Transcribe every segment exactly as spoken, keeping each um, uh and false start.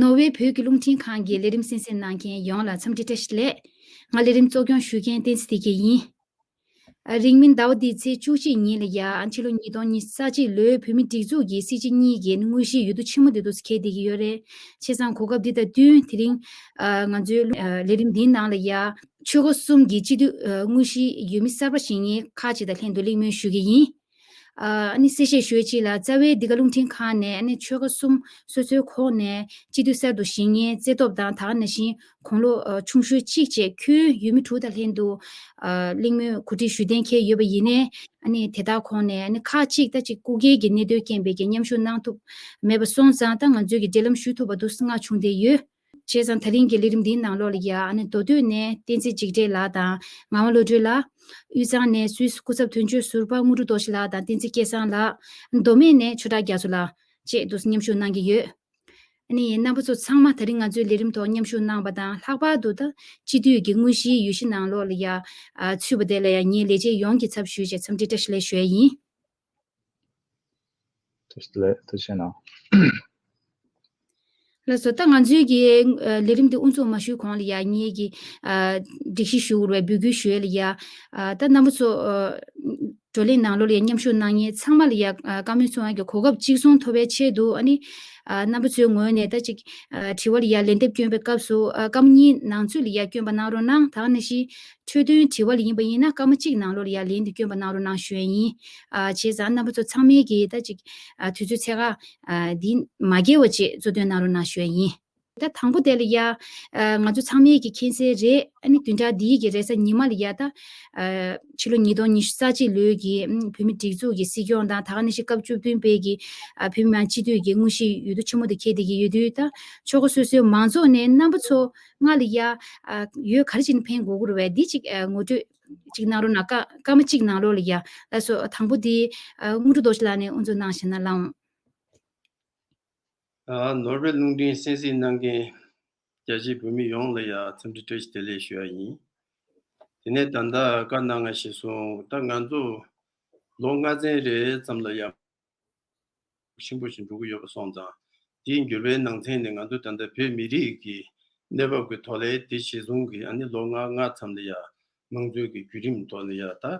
ནོར་ཝེ་བོད་ཀྱི་རླུང་འཕྲིན་ཁང་གི་ལས་རིམ་གསན་གཟིགས་གནང་མཁན་ཡོངས་ལ་འཚམས་འདྲི་བཀྲ་ཤིས་བདེ་ལེགས། ང་ལས་རིམ་གཙོ་སྐྱོང་ཞུ་མཁན་བསྟན་འཛིན་བདེ་སྐྱིད་ཡིན། ཨ། རིང་མིན་ཟླ་བ་འདིའི་ཚེས་བཅུ་གཅིག་ཉིན་ལ་ཡ། ཨ། ཕྱི་ལོ་ཉིས་སྟོང་ཉི་ཤུ་རྩ་གཅིག་ལོའི་བོད་མིའི་སྒྲིག་འཛུགས་ཀྱི་སྲིད་སྤྱི་གཉིས་ཀྱི་དངོས་གཞིའི་འོས་བསྡུ་ཆེན་མོ་འདི་འདུག་སེ་འཁེལ་བསྡད་ཀྱི་ཡོད་རེད། བྱས་ཙང་གོ་སྐབས་འདི་དང་བསྟུན་དེ་རིང་། ཨ། ང་ཚོའི་ལས་རིམ་འདིའི་ནང་ལ་ཡ། ཆོལ་ཁ་གསུམ་གྱི་སྤྱི་འཐུས། ཨ། དངོས་གཞིའི་འོས་མི་གསར་པ་བཞེངས་མཁན་ཁག་ཅིག་དང་ལྷན་དུ་གླེང་མོལ་ཞུ་གི་ཡིན། ཨ། ཨ་ནི་གསལ་བཤད་ཞུ་ཡས་གཅིག་ལ། རྩ་བའི་འདི་ག་རླུང་འཕྲིན་ཁང་ནས། ཨ་ནི་ཆོལ་ཁ་གསུམ་སོ་སོའི་ཁོངས་ནས་སྤྱི་འཐུས་གསར་དུ་བཞེངས་མཁན་རྩེ་སྟོབས་དང་། ད་ག་ནང་བཞིན་དགུང་ལོ། ཨ། ཆུང་ཤོས་གཅིག་བཅས་ཁྱོན་ཡོད་མི་དྲུག་དང་ལྷན་དུ། ཨ། གླེང་མོལ་གོ་སྒྲིག་ཞུ་གཏན་འཁེལ་ཡོད་པ་ཡིན་ནའི། ཨ་ནི་དེ་དག་ཁོངས་ནས། ཨ་ནི་ཁག་ཅིག་ད་ཅིག་སྐུ་སྒེར་གྱི་གནད་དོན་རྐྱེན་པས་ཀྱི་མཉམ་ཞུགས་གནང་ཐུབ་མེད་པ་སོང་ཙང་། ད་ང་ཚོས་ཀྱི་འབྲེལ་ལམ་ཞུ་ཐུབ་པ་འདུག་སེ་མངགས་བྱུང་བསྡད་ཡོད། བྱས་ཙང་ད་རིང་གི་ལས་རིམ་འདིའི་ནང་ལོགས་ལ་ཡ། ཨ་ནི་མདོ་སྟོད་ནས་བསྟན་འཛིན་འཇིགས་བྲལ་ལགས་དང་ངག་དབང་བློ་གྲོས་ལགས། དབུས་གཙང་ནས་སུད་སི་སྐུ་ཚབ་དོན་གཅོད་ཟུར་པ་དངོས་གྲུབ་རྡོ་རྗེ་ལགས་དང་བསྟན་འཛིན་སྐལ་བཟང་ལགས། མདོ་སྨད་ནས་ཆོས་གྲགས་རྒྱ་མཚོ་ལགས་བཅས་འདུག་སེ་མཉམ་ཞུགས་གནང་གི་ཡོད། ཨ་ནི་རྣམ་པ་ཚོ་ཚང་མ་ད་རིང་ང་ཚོའི་ལས་རིམ་ཐོག་མཉམ་ཞུགས་གནང་བ་དང་། ལྷག་པར་དུ་ད་སྤྱི་འཐུས་ཀྱི་དངོས་གཞིའི་འོས་གཞི་ནང་ལོགས་ལ་ཡ། ཨ། ཚུད་པ་དེ་ལ་ཡ། ངའི་ལས་བྱེད་ཡོངས་ཀྱི་ཚབ་ཞུས་བྱས་འཚམས་འདྲི་བཀྲ་ཤིས་བདེ་ལེགས་ཞུ་ཡ་ཡིན། ཐུགས་རྗེ་ཆེ་གནང་། ལགས་སོ། ད་ང་ཚོའི་གི། ཨ། ལས་རིམ་འདི་དབུ་འཛུགས་མ་ཞུས་གོང་ལ་ཡ། ངེད་ཀྱིས། ཨ། སྒྲིག་གཞི་ཞུ་དགོས་པའི་འབོད་སྐུལ་ཞུ་ཡས་ལ་ཡ། ཨ། ད་རྣམ་པ་ཚོ། ཨ། བགྲོ་གླེང་ནང་ལོགས་ལ་ཡ་མཉམ་ཞུགས་གནང་མཁན་ཚང་མ་ལ་ཡ། ཨ། བཀའ་མོལ་གསུང་ཡ་གི་གོ་སྐབས་གཅིག་མཚུངས་ཐོབ་པའི་ཆེད་དུ། ཨ་ནི། ཨ། རྣམ་པ་ཚོའི་ངོས་ནས་ད་ཅིག་ཨ། དྲི་བ་ལ་ཡ་ལན་འདེབས་སྐྱོན་པའི་སྐབས་སུ། ཨ། སྐར་མ་གཉིས་ནང་ཚུད་ལ་ཡ་སྐྱོན་པ་གནང་རོགས་གནང་། ད་ག་ནང་བཞིན་འཕྲོས་དོན་དྲི་བ་ལ་ཡིན་པ་ཡིན་ན་སྐར་མ་གཅིག་ནང་ལོགས་ལ་ཡ་ལན་དེ་སྐྱོན་པ་གནང་རོགས་གནང་ཞུ་ཡ་ཡིན། ཨ། བྱས་ཙང་རྣམ་པ་ཚོ་ཚང་མས་ཀྱིས་ད་ཅིག་ཨ། དུས་ཚོད་ཚད་བཀག་ཨ། འདི་མ་འགལ་བ་བྱས་གཙོ་འདོན་གནང་རོགས་གནང་ཞུ་ཡ་ཡིན། ད་དང་པོ་དེ་ལ་ཡ། ཨ། ང་ཚོ་ཚང་མས་ཀྱིས་མཁྱེན་གསལ་རེད། ཨ་ནི་བདུན་ཕྲག་འདིའི་གི་རེས་གཟའ་ཉི་མ་ལ་ཡ། ད། ཨ། ཕྱི་ལོ་ཉིས་སྟོང་ཉི་ཤུ་རྩ་གཅིག་ལོའི་གི། ཨ། བོད་མི་སྒྲིག་འཛུགས་ཀྱི་སྲིད་སྐྱོང་དང་། ད་ག་ནང་བཞིན་སྐབས་བཅུ་བདུན་པའི་གི། ཨ། བོད་མི་མང་སྤྱི་འཐུས་ཀྱི་དངོས་གཞིའི་འོས་བསྡུ་ཆེན་མོ་དེ་འཁེལ་བསྡད་ཀྱི་ཡོད་དུས། ད་ཆོལ་ཁ་སོ་སོའི་མང་ཚོགས་ནས་རྣམ་པ་ཚོ་ང་ལ་ཡ། ཨ། འོས་ག་རེ་བྱས་ནས་འཕེན་དགོས་ཀྱི་རེད་པས། འདི་ཅིག་ཨ། ངོ་སྤྲོད་ཅིག་གནང་རོགས་གནང་། སྐར་མ་གཅིག་ནང་ལོགས་ལ་ཡ། ལགས་སོ། དང་པོ་དེ། ཨ། དངོས་གྲུབ་རྡོ་རྗེ་ལགས་ནས་དབུ་འཛུགས་གནང་བཞག་ན་ལགས་འོང་། ཨ། ནོར་ཝེ་རླུང་འཕྲིན་གསན་གཟིགས་གནང་མཁན་རྒྱ་ཆེའི་བོད་མི་ཡོངས་ལ་ཡ་འཚམས་འདྲི་བཀྲ་ཤིས་བདེ་ལེགས་ཞུ་ཡ་ཡིན། དེ་ནས་ད་ལྟ་བཀའ་གནང་བ་གཞིར་བཟུང་། ད་ང་ཚོ་ལོ་ལྔ་ཚན་རེ་ཙམ་ལ་ཡ་ཆེན་པོ་ཞིག་འགྲོ་གི་ཡོད་པ་སོང་ཙང་། དེའི་འགྱུར་བའི་ནང་ཚན་ནས་ང་ཚོ་ད་ལྟ་བོད་མི་རིགས་ཀྱི་གནས་བབ་ཀྱི་ཐོག་ལ། དེ་གཞིར་བཟུང་གིས་ཨ་ནི་ལོ་ལྔ་ལྔ་ཙམ་ལ་ཡ་དམངས་གཙོའི་གི་བརྒྱུད་རིམ་ཐོག་ནས་ཡ། ད་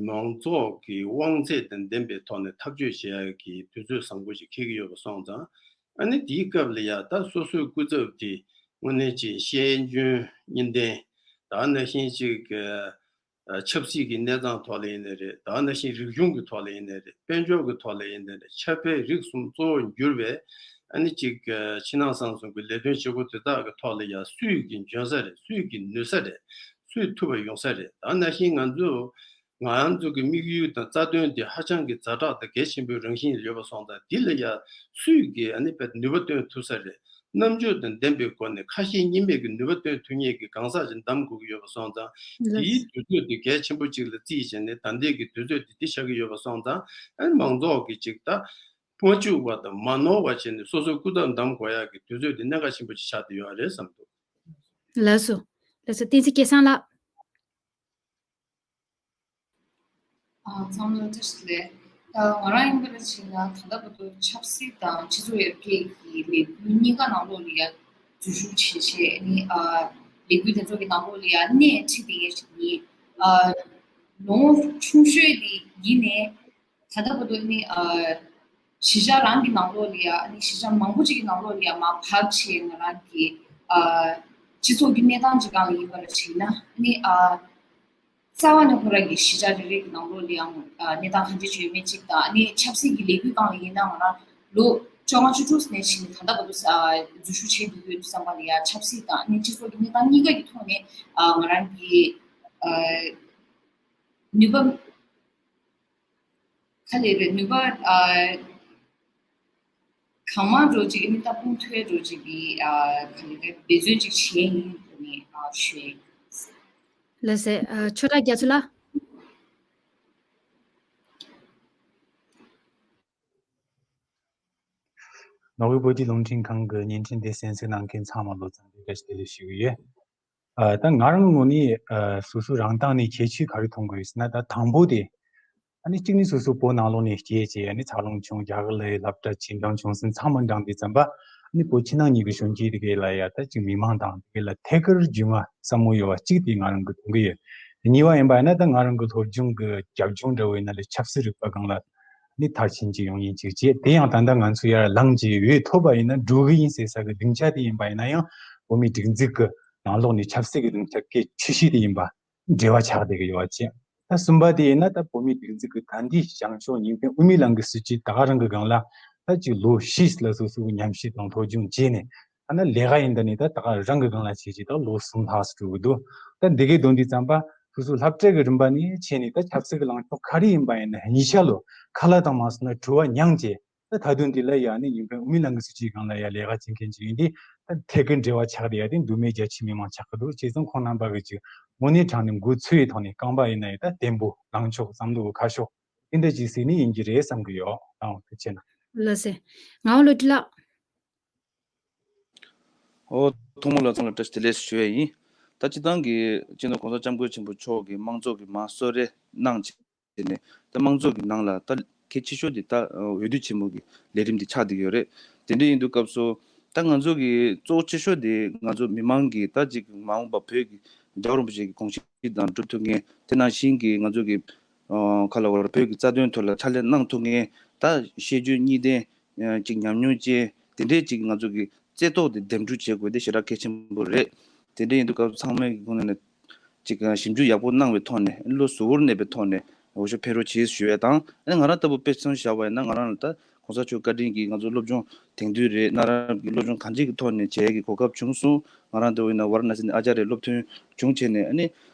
མང་ཚོགས་ཀྱི་དབང་ཚད་དང་ལྡན་པའི་ཐོག་ནས་ཐག་གཅོད་བྱེད་ཡ་གི་དུས་ཚོད་བཟང་པོ་ཞིག་འཁེལ་གྱི་ཡོད་པ་སོང་ཙང་། ཨ་ནི་དེའི་སྐབས་ལ་ཡ། ད་སོ་སོའི་སྐུ་ཚབ་དེ་དངོས་གནས་ཅིག་ཤེས་འཇོན་གཉིས་ལྡན། ད་ནང་བཞིན་ཅིག་ཨ། ཆབ་སྲིད་ཀྱི་གནས་སྟངས་ཐོག་ལ་ཡིན་ནའི་རེད། ད་ནང་བཞིན་རིག་གཞུང་གི་ཐོག་ལ་ཡིན་ནའི་རེད། དཔལ་འབྱོར་གྱི་ཐོག་ལ་ཡིན་ནའི་རེད། ཆབ་དཔལ་རིག་གསུམ་གཙོ་བོར་གྱུར་པའི། ཨ་ནི་ཅིག་ཨ། ཕྱི་ནང་གསང་གསུམ་གྱི་ལས་དོན་བྱེད་སྒོ་དེ་དག་གི་ཐོག་ལ་ཡ་སུས་ཀྱིས་འཇོན་ས་རེད། སུས་ཀྱིས་ནུས་ས་རེད། སུས་ཐུབ་པ་ཡོང་ས་རེད། ད་ནང་བཞིན་ང་ཚོ། ང་རང་ཚོ་གི་དམིགས་ཡུལ་དང་རྩ་དོན་དེ་ཧ་ཅང་གི་ཛ་དྲག་དང་གལ་ཆེན་པོའི་རང་བཞིན་ཡོད་པ་སོང་ཙང་། འདི་ལ་ཡ་སུས་ཀྱིས་ཨ་ནི་དཔེ་ནུས་པ་བཏོན་ཐུབ་ས་རེད། རྣམ་དཔྱོད་དང་ལྡན་པའི་སྒོ་ནས་ཁ་ཞེ་གཉིས་མེད་ཀྱི་ནུས་པ་བཏོན་ཐུབ་མཁན་གྱི་གང་ཟག་ཅིག་གདམ་དགོས་ཀྱི་ཡོད་པ་སོང་ཙང་། ལགས། དེའི་དུས་ཚོད་དེ་གལ་ཆེན་པོ་ཅིག་ལ་བརྩིས་བྱས་ནས། ད་ལྟའི་གི་དུས་ཚོད་དེ་འདི་ཆགས་ཀྱི་ཡོད་པ་སོང་ཙང་། ཨ་ནི་མང་ཚོགས་ཀྱིས་ཅིག་ད་མ་བཅུག་པ་དང་མ་ནོར་བ་བྱས་ནས་སོ་སོའི་སྐུ་ཚབ་གདམ་དགོས་ཡག་གི་དུས་ཚོད་དེ་གནད་འགག་ཆེན་པོ་ཅིག་ཆགས་བསྡད་ཡོད་རེད་བསམ་འདུག། ལགས་སོ། ལགས་སོ། བསྟན་འཛིན་སྐལ་བཟང་ལགས། ཨ། ཚང་མ་ལ་བཀྲ་ཤིས་བདེ་ལེགས། ཨ། ང་རང་ཡིན་པ་ལ་བྱས་ན་ད་ལྟ་བར་དུ་ཆབ་སྲིད་དང་སྤྱི་ཚོགས་ཡར་རྒྱས་ཀྱི་ལས་འགུལ་གཉིས་ཀ་ནང་ལོགས་ལ་ཡ་འཛུལ་ཞུགས་བྱས་བྱས། ཨ་ནི། ཨ། ལས་འགུལ་དེ་ཚོ་གི་ནང་ལོགས་ལ་ཡ་སྣེ་ཁྲིད་བསྡད་མཁན་ཞིག་ཡིན། ཨ། ལོ་ངོ་ཆུང་ཤོས་དེ་ཡིན་ནའི། ད་ལྟ་བར་དུ་ནི། ཨ། གཞིས་ཆགས་རང་གི་ནང་ལོགས་ལ་ཡ། ཨ་ནི་གཞིས་ཆགས་མང་པོ་ཅིག་གི་ནང་ལོགས་ལ་ཡ་མར་བབས་བྱས། ང་རང་གི། ཨ། སྤྱི་ཚོགས་ཀྱི་གནས་སྟངས་ཅིག་སྒང་ལ་ཡིན་པ་ལ་བྱས་ན། ཨ་ནི། ཨ། རྩ་བ་ནས་ཁོ་རང་གི་གཞིས་ཆགས་རེ་རེ་གི་ནང་ལོགས་ལ་ཡང་། ཨ། གནས་སྟངས་གང་འདྲ་ཅིག་ཡོད་མེད་ཅིག་དང་། ཨ་ནི་ཆབ་སྲིད་ཀྱི་ལས་འགུལ་སྒང་ལ་ཡིན་ན། ང་རང་ལོ་བཅོ་ལྔ་བཅུ་དྲུག་ནས་བྱས་ནས་ད་ལྟ་བར་དུ། ཨ། འཛུལ་ཞུགས་བྱས་འདུག་ཡོད་དུས་ཙམ་པ་ལ་ཡ། ཆབ་སྲིད་དང་ཨ་ནི་སྤྱི་ཚོགས་ཀྱི་གནས་སྟངས་གཉིས་ཀ་གི་ཐོག་ནས། ཨ། ང་རང་གི། ཨ། ནུས་པ། ག་ལེར་ནུས་པ། ཨ། གང་མང་འདྲ་བོ་ཅིག་ཨ་ནི་ད་སྤུངས་ཐུབ་འདྲ་བོ་ཅིག་གི། ཨ། ག་ལེར་འབད་བརྩོན་ཅིག་བྱས་ཡིན་དུ་ནི། ཨ། ཞུ་ཡ་ཡིན། ལགས་སེ། ཨ། ཆོས་གྲགས་རྒྱ་མཚོ་ལགས། ནོར་ཝེ་བོད་ཀྱི་རླུང་འཕྲིན་ཁང་གི་བརྙན་འཕྲིན་འདི་གསན་གཟིགས་གནང་མཁན་ཚང་མ་ལ་འཚམས་འདྲི་བཀྲ་ཤིས་བདེ་ལེགས་ཞུ་གི་ཡོད། ཨ། ད་ང་རང་ངོས་ནས། ཨ། སོ་སོ་རང་སྟེང་ནས་ཁྱད་ཆོས་ག་རེ་མཐོང་གི་ཡོད་ཟེར་ན། ད་དང་པོ་དེ། ཨ་ནི་གཅིག་ནི་སོ་སོ་བོད་ནང་ལོགས་ནས་སྐྱེས་བྱས། ཨ་ནི་འཚར་ལོངས་བྱུང་། རྒྱ་གར་ལ་སློབ་གྲྭ་ཆེ་འབྲིང་ཆུང་གསུམ་ཚང་མ་འགྲིམས་དུས་ཙམ་པ། ནི་བོད་ཕྱི་ནང་གཉིས་ཀྱི་གཞོན་སྐྱེས་དེ་གའི་ལ་ཡ་ད་ཅིག་མི་མང་དང་དེ་གའི་ལ་ཐད་ཀར་རྒྱུས་མངའ་ཟབ་མོ་ཡོད་པ་གཅིག་དེ་ང་རང་གི་མཐོང་གི་ཡོད། གཉིས་པ་ཡིན་པ་ཡིན་ན་ད་ང་རང་གི་སློབ་སྦྱོང་གི་རྒྱབ་ལྗོངས་འདྲ་བོ་ཡིན་ན་ལས་ཆབ་སྲིད་རིག་པ་སྒང་ལ་ནི་མཐར་ཕྱིན་གྱི་ཡོང་ཡིན་གཅིག་བྱས། དེ་ཡང་ད་ལྟ་ང་ཚོ་ཡར་ལངས་ཀྱི་འོས་ཐོབ་པ་ཡིན་ན་འགྲོ་གི་ཡིན་ཟེར་ས་གི་སྡིངས་ཆ་དེ་ཡིན་པ་ཡིན་ན་ཡང་བོད་མིའི་སྒྲིག་འཛུགས་ཀྱི་ནང་ལོགས་ནས་ཆབ་སྲིད་ཀྱི་སྡིངས་ཆ་གལ་ཆེ་ཤོས་དེ་ཡིན་པ། འབྲེལ་བ་ཆགས་བསྡད་ཀྱི་ཡོད་པ་བཅས། ད་གསུམ་པ་དེ་ཡིན་ན་ད་བོད་མིའི་སྒྲིག་འཛུགས་ཀྱི་ད་ལྟའི་བྱང་ཕྱོགས་གཉིས་ཕན་དབུ་མའི་ལམ་གྱི་སྲིད་བྱུས་ད་ག་རང་གི་སྒང་ལ་ད་ཅིག་ལོ་བཞི་ལ་སོ་སོའི་ཉམས་ཞིབ་དང་སློབ་སྦྱོང་བྱས་ནས་ད་ནི་ལས་ཀ་ཡིན་ད་ནི་ད་ད་ག་རང་གི་སྒང་ལ་བྱས་རྗེས་ད་ལོ་གསུམ་ལྷག་ཙམ་འགྲོ་གི་འདུག་ད་འདི་གའི་དོན་དུས་ཙམ་པ་སོ་སོའི་སློབ་གྲྭ་གི་རིམ་པ་ནས་བྱས་ནས་ད་ཆབ་སྲིད་ཀྱི་ལངས་ཕྱོགས་ག་རེ་ཡིན་པ་ཡིན་ན་ཉིན་ཞག་ལོ་ཁ་ལག་དང་མ་སོང་ན་དྲི་བ་མྱངས་བྱས། ད་ད་དུང་འདི་ལ་ཡ་ནི་ཡིན་ཕན་དབུ་མའི་ལམ་གྱི་སྲིད་བྱུས་སྒང་ལ་ཡ་ལས་ཀ་བྱེད་མཁན་ཅིག་ཡིན་དུས་ད་ཐད་ཀར་འབྲེལ་བ་ཆགས་བསྡད་ཡ་དེ་མདོ་སྨད་རྒྱ་ཆེའི་མི་མང་ཆགས་ཀྱི་འདུག་བྱས་ཙང་ཁོང་རྣམ་པ་གི་ཅིག་དངོས་གནས་དྲང་གནས་འགོ་ཚུགས་ཡི་ཐོག་ནས་རྐང་པ་ཡིན་ན་ཡང་ད་བརྟན་པོ་ལངས་ཕྱོགས་བསམ་བློ་ཁ་ཕྱོགས་དེ་འདྲ་ཅིག་གཟིགས་ནས་ཡིན་གྱི་རེད་བསམ་གྱི་ཡོད། ཨང་ཐུགས་རྗེ་གནང་། ལགས་སེ། ངག་དབང་བློ་གྲོས་ལགས། ཨོ། ཐོག་མ་ལ་ཚང་ལ་བཀྲ་ཤིས་བདེ་ལེགས་ཞུ་ཡ་ཡིན། ད་སྤྱི་བཏང་གི་སྤྱི་ནོར་གོང་ས་སྐྱབས་མགོན་ཆེན་པོ་མཆོག་གིས་དམངས་གཙོ་གི་མར་གསོལ་རས་གནང་བྱས་ནས་ད་དམངས་གཙོ་གི་ནང་ལ་ད་གལ་ཆེ་ཤོས་དེ་ད་འོས་བསྡུ་ཆེན་མོ་གི་ལས་རིམ་དེ་ཆགས་བསྡད་ཡོད་རེད། དེ་འདྲ་ཡིན་དུས་སྐབས་སུ་ད་ང་ཚོ་གི་གཙོ་བོ་ཆེ་ཤོས་དེ་ང་ཚོ་མི་མང་གི་ད་ཅིག་མ་འོངས་པ་བོད་ཀྱི་རྒྱལ་བ་རིན་པོ་ཆེ་གི་དགོངས་གཞི་དང་འགྲུབ་ཐུབ་མཁན། དེ་ནང་བཞིན་གྱི་ང་ཚོ་གི་ཁ་ལ་བར་བོད་ཀྱི་རྩ་དོན་ཐོག་ལ་ཕྱག་ལས་གནང་ཐུབ་མཁན། ད་ཤེས་འཇོན་གཉིས་ལྡན་ཅིག་ཉམས་མྱོང་ཅན་དེ་འདྲའི་ཅིག་ང་ཚོ་གི་རྩེ་ཏོག་དེ་འདེམས་སྒྲུག་བྱེད་དགོས་དེ་ཞེ་དྲག་གལ་ཆེན་པོ་རེད། དེ་འདྲ་ཡིན་དུས་སྐབས་ཚང་མའི་ངོས་ནས་ཅིག་ཞིབ་འཇུག་ཡག་པོ་གནང་བའི་ཐོག་ནས་བློ་གཟུ་བོར་གནས་པའི་ཐོག་ནས་འོས་ཤོག་འཕེན་རོགས་བྱེད་ཞུ་ཡས་དང་། ཨ་ནི་ང་རང་ལྟ་བུ་དཔེ་མཚོན་བཞག་པ་ཡིན་ན་ང་རང་ལ་ད་གོང་ས་མཆོག་བཀའ་དྲིན་གྱིས་ང་ཚོ་སློབ་སྦྱོང་དེང་དུས་རེད། གནའ་རབས་ཀྱི་སློབ་སྦྱོང་གང་ཅིའི་ཐོག་ནས་བྱེད་ཡས་ཀྱི་གོ་སྐབས་བྱུང་སོང་། ང་རང་ལྟ་བུ་ཡིན་ན་ཝཱ་ར་ཎ་སི་ནས་ཨ་ཅཱརྱ་སློབ་ཐོན་བྱུང་བྱས་ནས་ཨ་ནི་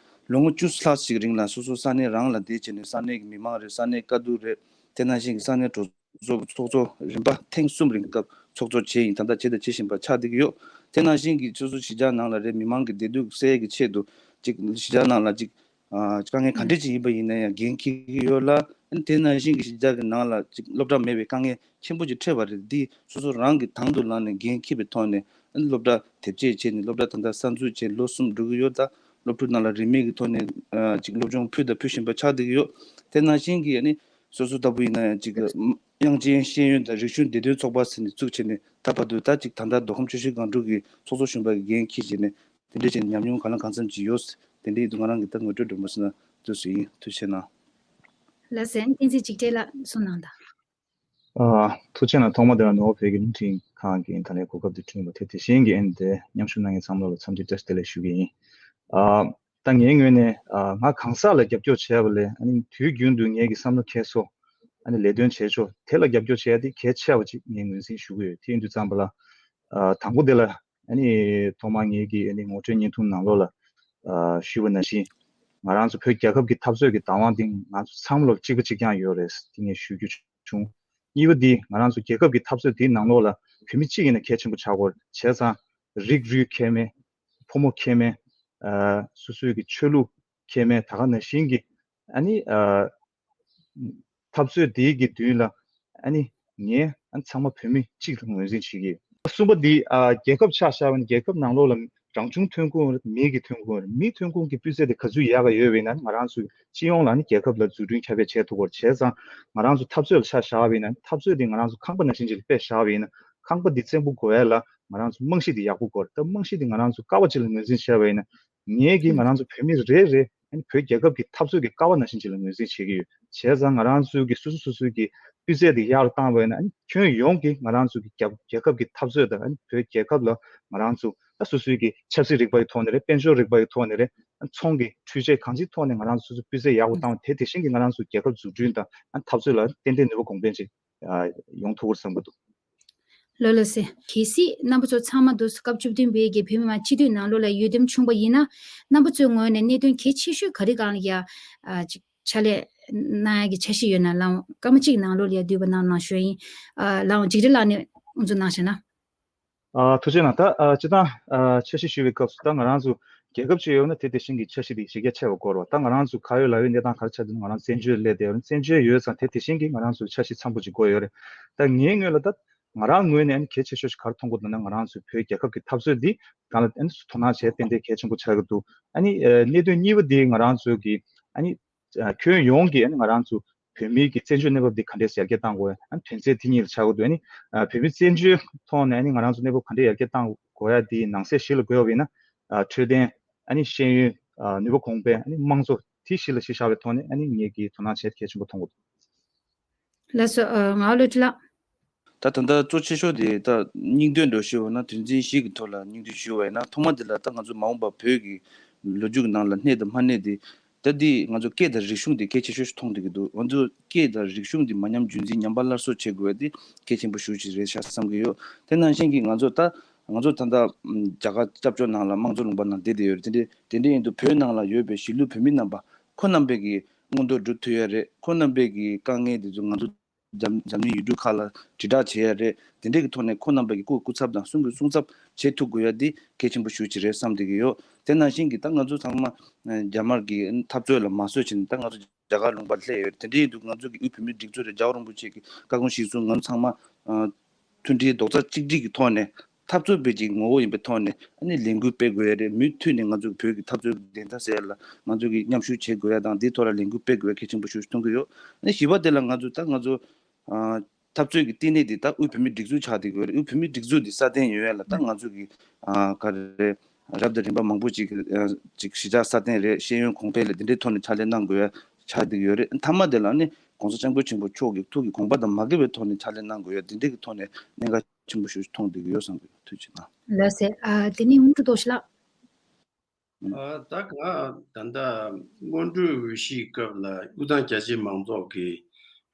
ལོ་ངོ་བཅུ་ལྷག་ཅིག་རིང་ལ་སོ་སོ་ས་གནས་རང་ལ་བསྡད་བྱས་ནས་ས་གནས་ཀྱི་མི་མང་རེད། ས་གནས་དཀའ་སྡུག་རེད། དེ་ནང་བཞིན་གྱི་ས་གནས་གྲོས་ཚོགས་ཚོགས་གཙོ་རིམ་པ་ཐེངས་གསུམ་རིང་སྐབས་ཚོགས་གཙོ་བྱས་ཡིན། ད་ལྟ་བྱས་དང་བྱེད་བཞིན་པ་ཆགས་བསྡད་ཀྱི་ཡོད། དེ་ནང་བཞིན་གྱི་སོ་སོ་གཞིས་ཆགས་ནང་ལ་རེད། མི་མང་གི་བདེ་སྡུག་སེལ་ཡས་ཀྱི་ཆེད་དུ་ཅིག་གཞིས་ཆགས་ནང་ལ་ཅིག་ཨ་དཀའ་ངལ་ག་འདྲས་ཅིག་ཡིན་པ་ཡིན་ན་ཡང་འགན་འཁྱེར་གྱི་ཡོད་ལ། ཨ་ནི་དེ་ནང་བཞིན་གྱི་གཞིས་ཆགས་ཀྱི་ནང་ལ་ཅིག་སློབ་གྲྭ་མེད་པའི་དཀའ་ངལ་ཆེན་པོ་ཅིག་འཕྲད་པ་རེད། འདི་སོ་སོ་རང་གིས་དང་དུ་བླངས་ནས་འགན་འཁྱེར་བའི་ཐོག་ནས་ཨ་ནི་སློབ་གྲྭ་དེབ་སྐྱེལ་བྱས་ནས་སློབ་གྲྭ་ད་ལྟ་གསར་འཛུགས་བྱས་ལོ་གསུམ་འགྲོ་གི་ཡོད། ད་སློབ་ཕྲུག་ནང་ལ་རིན་མེད་ཀྱི་ཐོག་ནས་ཨ་ཅིག་སློབ་སྦྱོང་ཕུལ་དང་ཕུལ་བཞིན་པ་ཆགས་བསྡད་ཀྱི་ཡོད། དེ་ནང་བཞིན་གྱི་ཨ་ནི་སོ་སོ་ལྟ་བུ་ཡིན་ན་ཡང་ཅིག་དབྱངས་ཅན་ཤེས་ཡོན་དང་རིག་གཞུང་བདེ་དོན་ཚོགས་པ་ཟེར་ནས་བཙུགས་བྱས་ནས་ད་བར་དུ་ད་ཅིག་ད་ལྟ་མདོ་ཁམས་ཆུ་བཞི་སྒང་དྲུག་གི་ཚོགས་གཙོ་གཞོན་པ་གི་འགན་འཁྱེར་བྱས་ནས་དེ་འདྲ་བྱས་ནས་ཉམས་མྱོང་གང་ལ་གང་འཚམ་ཅིག་ཡོད། དེ་འདྲ་ཡིན་དུས་ང་རང་གི་ད་ངོ་སྤྲོད་འདྲ་མོ་ཟེར་ན་འདུག་ཟེར་ཡིན། ཐུགས་རྗེ་གནང་། ལགས་སེ། བསྟན་འཛིན་འཇིགས་བྲལ་ལགས་གསུང་གནང་དང་། ཨ། ཐུགས་རྗེ་གནང་། ཐོག་མ་དེ་ལ་ནོར་བུ་བོད་ཀྱི་རླུང་འཕྲིན་ཁང་གིས་ད་ལན་གོ་སྐབས་འདི་བསྐྲུན་པ་དེ་དེ་བཞིན་གྱི་ཨ་ནི་དེ་མཉམ་ཞུགས་གནང་མཁན་ཚང་མ་ལ་འཚམས་འདྲི་བཀྲ་ཤིས་བདེ་ལེགས་ཞུ་གི་ཡིན། ཨ། ད་ངའི་ངོས་ནས་ཨ་ང་གང་ཟག་ལ་རྒྱབ་སྐྱོར་བྱས་པ་ལས་ཨ་ནི་དུས་རྒྱུན་དུ་ངེད་ཀྱི་བསམ་བློ་འཁྱེར་སོ་ཨ་ནི་ལས་དོན་བྱེད་ཕྱོགས་དེ་ལ་རྒྱབ་སྐྱོར་བྱས་ཏེ་གལ་ཆེ་བ་ཅིག་ངས་ངོས་འཛིན་ཞུ་གི་ཡོད། དེ་ཡིན་དུས་ཙམ་པ་ལ་ཨ་དང་པོ་དེ་ལ་ཨ་ནི་ཐོག་མར་ངེད་ཀྱི་ཨ་ནི་ངོ་སྤྲོད་བརྙན་ཐུང་ནང་ལོགས་ལ་ཨ་ཞུས་པ་ནང་བཞིན་ང་རང་ཚོ་བོད་རྒྱལ་ཁབ་ཀྱི་འཐབ་རྩོད་ཀྱི་བདག་དབང་དེ་ང་ཚོ་ཚང་མ་ལ་གཅིག་པ་གཅིག་རྐྱང་ཡོད་རེད། དེ་ངས་ཞུ་རྒྱུ་བྱུང་། གཉིས་པ་འདི་ང་རང་ཚོ་རྒྱལ་ཁབ་ཀྱི་འཐབ་རྩོད་དེའི་ནང་ལོགས་ལ་བོད་མི་གཅིག་ཡིན་ན་གལ་ཆེན་པོ་ཆགས་ཀྱི་ཡོད་རེད། བྱས་ཙང་རིགས་རུས་ཁྱད་མེད། ཕོ་མོ་ཁྱད་མེད། ཨ་སོ་སོའི་གི་ཆོས་ལུགས་ཁྱད་མེད། ད་ག་ནང་བཞིན་གྱི་ཨ་ནི་ཨ་འཐབ་རྩོད་འདིའི་གི་མདུན་ལ་ཨ་ནི་ངས་ཨ་ནི་ཚང་མ་བོད་མི་གཅིག་ལ་ངོས་འཛིན་བྱེད་ཀྱི་ཡོད། གསུམ་པ་འདི་ཨ་རྒྱལ་ཁབ་ཆ་བཞག་པ་ཡིན་ན་རྒྱལ་ཁབ་ནང་ལོགས་ལ་རང་བྱུང་ཐོན་ཁུངས་རེད། མི་གི་ཐོན་ཁུངས་རེད། མིའི་ཐོན་ཁུངས་ཀྱི་སྤུས་ཚད་དེ་ག་ཚོད་ཡག་ག་ཡོད་པ་ཡིན་ན་ང་རང་ཚོའི་སྤྱི་ཡོངས་ལ་ནི་རྒྱལ་ཁབ་ལ་འཛུགས་སྐྲུན་ཁྱབ་སྤེལ་བྱེད་ཐུབ་ཀྱི་ཡོད་རེད། བྱས་ཙང་ང་རང་ཚོ་འཐབ་རྩོད་ལ་ཆ་བཞག་པ་ཡིན་ན་འཐབ་རྩོད་དེ་ང་རང་ཚོ་ཁང་པ་ནང་བཞིན་ཅིག་ལ་དཔེ་བཞག་པ་ཡིན་ན་ཁང་པ་འདི་བཙན་པོ་དགོས་ཡ་ལ་ང་རང་ཚོ་རྨང་གཞི་དེ་ཡག་པོ་དགོས་རེད། ད་རྨང་གཞི་དེ་ང་རང་ཚོ་ཀ་བ་ཅིག་ལ་ངོས་འཛིན་བྱས་པ་ཡིན་ན་ངས་ཀྱིས་ང་རང་ཚོ་བོད་མི་རེ་རེ་ཨ་ནི་བོད་རྒྱལ་ཁབ་ཀྱི་འཐབ་རྩོད་ཀྱི་ཀ་བ་ནང་བཞིན་ཅིག་ལ་ངོས་འཛིན་བྱེད་ཀྱི་ཡོད། བྱས་ཙང་ང་རང་ཚོའི་གི་སོ་སོ་སོ་སོའི་གི་སྤུས་ཚད་དེ་ཡར་བཏང་བ་ཡིན་ན་ཨ་ནི་ཁྱོན་ཡོངས་ཀྱི་ང་རང་ཚོའི་གི་རྒྱ་རྒྱལ་ཁབ་ཀྱི་འཐབ་རྩོད་དང་ཨ་ནི་བོད་རྒྱལ་ཁབ་ལ་ང་རང་ཚོ་ད་སོ་སོའི་གི་ཆབ་སྲིད་རིག་པ་ཡི་ཐོག་ནས་རེད། དཔལ་འབྱོར་རིག་པ་ཡི་ཐོག་ནས་རེད། ཨ་ནི་ཚོང་གི་འཕྲུལ་ཆས་གང་ཅིའི་ཐོག་ནས་ང་རང་ཚོ་སོ་སོ་སྤུས་ཚད་ཡག་པོ་བཏང་བ་དེ་དེ་བཞིན་གྱི་ང་རང་ཚོ་རྒྱལ་ཁབ་འཛུགས་སྐྲུན་དང་ཨ་ནི་འཐབ་རྩོད་ལ་ཏན་ཏན་ནུས་པ་གོང་འཕེལ་ཅིག་ཡོང་ཐུབ་ཀྱི་རེད་བསམ་གྱི་འདུག། ལགས་ལགས་སེ། གལ་སྲིད་རྣམ་པ་ཚོ་ཚང་མ་འདུག་སྐབས་བཅུ་བདུན་པའི་གི་བོད་མི་མང་སྤྱི་འཐུས་ནང་ལོགས་ལ་འོས་འདེམས་བྱུང་བ་ཡིན་ན། རྣམ་པ་ཚོའི་ངོས་ནས་གནད་དོན་གལ་ཆེ་ཤོས་ག་རེ་སྒང་ལ་ཡ་ཨ་ཅིག་ཕྱག་ལས་གནང་ཡ་གི་འཆར་གཞི་ཡོད་ན་ལགས་སྐར་མ་གཅིག་ནང་ལོགས་ལ་ཡ་བསྡུས་པ་གནང་གནང་ཞུ་ཡ་ཡིན། ཨ་ལགས་འཇིགས་བྲལ་ལགས་ནས་དབུ་འཛུགས་གནང་བྱས་ན། ཨ་ཐུགས་རྗེ་གནང་། ད་ཨ་སྤྱིར་བཏང་ཨ་འཆར་གཞི་ཞུ་བའི་སྐབས་སུ་ད་ང་རང་ཚོ་རྒྱལ་ཁབ་ཅིག་ཡོད་ན་དེ་དེ་བཞིན་གྱི་འཆར་གཞི་དེ་གཞི་རྒྱ་ཆེ་བ་དགོས་རེད་བ། ད་ང་རང་ཚོ་ཁ་ཡོད་ལག་ཡོད་གནས་སྟངས་ག་རེ་ཆགས་འདུག་ན་ང་རང་བཙན་བྱོལ་སླེབས་བསྡད་ཡོད་རེད། བཙན་བྱོལ་ཡོད་ཙང་དེ་དེ་བཞིན་གྱི་ང་རང་ཚོ་འཆར་གཞི་འཚམ་པོ་ཅིག་དགོས་ཡོད་རེད། ད་ངའི་ངོས་ལ་ད་ང་རང་ངོས་ནས་ཨ་ནི་གལ་ཆེ་ཤོས་ཤིག་ག་རེ་མཐོང་གི་འདུག་ན་ང་རང་ཚོའི་བོད་རྒྱལ་ཁབ་ཀྱི་འཐབ་རྩོད་འདི་གང་ལ་ཨ་ནི་དོ་སྣང་བྱེད་ཏན་ཏན་གལ་ཆེན་པོ་ཆགས་ཀྱི་འདུག། ཨ་ནི་ཨ་གནད་དོན་གཉིས་པ་འདི་ང་རང་ཚོའི་གི་ཨ་ནི་ཨ་ཁྱོན་ཡོངས་ཀྱི་ཨ་ནི་ང་རང་ཚོ་ བོད་མིའི་གི་བཙན་བྱོལ་གནས་བབ་འདི་ག་འདྲས་ཡར་རྒྱས་གཏང་དགོས། ཨ་ནི་དོན་ཚན་འདི་གཉིས་ལ་ཆགས་ཀྱི་འདུག་ཨ་ནི་ཨ་བོད་མི་བཙན་བྱོལ་ཐོག་ནས་ཨ་ནི་ང་རང་ཚོ་གནས་བབ་ག་འདྲས་ཡར་རྒྱས་གཏང་དགོས་ཡ་འདི་ནང་གསེས་གཞི་ལ་འགོད་པ་ཡིན་ན། ཨ་འཕྲོད་བསྟེན། ཨ་ནི་ཤེས་ཡོན། ཨ་ནུས་པ་གོང་སྤེལ། ཨ་ནི་དམངས་གཙོ། དེ་གཞི་ལ་གཞི་བཞག་པའི་ཐོག་ནས་ཨ་ནི་ངེད་ཀྱིས་དོ་སྣང་བྱེད་གལ་ཆེན་པོ་མཐོང་གི་འདུག་ལགས་སོ། ཨ་ངག་དབང་བློ་གྲོས་ལགས། ད་ད་ལྟ་གཙོ་ཆེ་ཤོས་དེ་ད་སྙིང་དོན་འགྲོ་ཞུ་བ་ན། དོན་ཚན་བཞི་གི་ཐོག་ལ་སྙིང་བསྡུས་ཞུ་བ་ཡིན་ན། ཐོག་མ་དེ་ལ་ད་ང་ཚོ་མ་འོངས་པ་བོད་ཀྱི་ལོ་རྒྱུས་ཀྱི་ནང་ལ་གནས་དང་མ་གནས་དེ། ད་འདི་ང་ཚོ་སྐད་དང་རིག་གཞུང་དེ་གལ་ཆེ་ཤོས་ཤིག་མཐོང་བསྡད་ཀྱི་འདུག་ང་ཚོ་སྐད་དང་རིག་གཞུང་དེ་མ་ཉམས་རྒྱུན་འཛིན་ཉམས་པ་སླར་གསོ་བྱེད་དགོས་པ་དེ་གལ་ཆེན་པོ་ཞེ་པོ་ཅིག་རེད་ཤག་བསམ་གྱི་ཡོད། དེ་ནང་བཞིན་གྱི་ང་ཚོ་ད་ང་ཚོ་ད་ལྟ་རྒྱ་གར་སྐྱབས་བཅོལ་ནང་ལ་དམངས་གཙོ་ལུང་པ་ནང་བསྡད་བསྡད་ཡོད་རེད། དེ་འདྲ་དེ་འདྲ་ཡིན་དུས་བོད་ནང་ལ་ཡོད་པའི་གཞིས་ལུས་བོད་མི་རྣམ་པ་ཁོ་རྣམ་པས་ཀྱི་མངོན་འདོད་སྒྲུབ་ཐུབ་ཡ་རེད། ཁོ་རྣམ་པས་ཀྱི་དཀའ་ངལ་དེ་ཚོ་ང་ཚོ་འཛམ་འཛམ་གླིང་ཡུལ་གྲུ་ཁག་ལ་དྲིལ་བསྒྲགས་བྱེད་ཡ་རེད། དེ་འདྲའི་གི་ཐོག་ནས་ཁོ་རྣམ་པ་གི་སྐུ་སྐུ་ཚབ་དང་གསུང་གི་གསུང་ཚབ་བྱེད་ཐུབ་དགོས་ཡ་འདི་གལ་ཆེན་པོ་ཞེ་པོ་ཅིག་རེད་བསམ་བསྡད་ཀྱི་ཡོད། དེ་ནང་བཞིན་གྱི་ད་ང་ཚོ་ཚང་མ་ཨ་རྒྱ་དམར་གྱི་འཐབ་རྩོད་ལ་མ་བཟོད་བྱས་ནས་ད་ང་ཚོ་རྒྱ་གར་ལུང་པར་སླེབས་ཡོད་རེད། དེ་འདྲ་ཡིན་དུས་ང་ཚོ་གི་དབུས་བོད་མིའི་སྒྲིག་འཛུགས་རེད། རྒྱལ་བ་རིན་པོ་ཆེ་གི་བཀའ་དགོངས་གཞིར་བཟུང་ང་ཚོ་ཚང་མ་ཨ་མཐུན་སྒྲིལ་རྡོག་རྩ་གཅིག་སྒྲིལ་གྱི་ཐོག་ནས་འཐབ་རྩོད་པའི་ཅིག་ངོ་བོ་ཡིན་པའི་ཐོག་ནས་ཨ་ནི་ལས་འགུལ་སྤེལ་དགོས་ཡ་རེད། མུ་མཐུད་ནས་ང་ཚོ་གི་བོད་ཀྱི་འཐབ་རྩོད་ཀྱི་བདེན་མཐའ་གསལ་ཡ་ལ་ང་ཚོ་གི་མཉམ་ཞུགས་བྱེད་དགོས་ཡ་དང་། འདིའི་ཐོག་ལ་ལས་འགུལ་སྤེལ་དགོས་ཡ་གལ་ཆེན་པོ་ཞེ་པོ་ཅིག་མཐོང་གི་ཡོད། ཨ་ནི་བཞི་པ་དེ་ལ་ང་ཚོ་ད་ང་ཚོ་ཨ་འཐབ་རྩོད་ཀྱི་བསྟི་གནས་འདི་ད་དབུས་བོད་མིའི་སྒྲིག་འཛུགས་ཆགས་བསྡད་ཀྱི་ཡོད་རེད། དབུས་བོད་མིའི་སྒྲིག་འཛུགས་འདི་སྲ་བརྟན་ཡོང་ཡ་ལ་ད་ང་ཚོ་གི་ཨ་ག་རེ་རབ་དང་རིམ་པ་མང་པོ་ཅིག་གི་ཨ་ཅིག་གཞིས་ཆགས་སྲ་བརྟན་རེད། ཤེས་ཡོན་གོང་འཕེལ་རེད། འདི་འདྲའི་ཐོག་ནས་ཕྱག་ལས་གནང་དགོས་ཡ་ཆགས་བསྡད་ཀྱི་ཡོད་རེད། མཐའ་མ་དེ་ལ་ནི་༸གོང་ས་༸སྐྱབས་མགོན་ཆེན་པོ་མཆོག་གི་ཐུགས་ཀྱི་དགོངས་པ་དང་མ་འགལ་བའི་ཐོག་ནས་ཕྱག་ལས་གནང་དགོས་ཡ་འདི་འདྲའི་གི་ཐོག་ནས་གནད་འགག་ཆེན་པོ་ཞིག་མཐོང་བསྡད་ཀྱི་ཡོད་བསམ་གྱི་ཡོད། ཐུགས་རྗེ་གནང་། ལགས་སེ། ཨ་དེ་ནས་དབུ་མཐུ་རྡོ་རྗེ་ལགས། ཨ་ད་ག་ད་ལྟ་སྔོན་འགྲོའི་འོས་གཞིའི་སྐབས་ལ་དབུས་གཙང་རྒྱ་ཆེའི་མང་ཚོགས་ཀྱིས་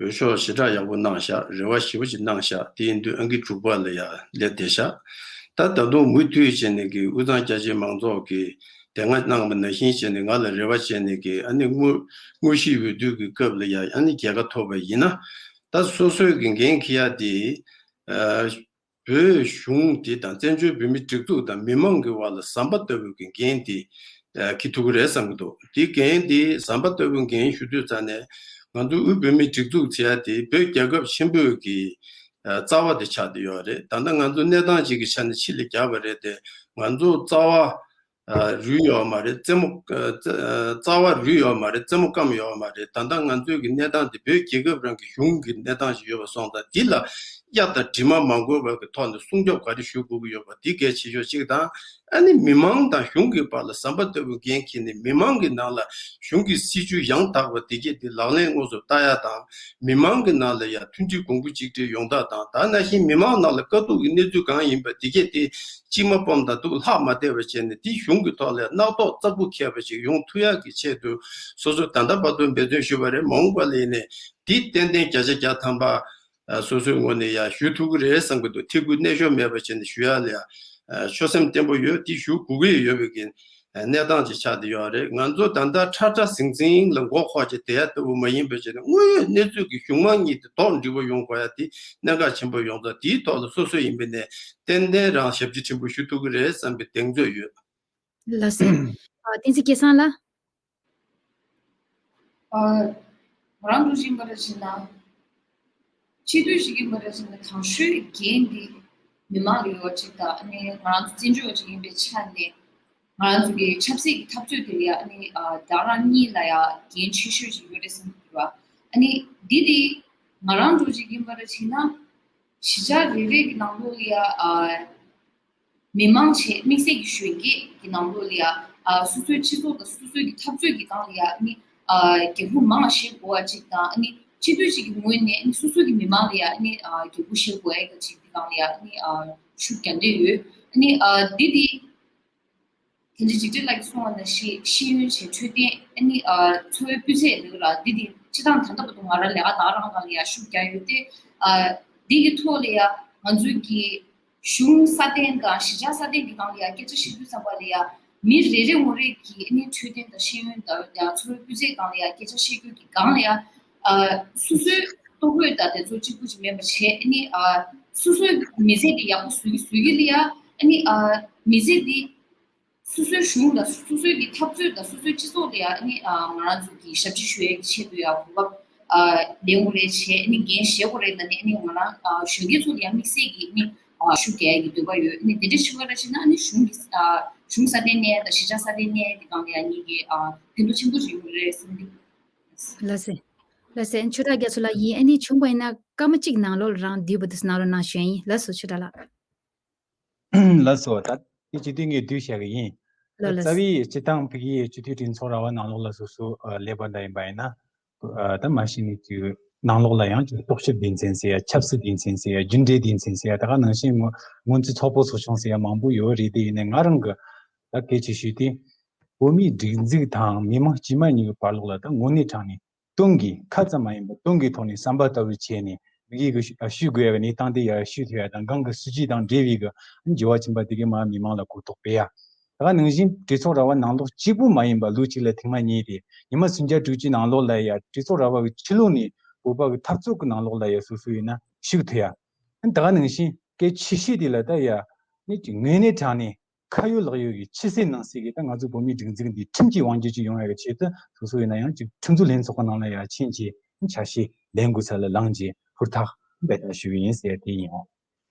འོས་ཤོག་ཞེ་དྲག་ཡག་པོ་གནང་ཤག་རེ་བ་ཞེ་པོ་ཅིག་གནང་ཤག་དེ་ཡིན་དུས་ཨང་ཀི་དྲུག་པ་ལ་ཡ་སླེབས་བསྡད་ཤག་ད་ད་དུང་མུ་མཐུད་བྱས་ནས་ཀྱི་དབུས་གཙང་རྒྱ་ཆེའི་མང་ཚོགས་ཀྱིས་དེ་སྔ་གནང་བ་ནང་བཞིན་བྱས་ནས་ང་ལ་རེ་བ་བྱས་ནས་ཀྱི་ཨ་ནི་དངོས་དངོས་གཞིའི་འོས་བསྡུ་གི་སྐབས་ལ་ཡ་ཨ་ནི་རྒྱལ་ཁ་ཐོབ་པ་ཡིན་ན། ད་སོ་སོའི་གི་འགན་འཁྱེར་ཡ་དེ་ཨ། བོད་གཞུང་དེ་དང་བཙན་བྱོལ་བོད་མིའི་སྒྲིག་འཛུགས་དང་མི་མང་གི་བར་ལ་ཟམ་པ་ལྟ་བུའི་གི་འགན་དེ་འཁྱེར་ཐུབ་ཀྱི་རེད་བསམ་གྱི་འདུག་དེ་འགན་དེ་ཟམ་པ་ལྟ་བུའི་འགན་ཞུ་དུས་ཙང་ནས་ང་ཚོ་དབུས་བོད་མིའི་སྒྲིག་འཛུགས་ཟེར་ཡ་དེ་བོད་རྒྱལ་ཁབ་ཆེན་པོའི་གི་རྩ་བ་དེ་ཆགས་བསྡད་ཡོད་རེད། ད་ལྟ་ང་ཚོ་གནས་སྟངས་ཅིག་གི་ཆ་ནས་ཕྱི་ལ་རྒྱག་པ་རེད་དེ། ང་ཚོ་རྩ་བ་ཨ་རུལ་ཡོད་མ་རེད། རྩེ་མོ་ཨ་རྩ་བ་རུལ་ཡོད་མ་རེད། རྩེ་མོ་སྐམ་ཡོད་མ་རེད། ད་ལྟ་ང་ཚོའི་གི་གནས་སྟངས་དེ་བོད་རྒྱལ་ཁབ་རང་གི་གཞུང་གི་གནས་སྟངས་ཤིག་ཡོད་པ་སོང་ཙང་། འདི་ལ་གཡའ་དང་དྲི་མ་མ་འགོས་པ་གི་ཐོག་ནས་སྲུང་སྐྱོབ་ག་རེ་ཞུ་དགོས་ཀྱི་ཡོད་པ་འདི་གལ་ཆེ་ཤོས་གཅིག་དང་། ཨ་ནི་མི་མང་དང་གཞུང་གི་བར་ལ་ཟམ་པ་ལྟ་བུ་འགན་འཁྱེར་ནས་མི་མང་གི་ནང་ལ་གཞུང་གི་སྲིད་ཇུས་ཡང་དག་པ་དེ་གས་དེ་ལག་ལེན་དངོས་སུ་བསྟར་ཡ་དང་། མི་མང་གི་ནང་ལ་ཡ་མཐུན་སྒྲིལ་གོང་བུ་གཅིག་སྒྲིལ་ཡོང་ཐབས་དང་། ད་ནང་བཞིན་མི་མང་ནང་ལ་དཀའ་སྡུག་གི་གནས་ཚུལ་གང་ཡིན་པ་དེ་གས་དེ་གཅིག་མ་སྤོམ་དང་སྡུག་ལྷག་མ་བསྡད་པ་བྱས་ནས་དེ་གཞུང་གི་ཐོག་ལ་རྣག་ཐོག་གཙག་བུ་འཁེལ་བ་ཞིག་ཡོང་ཐུབ་ཡག་གི་ཆེད་དུ་སོ་སོ་ད་ལྟ་བར་དུ་འབད་བརྩོན་ཞུས་པ་རེད། མ་འོངས་པ་ལ་ཡིན་ནའི་དེ་ཏན་ཏན་བརྒྱ་ཆ་བརྒྱ་ཐམ་པ་ཨ་སོ་སོའི་ངོས་ནས་ཡ་ཞུ་ཐུབ་ཀྱི་རེད་བསམ་གྱི་འདུག་ཐེ་གུ་གནས་ཤོར་མེད་པ་བྱས་ནས་ཞུ་ཡག་ལ་ཡ་ཨ་ཆོད་སེམས་བརྟན་པོ་ཡོད། དེ་ཞུ་དགོས་ཀྱི་ཡོད་པའི་གི་གནས་སྟངས་ཅིག་ཆགས་བསྡད་ཡོད་རེད། ང་ཚོ་ད་ལྟ་ཁྲ་ཁྲ་ཟིང་ཟིང་ལ་མགོ་འཁོར་བྱས་བསྡད་ཡ་ལྟ་བུ་མ་ཡིན་པ་བྱས་ནས་དངོས་ཡོད་གནས་ཚུལ་གྱི་གཞུང་མང་གཉིས་དེ་ཐོག་འགྲིག་པོ་ཡོང་དགོས་ཡ་དེ་གནད་འགག་ཆེན་པོ་ཡོང་ཙང་། དེའི་ཐོག་ལ་སོ་སོ་ཡིན་པ་ནས་ཏན་ཏན་རང་ཞབས་ཕྱི་ཕྲན་བུ་ཞུ་ཐུབ་ཀྱི་རེད་བསམ་པའི་གདེང་ཚོད་ཡོད། ལགས་སེ། ཨ་བསྟན་འཛིན་སྐལ་བཟང་ལགས། ཨ་ང་རང་འདྲ་བཞིན་པ་རེ་བྱས་ན། སྤྱི་འཐུས་ཤིག་ཡིན་པ་རེ་བྱས་ན་གང་ཤོས་འགན་འདི་མི་མང་ལ་ཡོད་ཅིག་དང་། ཨ་ནི་ང་རང་ཚོ་བཙན་བྱོལ་བ་ཅིག་ཡིན་པའི་ཆ་ནས་ང་རང་ཚོ་གི་ཆབ་སྲིད་ཀྱི་འཐབ་རྩོད་དེ་ལ་ཡ་ཨ་ནི་ཨ་བདག་རང་གཉིས་ལ་ཡ་འགན་ཆེ་ཤོས་ཤིག་ཡོད་རེད་བསམ་གྱི་འདུག་ཨ་ནི་འདི་དེ་ང་རང་འདྲ་ཅིག་ཡིན་པ་རེ་བྱས་ན་གཞིས་ཆགས་རེ་རེ་གི་ནང་ལོགས་ལ་ཡ་ཨ། མི་མང་བྱས་དམིགས་བསལ་གྱི་གཞོན་སྐྱེས་ཀྱི་ནང་ལོགས་ལ་ཡ་ཨ་སོ་སོའི་སྤྱི་ཚོགས་དང་སོ་སོའི་གི་འཐབ་རྩོད་ཀྱི་སྒང་ལ་ཡ་ཨ་ནི་ཨ་རྒྱབ་ཁུངས་མང་བ་བཞེས་དགོས་པ་ཅིག་དང་། ཨ་ནི་སྤྱི་འཐུས་ཅིག་གི་ངོས་ནས་ཨ་ནི་སོ་སོའི་གི་མི་མང་ལ་ཡ་ཨ་ནི་ཨ་རྒྱབ་སྐྱོར་བཞེས་དགོས་ཡ་གི་ཅིག་གི་སྒང་ལ་ཡ་ཨ་ནི་ཨ་ཤུགས་རྒྱག་འདོད་ཡོད། ཨ་ནི་ཨ་འདི་འདི་དེ་འདྲ་འཇིགས་བྲལ་ལགས་ཀྱིས་གསུངས་པ་ནང་བཞིན་ཤེས་ཡོན་བྱས་འཕྲོད་བསྟེན། ཨ་ནི་ཨ་འཚོ་བའི་སྤུས་ཚད་ལ་འདི་འདི་སྤྱི་བཏང་ད་ལྟ་བར་དུ་ང་རང་ལས་ཀ་ད་རང་སྒང་ལ་ཡ་ཤུགས་རྒྱག་ཡོད་དེ། ཨ་འདི་གི་ཐོག་ལ་ཡ་ང་ཚོའི་གི་གཞུང་སྲ་བརྟན་དང་གཞིས་ཆགས་སྲ་བརྟན་གྱི་སྒང་ལ་ཡ་སྐད་ཆ་བཤད་དུས་ཙམ་པ་ལ་ཡ་མི་རེ་རེ་ངོ་རེ་གིས་ཨ་ནི་འཕྲོད་བསྟེན་དང་ཤེས་ཡོན་དང་ཡ་འཚོ་བའི་སྤུས་ཚད་སྒང་ལ་ཡ་སྐད་ཆ་བཤད་རྒྱུ་གི་སྒང་ལ་ཡ་ཨ་སོ་སོའི་ལྟོ་གོས་དང་དེ་ཚོ་གཅིག་པུ་ཅིག་མེད་པ་བྱས། ཨ་ནི་ཨ་སོ་སོའི་མི་ཚེ་འདི་ཡག་པོ་བཟོ་གི་བཟོ་གི་ལ་ཡ་ཨ་ནི་ཨ་མི་ཚེ་འདི་སོ་སོའི་གཞུང་དང་སོ་སོའི་གི་འཐབ་རྩོད་དང་སོ་སོའི་སྤྱི་ཚོགས་ལ་ཡ་ཨ་ནི་ཨ་ང་རང་ཚོ་གི་ཞབས་ཕྱི་ཞུ་ཡ་གི་ཆེད་དུ་ཡ་གོ་སྐབས་ཨ་ལེན་དགོས་རེད་བྱས། ཨ་ནི་འགན་བཞེས་དགོས་རེད་ལབ་ནས་ཨ་ནི་ང་རང་ཨ་གཞོན་སྐྱེས་ཚོ་ལ་ཡ་དམིགས་བསལ་གྱི་ཨ་ནི་ཨ་ཤུགས་རྒྱག་ཡ་གི་འདོད་པ་ཡོད། ཨ་ནི་དེ་འདྲ་ཞུ་བ་ར་བྱས་ན་ཨ་ནི་གཞུང་གི་ཨ་གཞུང་སྲ་བརྟན་གནས་ཡ་དང་གཞིས་ཆགས་སྲ་བརྟན་གནས་ཡ་གི་སྒང་ལ་ཡ་ངེད་ཀྱི་ཨ་ཕན་ཐོགས་ཆེན་པོ་ཞིག་ཡོང་གི་རེད་བསམ་གི། ལགས་སེ། ལགས་སེ། ཆོས་གྲགས་རྒྱ་མཚོ་ལགས་ཡིན། ཨ་ནི་བྱུང་བ་ཡིན་ན་སྐར་མ་གཅིག་ནང་ལོགས་ལ་རང་བསྡུས་པ་དེ་ནང་ལོགས་གནང་ཞུ་ཡིན། ལགས་སོ་ཆོས་གྲགས་ལགས། ལགས་སོ། ད་དེ་བྱེད་དུས་ངས་བསྡུས་བཞག་གི་ཡིན། ལགས་ལགས། རྩ་བའི་སྤྱི་བཏང་ཕ་གིའི་སྤྱི་འཐུས་གྲོས་ཚོགས་ར་བ་ནང་ལོགས་ལ་སོ་སོ་ཨ་སླེབས་པ་འདྲ་ཡིན་པ་ཡིན་ན། ཨ་ད་མ་གཞི་ནས་ཀྱི་ནང་ལོགས་ལ་ཡང་ཀྱི་རྟོག་ཞིབ་སྡེ་ཚན་ཟེར་ཡ། ཆབ་སྲིད་སྡེ་ཚན་ཟེར་ཡ། རྒྱུན་འབྲེལ་སྡེ་ཚན་ཟེར་ཡ། ད་ག་ནང་བཞིན་སྔོན་སྔོན་རྩིས་ཚོགས་པ་ཚོགས་ཆུང་ཟེར་ཡ་མང་པོ་ཡོད་རེད། དེ་ཡིན་ནའི་ང་རང་གི་ད་གལ་ཆེ་ཤོས་དེ་བོད་མིའི་སྒྲིག་འཛུགས་དང་མི་མང་དཀྱུས་མ་གཉིས་ཀྱི་བར་ལོགས་ལ་ད་དངོས་གནས་དྲང་ནས་དོན་གྱི་ཁ་ཙམ་མ་ཡིན་པར་དོན་གྱི་ཐོག་ནས་བསམ་པ་ལྟ་བུ་བྱས་ནས་མི་གིས་གི་ཞུ་ཨ་ཞུ་དགོས་ཡ་གི་གནས་སྟངས་དེ་ཡ་ཞུ་ཐུབ་ཡ་དང་། གང་གི་སྲིད་ཇུས་དང་འབྲེལ་བའི་གི་འགྱུར་བ་ཕྱིན་པ་དེ་གི་མར་མི་མང་ལ་གོ་རྟོགས་སྤེལ་ཡ། ད་ག་ནང་བཞིན་གྲོས་ཚོགས་ར་བ་ནང་ལོགས་གཅིག་པུ་མ་ཡིན་པར་ལོ་གཅིག་ལ་ཐེངས་མ་གཉིས་དེ་ཉི་མ་སུམ་བརྒྱ་དྲུག་ཅུ་ནང་ལོགས་ལ་ཡ་གྲོས་ཚོགས་ར་བ་གི་ཕྱི་ལོགས་ནས་བོད་པ་གི་འཐབ་རྩོད་གི་ནང་ལོགས་ལ་ཡ་སོ་སོ་ཡིན་ན་ཞུགས་ཐུབ་ཡ། ད་ག་ནང་བཞིན་གལ་ཆེ་ཤོས་དེ་ལ་ད་ཡ་ནི་དངོས་གནས་དྲང་ནས་ཁ་ཡོད་ལག་ཡོད་ཀྱི་ཕྱི་གསལ་ནང་གསལ་གྱི་ད་ང་ཚོ་བོད་མིའི་སྒྲིག་འཛུགས་འདི་ཁྲིམས་ཀྱི་དབང་སྒྱུར་ཅིག་ཡོང་ཡ་གི་ཆེད་དུ་སོ་སོ་ཡིན་ན་ཡང་ཅིག་ཁྲིམས་རྩོད་ལྷན་ཚོགས་ཀྱི་ནང་ལ་ཡ་ཕྱིན་བྱས་ཆ་ཤས་ལེན་དགོས་ས་ལ་ལངས་བྱས་ཧུར་ཐག་འབད་ཐག་ཞུ་གི་ཡིན་ཟེར་དེ་ཡིན་འོང་།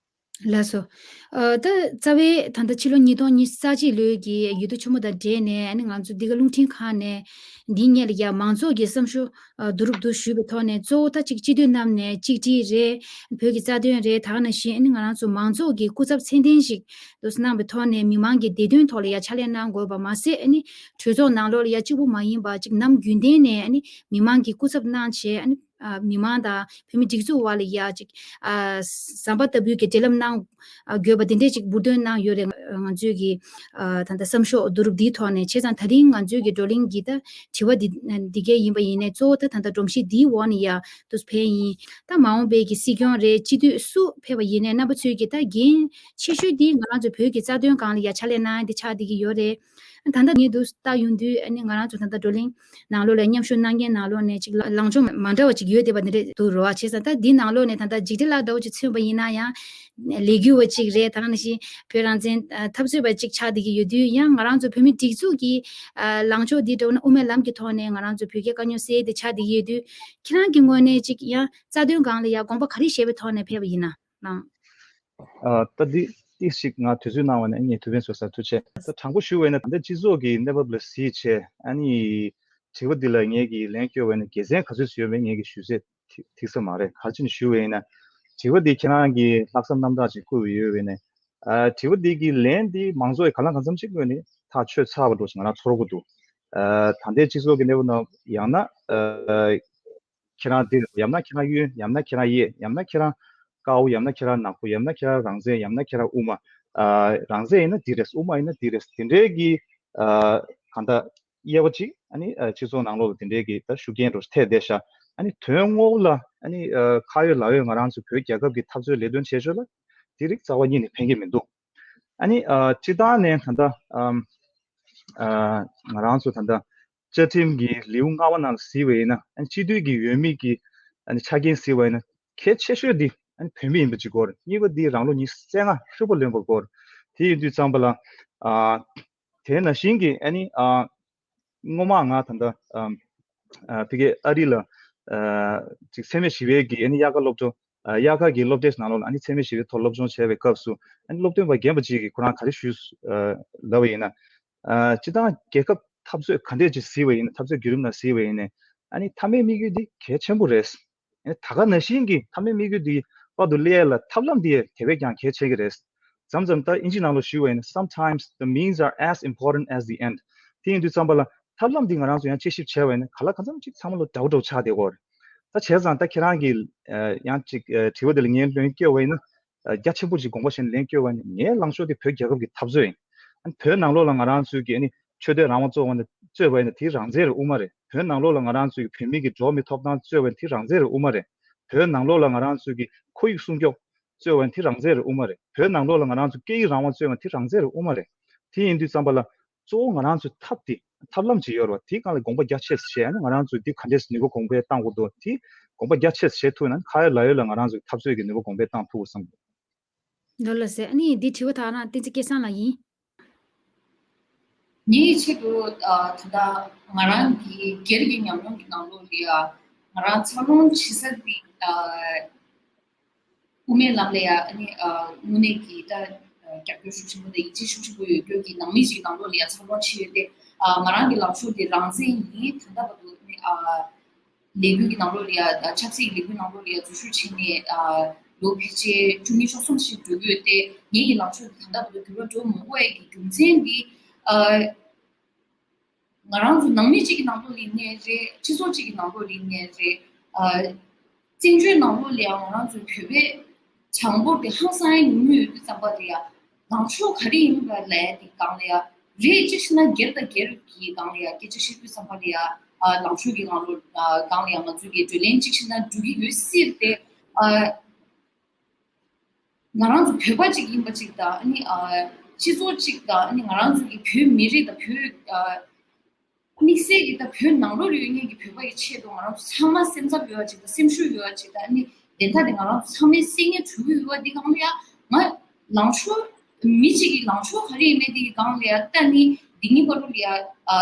ལགས་སོ། ཨ་ད་རྩ་བའི་ད་ལྟ་ཕྱི་ལོ་ཉིས་སྟོང་ཉི་ཤུ་རྩ་གཅིག་ལོའི་གི་འོས་བསྡུ་ཆེན་མོ་དང་འབྲེལ་ནས་ཨ་ནི་ང་ཚོ་འདི་ག་རླུང་འཕྲིན་ཁང་ནས་འདིའི་སྔོན་ལ་ཡ་མང་ཚོགས་ཀྱི་བསམ་ཤོག་ཨ་བསྡུ་རུབ་བསྡུ་ཞུས་པའི་ཐོག་ནས་གཙོ་བོ་ད་ཅིག་སྤྱི་འཐུས་རྣམས་ནས་གཅིག་སྒྲིལ་རེད། བོད་ཀྱི་རྩ་དོན་རེད། ད་ག་ནང་བཞིན་ཨ་ནི་ང་རང་ཚོ་མང་ཚོགས་ཀྱི་སྐུ་ཚབ་མཚན་ལྡན་ཞིག་འདུག་སེ་གནང་བའི་ཐོག་ནས་མི་མང་གི་བདེ་དོན་ཐོག་ལ་ཡ་ཕྱག་ལས་གནང་དགོས་པ་མ་ཟད། ཨ་ནི་གྲོས་ཚོགས་ནང་ལོགས་ལ་ཡ་གཅིག་པུ་མ་ཡིན་པ་ཅིག་ནམ་རྒྱུན་ལྡན་ནས་ཨ་ནི་མི་མང་གི་སྐུ་ཚབ་གནང་བྱས་ཨ་ནི་ཨ་མི་མང་དང་བོད་མི་སྒྲིག་འཛུགས་བར་ལ་ཡ་ཅིག་ཨ་ཟམ་པ་ལྟ་བུའི་གི་འབྲེལ་ལམ་གནང་ཨ་དགོས་པ་དེ་འདྲས་ཅིག་འབུར་འདོན་གནང་ཡོད་རེད། ང་ཚོས་ཀྱི་ཨ་ད་ལྟ་བསམ་ཤོག་བསྡུ་རུབ་འདིའི་ཐོག་ནས། བྱས་ཙང་ད་རིང་ང་ཚོས་ཀྱི་བགྲོ་གླེང་གི་ད་དྲི་བ་འདི་འདི་གས་ཡིན་པ་ཡིན་ནའི་གཙོ་བོ་ད་ད་ལྟ་སྒྲོམ་གཞི་འདིའི་འོག་ནས་ཡ་དུ་ཕེབས་ཡིན། ད་མ་འོངས་པའི་གི་སྲིད་སྐྱོང་རེད། སྤྱི་འཐུས་སུ་ཕེབས་པ་ཡིན་ནའི་རྣམ་པ་ཚོས་ཀྱི་ད་འགན་ཆེ་ཤོས་འདི་ང་རང་ཚོ་བོད་ཀྱི་རྩ་དོན་སྒང་ལ་ཡ་ཕྱག་ལས་གནང་ཡ་འདི་ཆགས་བསྡད་ཀྱི་ཡོད་རེད། ད་ལྟ་ངས་འདུག་ལྟ་ཡོང་དུས་ཨ་ནི་ང་རང་ཚོ་ད་ལྟ་བགྲོ་གླེང་ནང་ལོགས་ལ་མཉམ་ཞུགས་གནང་མཁན་ནང་ལོགས་ནས་ཅིག་ལ་ལངས་ཕྱོགས་མ་འདྲ་བ་ཅིག་ཡོད་བསྡད་པ་འདི་འདྲ་འདུག་རོ། བྱས་ཙང་ད་འདི་ནང་ལོགས་ནས་ད་ལྟ་འཇིགས་བྲལ་ལགས་འདྲ་བོ་ཅིག་མཚོན་པ་ཡིན་ན་ཡང་ལས་འགུལ་བ་ཅིག་རེད། ད་ག་ནང་བཞིན་བོད་རང་བཙན་འཐབ་རྩོད་པ་ཅིག་ཆགས་བསྡད་ཀྱི་ཡོད་དུས། ཡང་ང་རང་ཚོ་བོད་མི་སྒྲིག་འཛུགས་ཀྱི་ལངས་ཕྱོགས་འདི་འདྲ་བོ་ན་དབུ་མའི་ལམ་གྱི་ཐོག་ནས་ང་རང་ཚོ་བོད་རྒྱའི་དཀའ་རྙོག་སེལ་ཏེ་ཆགས་བསྡད་ཀྱི་ཡོད་དུས། ཁྱེད་རང་གི་ངོས་ནས་ཅིག་ཡང་རྩ་དོན་སྒང་ལ་ཡང་དགོངས་པ་ག་རེ་བཞེས་པའི་ཐོག་ནས་ཕེབས་པ་ཡིན་ན་ལགས། ཨ་ད་འདི་ཏིག་ཞིག་ང་དུས་ཚོད་གནང་བ་ནས་ངས་དུས་ཕན་གསོས་ས་ཐུགས་རྗེ་ཆེ། ད་དྲང་པོ་ཞུ་བ་ཡིན་ན་ད་ལྟ་སྤྱི་ཚོགས་ཀྱི་གནས་བབ་ལ་གཟིགས་བྱས་ཨ་ནི་དྲི་བ་འདི་ལ་ངས་ཀྱིས་ལན་སྐྱོར་བ་ཡིན་ན་དགེ་མཚན་ག་ཚོད་ཡོད་མེད་ངས་ཀྱིས་ཞུ་ཚད་ཐིག་ཐིག་ས་མ་རེད། ག་རེ་བྱས་ནས་ཞུ་བ་ཡིན་ན་དྲི་བ་འདི་ཁྱེད་རང་གིས་ལྷག་བསམ་རྣམ་དག་ཅིག་བསྐུལ་བ་ཡོད་པས་ནས། ཨ་དྲི་བ་འདི་གི་ལན་འདི་མང་ཚོགས་ཀྱིས་གང་ལ་གང་འཚམ་ཅིག་ངོས་ནས་ཐག་ཆོད་ཚར་བ་འདྲ་ཞིག་ང་རང་ཚོར་གྱི་འདུག་ཨ་ད་ལྟའི་སྤྱི་ཚོགས་ཀྱི་གནས་བབ་ནང་ཡང་ན་ཨ་ཁྱེད་རང་འདིར། ཡང་ན་ཁྱེད་རང་གཡོན། ཡང་ན་ཁྱེད་རང་གཡས། ཡང་ན་ཁྱེད་རང་དཀར་པོ། ཡང་ན་ཁྱེད་རང་ནག་པོ། ཡང་ན་ཁྱེད་རང་རང་བཙན། ཡང་ན་ཁྱེད་རང་དབུ་མ། ཨ་རང་བཙན་ཡིན་ན་འདི་རེད། དབུ་མ་ཡིན་ན་འདི་རེད། དེ་འདྲའི་གི་ཨ་གང་ལྟར་དབྱེ་བ་ཅིག་ཨ་ནི་ཨ་སྤྱི་ཚོགས་ནང་ལོགས་ལ་དེ་འདྲའི་གི་ད་ཤུགས་རྐྱེན་འདྲ་ཐེབས་བསྡད་ཤག་ཨ་ནི་དོན་དངོས་པོ་ལ་ཨ་ནི་ཨ་ཁ་ཡོད་ལག་ཡོད་ང་རང་ཚོ་བོད་རྒྱལ་ཁབ་ཀྱི་འཐབ་རྩོད་ལས་དོན་བྱེད་ཕྱོགས་ལ་དེ་རིགས་རྩ་བ་ཉིད་ནས་ཕན་གྱི་མི་འདུག་ཨ་ནི་ཨ་སྤྱིར་བཏང་ནས་ད་ལྟ་ཨམ་ཨ་ང་རང་ཚོ་ད་ལྟ་བཅའ་ཁྲིམས་ཀྱི་ལེའུ་ལྔ་པ་ནང་ལ་གཟིགས་པ་ཡིན་ན། ཨ་ནི་སྤྱི་འཐུས་ཀྱི་འོས་མི་གི་ཨ་ནི་ཆ་རྐྱེན་གཟིགས་པ་ཡིན་ན་གལ་ཆེ་ཤོས་འདི་ཨ་ནི་བོད་མི་ཡིན་པ་གཅིག་དགོས་རེད། གཉིས་པ་འདི་རང་ལོ་ཉི་ཤུ་རྩ་ལྔ་ཧྲིལ་པོ་ལོན་པ་དགོས་རེད། དེ་ཡིན་དུས་ཙམ་པ་ལ་ཨ་དེ་ནང་བཞིན་གྱི་ཨ་ནི་ཨ་སྔོན་མ་ང་ད་ལྟ་ཨ་ཨ་ཕ་གི་ཨ་རི་ལ་ཨ་ཅིག་འཚེ་མེད་ཞི་བའི་གི་ཨ་ནི་དབྱར་ཁ་སློབ་གྲྭ། ཨ་དབྱར་ཁ་གི་སློབ་གྲྭའི་ནང་ལོགས་ལ་ཨ་ནི་འཚེ་མེད་ཞི་བའི་ཐོག་སློབ་སྦྱོང་བྱས་པའི་སྐབས་སུ་ཨ་ནི་སློབ་སྟོན་པ་རྒན་པ་ཅིག་གིས་ཁོ་རང་ག་རེ་ཞུས་ཨ་ལབ་པ་ཡིན་ན། ཨ་སྤྱིར་བཏང་རྒྱལ་ཁབ་འཐབ་རྩོད་ག་འདྲས་ཅིག་གཟིགས་པ་ཡིན་ན། འཐབ་རྩོད་བརྒྱུད་རིམ་ནང་གཟིགས་པ་ཡིན་ན་ཨ་ནི་མཐའ་མའི་དམིགས་ཡུལ་འདི་གལ་ཆེན་པོ་རེད། ཨ་ནི་ད་ག་ནང་བཞིན་གྱི་མཐའ་མའི་དམིགས་ཡུལ་འདི་དཔག་ཏུ་ལེན་ཡ་ལ་ཐབས་ལམ་འདི་དེ་བས་ཀྱང་གལ་ཆེ་གི་རེད། མཚམས་མཚམས་ད་ཨིན་ཇི་ནང་ལོགས་ཞུས་པ་ཡིན་ན། Sometimes the means are as important as the end. དེ་ཡིན་དུས་ཙམ་པ་ལ་ཐབས་ལམ་འདི་ང་རང་ཚོ་ཡང་དཔྱད་ཞིབ་བྱས་པ་ཡིན་ན་ག་ལ་གང་འཚམ་ཅིག་ཚང་མ་ལ་འདྲ་པོ་འདྲ་པོ་ཆགས་བསྡད་ཡོད་རེད། ད་བྱས་ཙང་ད་ཁྱེད་རང་གིས་ཨ་ཡང་ཅིག་ཨ་དྲི་བ་འདི་ལ་ངས་ལན་བསྐྱོན་པ་ཡིན་ན། ཨ་རྒྱ་ཆེན་པོ་ཅིག་དགོངས་པ་བཞེས་ནས་ལན་བསྐྱོན་པ་ཡིན་ན། ངའི་ལངས་ཕྱོགས་དེ་བོད་རྒྱལ་ཁབ་ཀྱི་འཐབ་རྩོད་ཡིན། ཨ་ནི་བོད་ནང་ལོགས་ལ་ང་རང་ཚོའི་གི་ཨ་ནི་ཆོས་དད་རང་དབང་རྩོད་པ་ཡིན་ན་རྩོད་པ་ཡིན་ན་དེ་རང་བཙན་རེད། དབུ་མ་རེད། བོད་ནང་ལོགས་ལ་ང་རང་ཚོའི་གི་བོད་མི་གི་འགྲོ་བ་མིའི་ཐོབ་ཐང་རྩོད་པ་ཡིན་ན་དེ་རང་བཙན་རེད། དབུ་མ་རེད། བོད་ནང་ལོགས་ལ་ང་རང་ཚོའི་གི་ཁོར་ཡུག་སྲུང་སྐྱོབ་རྩོད་པ་ཡིན་ན་དེ་རང་བཙན་རེད། དབུ་མ་རེད། བོད་ནང་ལོགས་ལ་ང་རང་ཚོ་སྐད་ཡིག་རང་དབང་རྩོད་པ་ཡིན་ན་དེ་རང་བཙན་རེད། དབུ་མ་རེད། དེ་ཡིན་དུས་ཙམ་པ་ལ་གཙོ་བོ་ང་རང་ཚོའི་ཐབས་དེ་ཐབས་ལམ་ཅིག་ཡོད་རེད་བ། དེའི་སྒང་ལ་དགོངས་པ་རྒྱ་ཆེ་ཙམ་བཞེས། ཨ་ནི་ང་རང་ཚོས་འདི་ག་འདྲས་ནུས་པ་གོང་འཕེལ་གཏང་དགོས་འདུག་དེ་དགོངས་པ་རྒྱ་ཆེ་ཙམ་བཞེས་ཐུབ་ན་ཁ་ཡོད་ལག་ཡོད་ལ་ང་རང་ཚོའི་འཐབ་རྩོད་ཀྱི་ནུས་པ་གོང་འཕེལ་གཏང་ཐུབ་དགོས་བསམ་གི་འདུག་ལགས་སོ། ལགས་སེ། ཨ་ནི་འདི་དྲི་བ་དག་རང་བསྟན་འཛིན་སྐལ་བཟང་ལགས་ཡིན། ངའི་ཆེད་དུ་ཨ་ད་ལྟ་ང་རང་གི་སྒེར་གྱི་ཉམས་མྱོང་གི་ནང་ལོགས་ལ་ཡ་ང་རང་འཚར་ལོངས་བྱེད་ས་འདི་ཨ་དབུ་མའི་ལམ་ལ་ཡ་ཨ་ནི་ཨ་དངོས་གནས་ཀྱི་ད་ཨ་རྒྱབ་སྐྱོར་ཤུགས་ཆེན་པོ་དང་ཡིད་ཆེས་ཤུགས་ཆེན་པོ་ཡོད་རྒྱུ་གི་ནང་མི་ཞིག་ནང་ལོགས་ལ་ཡ་འཚར་ལོངས་བྱས་ཡོད་དེ། ཨ་ང་རང་གི་ལངས་ཕྱོགས་དེ་རང་བཙན་ཡིན། ད་ལྟ་བར་དུ་ཨ་ནི་ཨ། ལས་འགུལ་གྱི་ནང་ལོགས་ལ་ཡ་ཆབ་སྲིད་ཀྱི་ལས་འགུལ་ནང་ལོགས་ལ་ཡ་འཛུལ་ཞུགས་བྱས་ནས་ལོ་ཕལ་ཆེར་བཅུ་གཉིས་བཅུ་གསུམ་ཞིག་འགྲོ་གི་ཡོད་དེ། ངེད་ཀྱི་ལངས་ཕྱོགས་དེ་ད་ལྟ་བར་དུ་འགྱུར་བ་འགྲོ་མ་དགོས་ཡ་གི་རྒྱུ་མཚན་འདི། ང་རང་ཚོ་ནང་མི་གཅིག་གི་ནང་ལོགས་ལ་ཡིན་ནའི་རེད། སྤྱི་ཚོགས་གཅིག་གི་ནང་ལོགས་ལ་ཡིན་ནའི་རེད། ཨ། བཙན་བྱོལ་ནང་ལོགས་ལ་ཡང་ང་རང་ཚོའི་བོད་པའི་གྲངས་འབོར་དེ་ཧང་སང་ཡང་ཉུང་ཉུང་ཡོད་དུས་ཙམ་པ་ལ་ཡ། ལངས་ཕྱོགས་ག་རེ་ཡིན་པ་ལབ་ཡ་དེ་སྒང་ལ་ཡ། རེད། གཅིག་བྱས་ན་སྒེར་དང་སྒེར་གྱི་སྒང་ལ་ཡ་སྐད་ཆ་བཤད་དུས་ཙམ་པ་ལ་ཡ། ཨ། ལངས་ཕྱོགས་ཀྱི་སྒང་ལོགས། ཨ། སྒང་ལ་ཡ་ང་ཚོས་ཀྱི་བགྲོ་གླེང་གཅིག་བྱས་ན་འགྲོ་གི་ཡོད་སྲིད་དེ། ཨ། ང་རང་ཚོ་བོད་པ་གཅིག་ཡིན་པ་གཅིག་དང་། ཨ་ནི། ཨ། སྤྱི་ཚོགས་གཅིག་དང་། ཨ་ནི་ང་རང་ཚོ་གི་བོད་མི་རིགས་དང་། བོད། ཨ། དམིགས་བསལ་གྱི་ད་བོད་ནང་ལོགས་ལ་ཡོད་མཁན་གྱི་བོད་པ་ཡི་ཆེད་དུ་ང་རང་ཚོ་ཚང་མ་སེམས་འཚབ་ཡོད་པ་གཅིག་དང་། སེམས་ཤུགས་ཡོད་པ་གཅིག་དང་། ཨ་ནི་བདེན་མཐའ་དེ་ང་རང་ཚོ་ཚང་མའི་སེམས་ངོ་ཐུག་གི་ཡོད་པ་འདི་སྒང་ལ་ཡ། ང་ལངས་ཕྱོགས། མི་གཅིག་གི་ལངས་ཕྱོགས་ག་རེ་ཡིན་མིན་དེ་གི་སྒང་ལ་ཡ། ད་ནི་འདི་གཉིས་བར་དུ་ལ་ཡ། ཨ།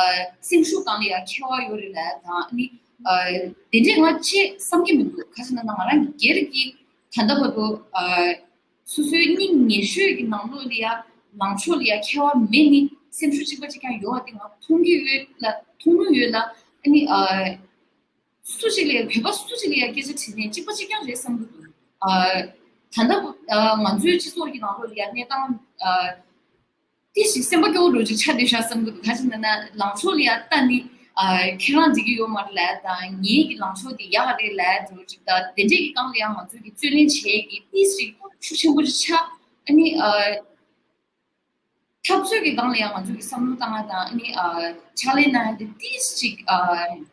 སེམས་ཤུགས་སྒང་ལ་ཡ་ཁྱད་པར་ཡོད་རེད་ལབ་ཡ་དང་། ཨ་ནི། ཨ། དེ་འདྲས་ང་བྱེད་བསམ་གྱི་མི་འདུག་ག་ཅི་ན་ན་ང་རང་གི་སྒེར་གྱི་ད་ལྟ་བར་དུ། ཨ། སོ་སོའི་སྙིང་ཉེ་ཤོས་ཀྱི་ནང་ལོགས་ལ་ཡ་ལངས་ཕྱོགས་ལ་ཡ་ཁྱད་པར་མེད་ནི་སེམས་ཤུགས་གཅིག་པ་གཅིག་རྐྱང་ཡོད་པ་དེ་ང་མཐོང་གི་ཡོད་ལ། མཐོང་མྱོང་ཡོད་ལ། ཨ་ནི། ཨ། སུ་གཅིག་ལ་ཡ། བོད་པ་སུ་གཅིག་ལ་ཡ་སྐད་ཆ་དྲིས་ནས་གཅིག་པ་གཅིག་རྐྱང་རེད་བསམ་གྱི་འདུག་ཨ། ད་ལྟ་བུ། ཨ། ང་ཚོའི་སྤྱི་ཚོགས་ཀྱི་ནང་ལོགས་ལ་ཡ་གནས་སྟངས། ཨ། ཏི་ཞིག་སེམས་པ་སྐྱོ་བོ་འདྲ་ཅིག་ཆགས་བསྡད་ཤག་བསམ་གྱི་འདུག་ག་ཅི་ན་ན་ལངས་ཕྱོགས་ལ་ཡ་ལྟ་ནི། ཨ། ཁྱེད་རང་འགྲིག་གི་ཡོད་མ་རེད་ལབ་དང་། ངེད་ཀྱི་ལངས་ཕྱོགས་དེ་ཡག་རེད་ལབ་འདྲ་ཅིག་དང་། དེ་འདྲས་ཀྱི་སྒང་ལ་ཡང་ང་ཚོས་ཀྱི་རྩོད་ལེན་བྱེད་ཀྱི་ཏི་ཞིག་ཤུགས་ཆེན་པོ་ཅིག་ཆགས། ཨ་ནི། ཨ། འཐབ་རྩོད་ཀྱི་སྒང་ལ་ཡང་ང་ཚོས་ཀྱི་བསམ་བློ་བཏང་ཡ་དང་། ཨ་ནི། ཨ། ཕྱག་ལས་གནང་ཡ་དེ་ཏི་ཞིག་ཨ།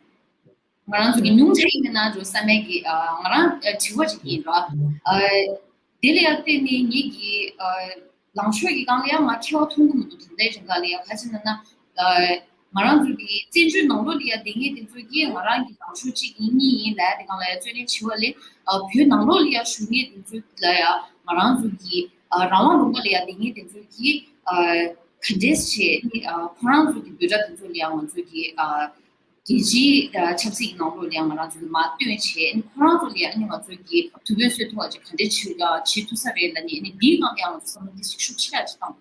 ང་རང་ཚོ་གི་ཉུང་ཆ་ཡིན་ན་འགྲོ་བསམ་མེད་ཀྱི། ཨ། ང་རང་། ཨ། དྲི་བ་ཅིག་ཡིན་ར། ཨ། དེ་ལ་ཡང་བརྟེན་ནས་ངེད་ཀྱི། ཨ། ལངས་ཕྱོགས་ཀྱི་སྒང་ལ་ཡང་ང་ཁྱད་པར་མཐོང་གི་མི་འདུག་ད་ལྟའི་རིང་ག་ལ་ཡང་ག་ཅི་ན་ན། ཨ། ང་རང་ཚོ་གི་བཙན་བྱོལ་ནང་ལོགས་ལ་ཡང་བསྡད་མཁན་དེ་ཚོ་གིས་ང་རང་གི་ལངས་ཕྱོགས་གཅིག་ཡིན་གཉིས་ཡིན་ལབ་ཡ་དེ་སྒང་ལ་ཡང་རྩོད་ལེན་བྱེད་པ་ལས། ཨ། བོད་ནང་ལོགས་ལ་ཡང་བཞུགས་མཁན་དེ་ཚོ་ལ་ཡང་ང་རང་ཚོ་གི། ཨ། རང་དབང་ལུང་པ་ལ་ཡང་བསྡད་མཁན་དེ་ཚོ་གིས། ཨ། ག་འདྲས་བྱས་ནི། ཨ། ཁོ་རང་ཚོ་གི་འབོད་སྒྲ་དེ་ཚོ་ལ་ཡང་ང་ཚོ་གི། ཨ། རྒྱལ་སྤྱིའི། ཨ། ཆབ་སྲིད་ཀྱི་ནང་ལོགས་ལ་ཡང་ང་རང་ཚོ་གི་མར་བཏོན་བྱས་ནི། ཁོ་རང་ཚོ་ལ་ཡང་ནི་ང་ཚོ་གི་ཐུགས་ཕན་གསོས་ཐུབ་པ་ཅིག་ག་འདྲས་བྱེད། ཨ། བྱེད་ཐུབ་ས་རེད་ལབ་ནས་ནི། འདིའི་སྒང་ལ་ཡང་ང་ཚོ་བསམ་བློ་འདི་ཞིག་ཤུགས་ཆེ་ར་ཅིག་བཏང་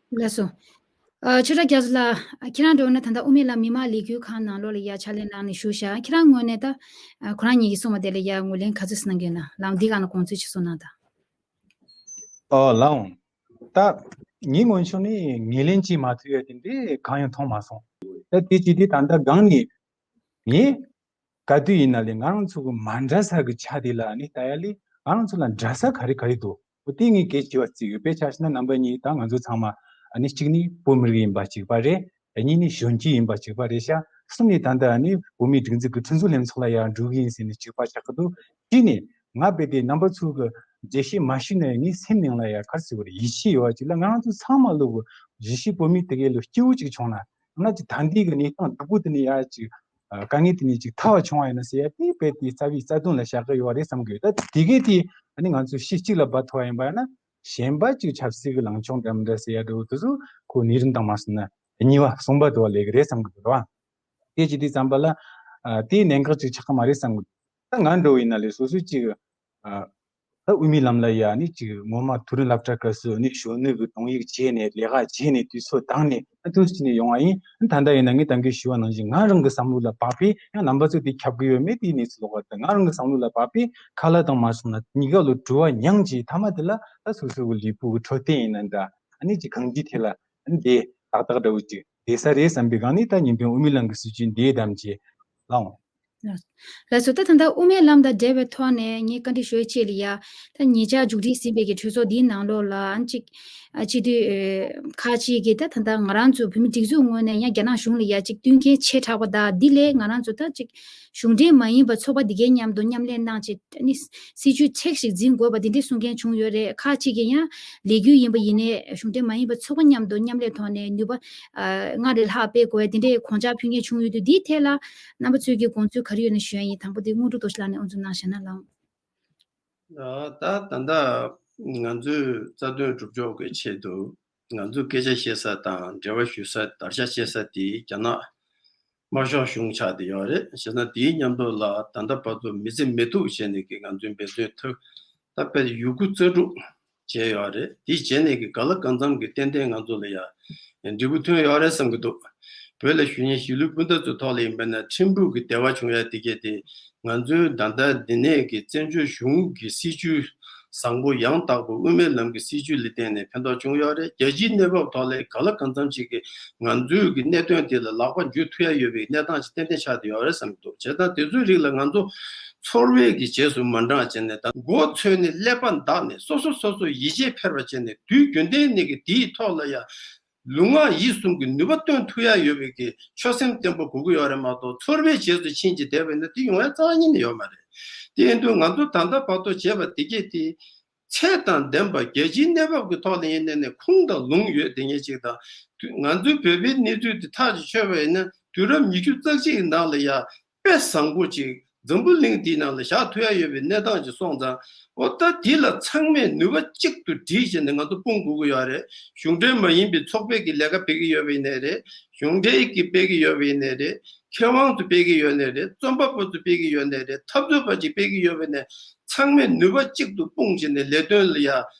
འདུག་ལགས་སོ། ཨ། ཆོས་གྲགས་རྒྱ་མཚོ་ལགས། ཁྱེད་རང་འདྲ་བོ་ན་ད་ལྟ་དབུ་མའི་ལམ་མི་མང་ལས་འགུལ་ཁང་ནང་ལོགས་ལ་ཡ་ཕྱག་ལས་གནང་ནས་བཞུགས་ཤག་ཁྱེད་རང་ངོས་ནས་ད། ཨ། ཁོ་རང་ཉིད་ཀྱིས་གསུངས་པ་དེ་ལ་ཡ་ངོས་ལེན་ག་ཚོད་ཅིག་གནང་གི་ཡོད་ན་ལགས། འདི་སྒང་ལ་དགོངས་ཚུལ་ཅིག་གསུངས་གནང་དང་། ཨོ་ལགས་འོང་། ད་ངའི་ངོས་ཕྱོགས་ནས་ངོས་ལེན་བྱེད་མ་ཐུབ་ཡ་དེ་འདྲས་གང་ཡང་མཐོང་མ་སོང་། ད་དེ་ཅི་སྟེ་ད་ལྟ་སྒང་ནས་ངས་ག་དུས་ཡིན་ན་ལས་ང་རང་ཚོ་གི་མ་འདྲ་ས་གི་ཆ་དེ་ལ་ནི་ལྟ་ཡ་ལས། ང་རང་ཚོ་ལ་འདྲ་ས་ག་རེ་ག་རེ་འདུག་འོ་དེ་ངས་གལ་ཆེ་བ་བརྩི་ཡོད། དཔེ་ཆ་བཞག་ན་རྣམ་པ་གཉིས་ད་ང་ཚོ་ཚང་མ། ཨ་ནི་གཅིག་ནི་བོད་མི་རིགས་ཡིན་པ་གཅིག་པ་རེད། གཉིས་ནི་གཞོན་སྐྱེས་ཡིན་པ་གཅིག་པ་རེད་ཤག་གསུམ་ནི་ད་ལྟ་ཨ་ནི་བོད་མིའི་སྒྲིག་འཛུགས་ཀྱི་ཁྲིམས་བཟོ་ལྷན་ཚོགས་ལ་ཡང་འགྲོ་གི་ཡིན་ཟེར་ནས་གཅིག་པ་ཆགས་ཀྱི་འདུག་གཅིག་ནི་ང་རྦད་དེ་རྣམ་པ་ཚོ་གི་འགྲེལ་བཤད་མ་ཞུས་ན་ཡང་ངའི་སེམས་ནང་ལ་ཡང་ག་རེ་ཟེར་དགོས་རེད། ཡིད་ཆེས་ཡོད་པ་ཅིག་ལ། ང་རང་ཚོ་ཚང་མ་ལོ་གི་གཞིས་བྱེས་བོད་མི་དེ་གའི་ལོ་སྐྱིད་པོ་ཅིག་བྱུང་ན། ང་ཅིག་ད་འདི་གི་གནས་སྟངས་སྡུག་པོ་དེ་ནས་ཡར་ཅིག་ཨ། དཀའ་ངལ་དེ་ནས་ཅིག་ཐར་བ་བྱུང་བ་ཡིན་ན་ཟེར་ཡ་དེ་རྦད་དེ་རྩ་བའི་རྩ་དོན་ལ་བཞག་གི་ཡོད་རེད་བསམ་གི་ཡོད། ད་དེ་གས་དེ་ཨ་ནི་ང་ཚོ་ཤེས་གཅིག་ལ་འབད་ཐུབ་པ་ཡིན་པ་ཡིན་ན། གཞན་པ་ཅིག་ཆབ་སྲིད་ཀྱི་ལངས་ཕྱོགས་འདྲ་མི་འདྲ་ཟེར་ཡ་འདྲ་བོ་དེ་ཚོ་ཁོ་ནས་རིམ་དང་མ་སོང་ན་གཉིས་པ་གསུམ་པ་དུ་བ་ལས་གི་རེད་བསམ་གི་འདུག་ར། དེ་ཅི་དེ་ཙམ་པ་ལ། ཨ། དེ་གནད་འགག་ཅིག་ཆགས་ཀྱི་མ་རེད་བསམ་གི་འདུག་ད་ང་འདྲ་བོ་ཡིན་ན་ལས་སོ་སོ་ཅིག་ཨ། ད་དབུ་མའི་ལམ་ལ་ཡ་ནི་ཅིག་ངོ་མ་མཐོ་རིམ་སློབ་གྲྭ་སྐབས་སུ་ནི་གཞོན་ནུ་གི་དོན་ཡིག་བྱས་ནས་ལས་ཀ་བྱས་ནས་དུས་ཚོད་བཏང་ནས་ཨ་ཐུགས་ཅི་ནས་ཡོང་བ་ཡིན། ད་ལྟ་ཡིན་ན་ངས་ད་གིན་ཞུས་པ་ནང་བཞིན་ང་རང་གི་བསམ་བློ་ལ་བབས་པས། ཡང་རྣམ་པ་ཚོས་དེ་ཁྱབ་གི་ཡོད་མེད་དེའི་གནས་ཚུལ་ལོགས་ཀ་དེ། ང་རང་གི་བསམ་བློ་ལ་བབས་པས་ཁ་ལག་དང་མ་སོང་ན་གཉིས་ཀ་ལོ་གྲུ་བ་མྱངས་ཀྱི་མཐའ་མ་དེ་ལ་ད་སོ་སོ་གི་ལུས་པོ་གི་འཕྲོད་བསྟེན་ཡིན་ན་འདྲ། ཨ་ནི་ཅིག་གང་ཅིའི་ཐད་ལ་ཨ་ནི་དེ་ཏག་ཏག་འདྲ་བོ་ཅིག་བསྡད་ས་རེད་བསམ་པའི་སྒང་ནས། ད་ཉིན་དོན་དབུ་མའི་ལམ་གྱི་སྲིད་བྱུས་འདིའི་གདམ་གྱི་ལའང་། ལགས་སོ། ད་ད་ལྟ་དབུ་མའི་ལམ་དང་འབྲེལ་བའི་ཐོག་ནས་ངས་བཀའ་འདྲི་ཞུ་ཡ་གཅིག་ལ་ཡ། ད་ཉེ་ཆར་མཇུག་སྒྲིལ་ཟིན་པའི་གི་གྲོས་ཚོགས་འདིའི་ནང་ལོགས་ལ་ཨ་ནི་གཅིག་ཨ། སྤྱི་འཐུས་ཨེ། ཁག་ཅིག་གིས་ད་ད་ལྟ་ང་རང་ཚོ་བོད་མི་སྒྲིག་འཛུགས་ངོས་ནས་ཡང་རྒྱ་ནག་གཞུང་ལ་ཡ་གཅིག་མཐུན་རྐྱེན་ཆེ་དྲགས་པ་དང་། འདི་ལས་ང་རང་ཚོ་ད་གཅིག་གཞུང་འབྲེལ་མ་ཡིན་པ་ཚོགས་པ་འདི་གའི་མཉམ་དུ་མཉམ་ལས་གནང་བྱས་ཨ་ནི་སྲིད་བྱུས་ཚད་ཞིག་འཛིན་དགོས་པ་འདི་འདྲའི་གསུང་མཁན་བྱུང་ཡོད་རེད། ཁག་ཅིག་གིས་ཡང་ལས་འགུལ་ཡིན་པ་ཡིན་ནའི་གཞུང་འབྲེལ་མ་ཡིན་པ་ཚོགས་པ་མཉམ་དུ་མཉམ་ལས་ཐོག་ནས་ནུས་པ་ཨ། སྔར་ལས་ལྷག་སྤེལ་དགོས་ཡ་དེ་འདྲའི་དགོངས་འཆར་ཕུལ་མཁན་བྱུང་ཡོད་དུས། འདིའི་ཐད་ལ་རྣམ་པ་ཚོའི་གི་དགོངས་ཚུལ་ག་རེ་ཡོད་ན་ཞུ་ཡ་ཡིན། དང་པོ་དེ་དངོས་གྲུབ་རྡོ་རྗེ་ལགས་ནས་དབུ་འཛུགས་གནང་བཞག་ན་ལགས། ད་ད་ལྟ་ང་ཚོའི་རྩ་དོན་སྒྲུབ་ཕྱོགས་ཀྱི་ཆེད་དུ་ང་ཚོས་སྐད་ཆ་བཤད་ས་དང་འབྲེལ་བ་ཞུ་ས། དར་ཆ་བཤད་ས་དེ་རྒྱ་ནག་དམར་ཤོག་གཞུང་ཆགས་བསྡད་ཡོད་རེད། བྱས་ཙང་དེའི་མཉམ་དུ་ལ་ད་ལྟ་བར་དུ་མི་བརྩི་མི་ཐུབ་བྱས་ནས་ཀྱི་ང་ཚོའི་འབད་བརྩོན་ཐུབ། ད་དཔེ་ཡོད་རྒུ་རྩལ་སྤྲུགས་བྱས་ཡོད་རེད། དེ་བྱས་ནས་ཀྱི་ག་ལ་གང་འཚམ་གྱི་ཏན་ཏན་ང་ཚོ་ལ་ཡ་འབྲས་བུ་ཐོན་ཡོད་རེད་བསམ་གྱི་འདུག་བོད་ལ་བཞུགས་མཁན་གཞིས་ལུས་སྤུན་ཟླ་ཚོའི་ཐོག་ལ་ཡིན་པ་ན་ཕྲན་བུ་གི་བདེ་བ་བྱུང་ཡ་དེ་གས་དེ། ང་ཚོའི་ད་ལྟ་འདི་ནས་ཀྱི་བཙན་བྱོལ་གཞུང་གི་སྲིད་བྱུས་བཟང་པོ་ཡང་དག་པ་དབུ་མའི་ལམ་གྱི་སྲིད་བྱུས་ལ་བརྟེན་ནས་ཕན་ཐོགས་བྱུང་ཡོད་རེད། རྒྱལ་སྤྱིའི་གནས་བབ་ཐོག་ལ་གང་ལ་གང་འཚམ་ཞིག་གིས་ང་ཚོའི་གི་གནད་དོན་དེ་ལ་ལག་པ་འཇུ་ཐུབ་ཡ་ཡོད་པའི་གནས་སྟངས་ཤིག་ཏན་ཏན་ཆགས་བསྡད་ཡོད་རེད་བསམ་གྱི་འདུག་བྱས་ཙང་དེ་ཚོའི་རིགས་ལ་ང་ཚོ་ཚོར་བའི་གི་རྗེས་སུ་མ་འབྲངས་བྱས་ནས་དང་མགོ་ཚོས་ནས་ཀླད་པ་འདག་ནས་སོ་སོ་སོ་སོ་ཡིད་ཆེས་འཕེར་བ་བྱས་ནས་དུས་རྒྱུན་ལྡན་ནས་གི་དེའི་ཐོག་ལ་ཡ། ལུས་ངག་ཡིད་གསུམ་གྱི་ནུས་པ་བཏོན་ཐུབ་ཡ་ཡོད་པའི་གི་ཆོད་སེམས་བརྟན་པོ་དགོས་ཀྱི་ཡོད་རེད་མ་གཏོགས་ཚོར་བའི་རྗེས་སུ་ཕྱིན་གྱི་བསྡད་པ་ཡིན་ན་དེ་ཡོང་ཡ་རྩ་བ་ཉིད་ནས་ཡོད་མ་རེད། དེ་ཡིན་དུས་ང་ཚོ་ད་ལྟ་བར་དུ་བྱས་པ་དེ་གས་དེ་ཚད་དང་ལྡན་པ་རྒྱལ་སྤྱིའི་གནས་བབ་ཀྱི་ཐོག་ལ་ཡིན་ནའི་ནས་ཁུངས་དང་ལུང་ཡོད་དེ་ངེས་ཅིག་དང་དུ་ང་ཚོའི་བོད་པའི་གནས་ཚུལ་དེ་ཐག་གཅོད་ཆོད་པ་ཡིན་ན་དུས་རབས་ཉི་ཤུ་རྩ་གཅིག་གི་ནང་ལ་ཡ། དཔེ་བཟང་པོ་ཅིག་འཛམ་བུ་གླིང་འདིའི་ནང་ལ་བཞག་ཐུབ་ཡ་ཡོད་པའི་གནས་སྟངས་ཅིག་སོང་ཙང་འོ་ད་འདི་ལ་ཚང་མས་ནུས་པ་གཅིག་ཏུ་སྒྲིལ་བྱས་ནས་ང་ཚོ་སྤུངས་དགོས་ཀྱི་ཡོད་རེད། གཞུང་འབྲེལ་མ་ཡིན་པའི་ཚོགས་པའི་གི་ལས་ཀ་སྤེལ་གི་ཡོད་པ་ཡིན་ནའི་རེད། གཞུང་འབྲེལ་གྱི་སྤེལ་གི་ཡོད་པ་ཡིན་ནའི་རེད། མཁས་དབང་ཚོ་སྤེལ་གི་ཡོད་ནའི་རེད། རྩོམ་པ་པོ་ཚོ་སྤེལ་གི་ཡོད་ནའི་རེད། འཐབ་རྩོད་པ་ཅིག་སྤེལ་གི་ཡོད་པ་ཡིན་ནའི་ཚང་མས་ནུས་པ་གཅིག་ཏུ་སྤུངས་བྱས་ནས་ལས་དོན་ལ་ཡ་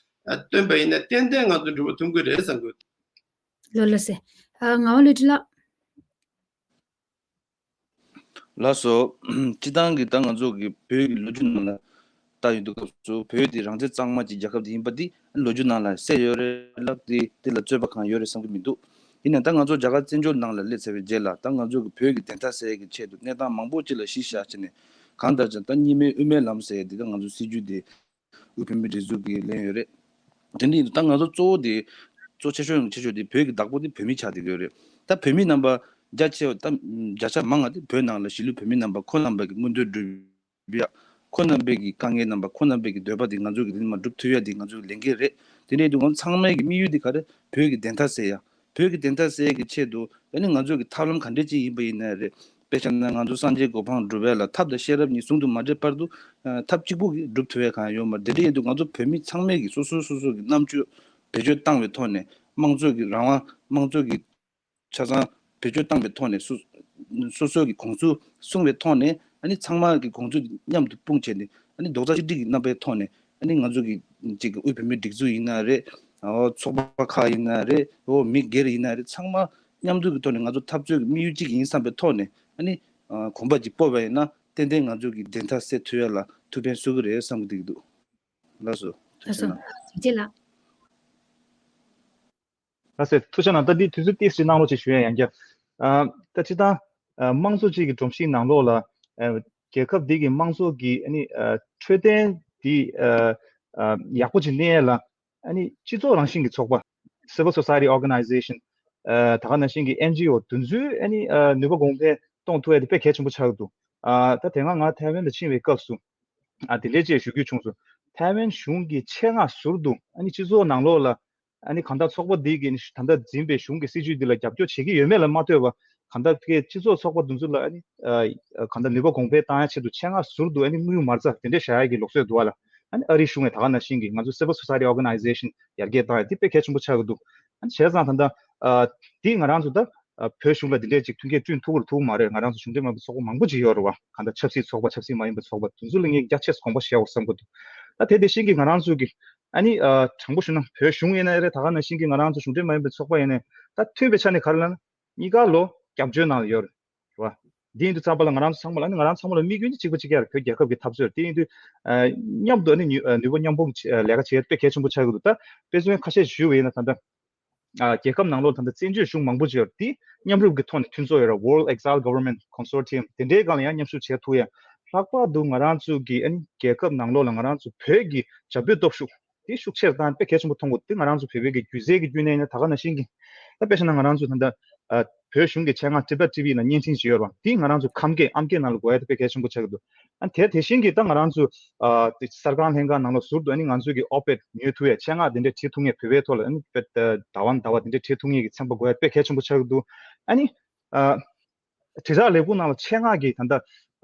བཏོན་པ་ཡིན་ན་ཏན་ཏན་ང་ཚོ་འགྲུབ་པ་ཐོན་གི་རེད་བསམ་གི། ལགས་ལགས་སེ། ཨ་ངག་དབང་བློ་གྲོས་ལགས། ལགས་སོ། སྤྱི་བཏང་གི་ད་ང་ཚོ་གི་བོད་ཀྱི་ལོ་རྒྱུས་ནང་ལ་ལྟ་ཡོང་དུས་སྐབས་སུ་བོད་དེ་རང་བཙན་གཙང་མ་གྱི་རྒྱལ་ཁབ་དེ་ཡིན་པ་དེ་ལོ་རྒྱུས་ནང་ལ་གསལ་ཡོད་རེད་ལ་དེ་དེ་ལ་རྩོད་པ་གང་ཡོད་རེད་བསམ་གྱི་མི་འདུག་ཡིན་ནའང་ད་ང་ཚོ་རྒྱ་གར་བཙན་བྱོལ་ནང་ལ་སླེབས་ཚར་བའི་རྗེས་ལ་ད་ང་ཚོ་གི་བོད་ཀྱི་བདེན་མཐའ་གསལ་ཡས་ཀྱི་ཆེད་དུ་གནས་སྟངས་མང་པོ་ཅིག་ལ་གཞི་བཞག་བྱས་ནས་གང་ལྟར་ཀྱང་ད་གཉིས་སྨན་དབུ་མའི་ལམ་ཟེར་ཡས་འདི་ད་ང་ཚོ་སྲིད་བྱུས་དེ་དབུས་བོད་མིའི་སྒྲིག་འཛུགས་ཀྱིས་ལེན་ཡོད་རེད། དེ་འདྲ་ཡིན་དུས་ད་ང་ཚོ་གཙོ་བོ་དེ་གཙོ་ཆེ་ཤོས་ཡང་ཆེ་ཤོས་དེ་བོད་ཀྱི་བདག་པོ་དེ་བོད་མི་ཆགས་བསྡད་ཀྱི་ཡོད་རེད། ད་བོད་མི་རྣམ་པ་རྒྱ་ཆེ་བ་ད་བརྒྱ་ཆ་མང་ང་དེ་བོད་ནང་ལ་གཞིས་ལུས་བོད་མི་རྣམ་པ་ཁོ་རྣམ་པ་གི་མངོན་འདོད་སྒྲུབ་ཡ། ཁོ་རྣམ་པའི་གི་དཀའ་ངལ་རྣམ་པ་ཁོ་རྣམ་པའི་གི་འདོད་པ་དེ་ང་ཚོ་གི་དེ་མ་སྒྲུབ་ཐུབ་ཡ་དེ་ང་ཚོ་གི་ལས་འགན་རེད། དེ་འདྲ་ཡིན་དུས་ང་ཚོ་ཚང་མའི་གི་དམིགས་ཡུལ་དེ་ག་རེ་བོད་ཀྱི་བདེན་མཐའ་གསལ་ཡ། བོད་ཀྱི་བདེན་མཐའ་གསལ་ཡ་གི་ཆེད་དུ་ཨ་ནི་ང་ཚོ་གི་ཐབས་ལམ་ག་འདྲ་ཅིག་ཡིན་པ་ཡིན་ན་རེད། དཔེ་བཞག་ན་ང་ཚོ་སངས་རྒྱས་གོ་འཕང་སྒྲུབ་ཡ་ལ་ཐབས་དང་ཤེས་རབ་གཉིས་ཟུང་དུ་མ་འབྲེལ་བར་དུ་ཨ་ཐབས་གཅིག་པུ་གིས་སྒྲུབ་ཐུབ་ཡ་གང་ཡང་ཡོད་མ་རེད། དེ་འདྲ་ཡིན་དུས་ང་ཚོ་བོད་མི་ཚང་མས་གི་སོ་སོའི་སོ་སོ་གི་རྣམ་དཔྱོད་བེད་སྤྱོད་བཏང་བའི་ཐོག་ནས་དམངས་གཙོ་གི་རང་དབང་དམངས་གཙོ་གི་ཆ་ཚང་བེད་སྤྱོད་བཏང་བའི་ཐོག་ནས་སོ་སོ་སོ་གི་དགོངས་ཚུལ་གསུངས་པའི་ཐོག་ནས་ཨ་ནི་ཚང་མ་གི་དགོངས་ཚུལ་མཉམ་དུ་སྤུངས་བྱས་ནས་ཨ་ནི་རྡོག་རྩ་གཅིག་སྒྲིལ་གྱི་རྣམ་པའི་ཐོག་ནས་ཨ་ནི་ང་ཚོ་གི་ཅིག་གི་དབུས་བོད་མིའི་སྒྲིག་འཛུགས་ཡིན་ན་རེད། ཨོ་ཚོགས་པ་ཁག་ཡིན་ན་རེད། ཨོ་མི་སྒེར་ཡིན་ན་རེད། ཚང་མ་མཉམ་འདུས་ཀྱི་ཐོག་ནས་ང་ཚོ་འཐབ་རྩོད་ཀྱི་དམིགས་ཡུལ་གཅིག་ཡིན་བསམ་པའི་ཐོག་ནས་ཨ་ནི་ཨ་གོམ་པ་གཅིག་སྤོ་བ་ཡིན་ན་ཏན་ཏན་ང་ཚོ་གི་བདེན་མཐའ་གསལ་ཐུབ་ཡ་ལ་ཐུགས་ཕན་གསོས་ཀྱི་རེད་བསམ་གྱི་འདུག་ལགས་སོ། ལགས་སོ། ཐུགས་རྗེ་ཆེ། ལགས། ལགས་སེ་ཐུགས་རྗེ་གནང་། ད་འདི་དུས་ཚོད་ཏོག་ཙམ་གནང་རོགས་ཞེས་ཞུ་ཡ་ཡང་བསྐྱར། ཨ་ད་སྤྱིར་བཏང་ཨ་དམངས་གཙོ་གཅིག་གི་སྒྲོམ་གཞིའི་ནང་ལོགས་ལ་ཨ་རྒྱལ་ཁབ་འདི་གི་དམངས་གཙོ་གི་ཨ་ནི་ཨ་འཕྲོད་བསྟེན་འདི་ཨ་ཨ་ཡག་པོ་ཅིག་གནས་ཡ་ལ་ཨ་ནི་སྤྱི་ཚོགས་རང་བཞིན་གྱི་ཚོགས་པ། Civil Society Organization ཨ་ད་ག་ནང་བཞིན་གྱི་ཨེན་ཇི་ཨོ་དེ་ཚོའི་ཨ་ནི་ཨ་ནུས་པ་གོང་འཕེལ་གཏོང་ཐུབ་ཡ་དེ་དཔེ་གལ་ཆེན་པོ་ཆགས་འདུག་ཨ་ད་དེ་སྔ་ང་ཐའེ་ཝན་ལ་ཕྱིན་པའི་སྐབས་སུ། ཨ་དེ་འདྲའི་ཅེས་ཞུ་རྒྱུ་བྱུང་སོང་། ཐའེ་ཝན་གཞུང་གི་ཆེད་མངགས་ཟུར་དུ་ཨ་ནི་སྤྱི་ཚོགས་ནང་ལོགས་ལ་ཨ་ནི་གང་ལྟར་ཚོགས་པ་འདི་གི་ད་ལྟ་འཛིན་པའི་གཞུང་གི་སྲིད་བྱུས་འདི་ལ་རྒྱབ་སྐྱོར་བྱེད་ཀྱི་ཡོད་མེད་ལ་མ་ལྟོས་པར་གང་ལྟར་ཕ་གིའི་སྤྱི་ཚོགས་ཚོགས་པ་འདི་ཚོ་ལ་ཨ་ནི་ཨ་གང་ལྟར་ནུས་པ་གོང་འཕེལ་བཏང་ཡ་ཆེད་དུ་ཆེད་མངགས་ཟུར་དུ་ཨ་ནི་དངུལ་མ་རྩ་དེ་འདྲ་བཞག་ཡ་གི་ལུགས་སྲོལ་འདུག་བ་ལ། ཨ་ནི་ཨ་རིའི་གཞུང་ནས་ད་ག་ནང་བཞིན་གྱི་ང་ཚོ་Civil Society Organization ཡར་རྒྱས་བཏང་ཡ་འདི་དཔེ་གལ་ཆེན་པོ་ཆགས་ཀྱི་འདུག་ཨ་ནི་བྱས་ཙང་ད་ལྟ་ཨ་འདི་ང་རང་ཚོ་ད་ཨ་བོད་གཞུང་ལ་འདི་འདྲས་ཅིག་མཐུན་རྐྱེན་བསྐྲུན་ཐུབ་ཀྱི་རེད་ཐུབ་ཀྱི་མ་རེད། ང་རང་ཚོ་གཞུང་འབྲེལ་མ་ཡིན་པའི་ཚོགས་པ་མང་པོ་ཅིག་ཡོད་རེད་བ། གང་ལྟར་ཆབ་སྲིད་ཚོགས་པ་ཆབ་སྲིད་མ་ཡིན་པའི་ཚོགས་པ་དེ་ཚོ་ལ་ངས་རྒྱ་ཆེ་ཙམ་དགོངས་པ་བཞེས་འོ་བསམ་གྱི་འདུག་ད་དེ་དེ་བཞིན་གྱི་ང་རང་ཚོ་གི་ཨ་ནི་ཨ་དྲང་པོ་ཞུ་ན་བོད་གཞུང་ཡིན་ན་རེད། ད་ག་ནང་བཞིན་གྱི་ང་རང་ཚོ་གཞུང་འབྲེལ་མ་ཡིན་པའི་ཚོགས་པ་ཡིན་ནའི་ད་མཐུན་པའི་ཆ་ནས་ག་རེ་ལབ་ན་གཉིས་ཀ་ལོ་རྒྱབ་སྐྱོར་གནང་ཡོད་རེད་བ། འདི་ཡིན་དུས་ཙམ་པ་ལ་ང་རང་ཚོ་ཚང་མ་ལ་ཨ་ནི་ང་རང་ཚང་མ་ལ་དམིགས་ཡུལ་ནི་གཅིག་པ་གཅིག་རྐྱང་རེད། བོད་རྒྱལ་ཁབ་ཀྱི་འཐབ་རྩོད་དེ་ཡིན་དུས་ཨ་མཉམ་དུ་ཨ་ནི་ནུས་ཨ་ནུས་པ་མཉམ་སྤུངས་ཀྱི་ཨ་ལས་ཀ་བྱེད་ཡ་དཔེ་གལ་ཆེན་པོ་ཆགས་ཀྱི་འདུག་ད་དཔེ་མཚོན་ཁ་ཤས་ཞུས་པ་ཡིན་ན་ད་ལྟ། ཨ་རྒྱལ་ཁབ་ནང་ལོགས་ད་ལྟ་བཙན་བྱོལ་གཞུང་མང་པོ་ཅིག་ཡོད་རེད། དེ་མཉམ་རུབ་ཀྱི་ཐོག་ནས་མཐུན་ཚོགས་ཡོད་རེད། World Exile Government Consortium དེ་འདྲའི་སྒང་ལ་ཡང་མཉམ་ཞུགས་བྱེད་ཐུབ་ཡ། ལྷག་པར་དུ་ང་རང་ཚོ་གི་ཨ་ནི་རྒྱལ་ཁབ་ནང་ལོགས་ལ་ང་རང་ཚོ་བོད་ཀྱི་བྱ་སྤྱོད་སྟོབས་ཤུགས་དེ་ཤུགས་ཆེར་བཏང་དཔེ་གལ་ཆེན་པོ་མཐོང་གི་འདུག་དེ་ང་རང་ཚོ་བོད་པའི་གི་སྒྱུ་རྩལ་གྱི་བརྒྱུད་ནས་ཡིན་ན་ད་ག་ནང་བཞིན་གྱི་ད་དཔེ་བཞག་ན་ང་རང་ཚོ་ད་ལྟ་ཨ་བོད་གཞུང་གི་ཆེད་མངགས་Tibet T V ལ་བརྙན་འཕྲིན་ཅིག་ཡོད་རེད་བ། དེ་ང་རང་ཚོ་ཁམས་སྐད་ཨམ་སྐད་ནང་ལ་འགོད་ཡ་དེ་དཔེ་གལ་ཆེན་པོ་ཆགས་ཀྱི་འདུག་ཨ་དེ་དེ་བཞིན་གྱི་ད་ང་རང་ཚོ་ཨ་དེ་གསར་ཁང་ལྷན་ཁང་ནང་ལ་ཟུར་དུ་ཨ་ནི་ང་ཚོ་གི་op-ed ཉོ་ཐུབ་ཡ་ཆེད་མངགས་དེ་འདྲ་བྲིས་ཐུབ་མཁན་བོད་པའི་ཐོག་ལ་ཨ་ནི་དཔེ་ཟླ་བ་ཟླ་བ་དེ་འདྲ་བྲིས་ཐུབ་མཁན་གྱི་ཚན་པ་དགོས་ཡ་དཔེ་གལ་ཆེན་པོ་ཆགས་ཀྱི་འདུག་ཨ་ནི་ཨ་དྲིལ་བསྒྲགས་ལས་ཁུངས་ནང་ལ་ཆེད་མངགས་ཀྱི་ད་ལྟ་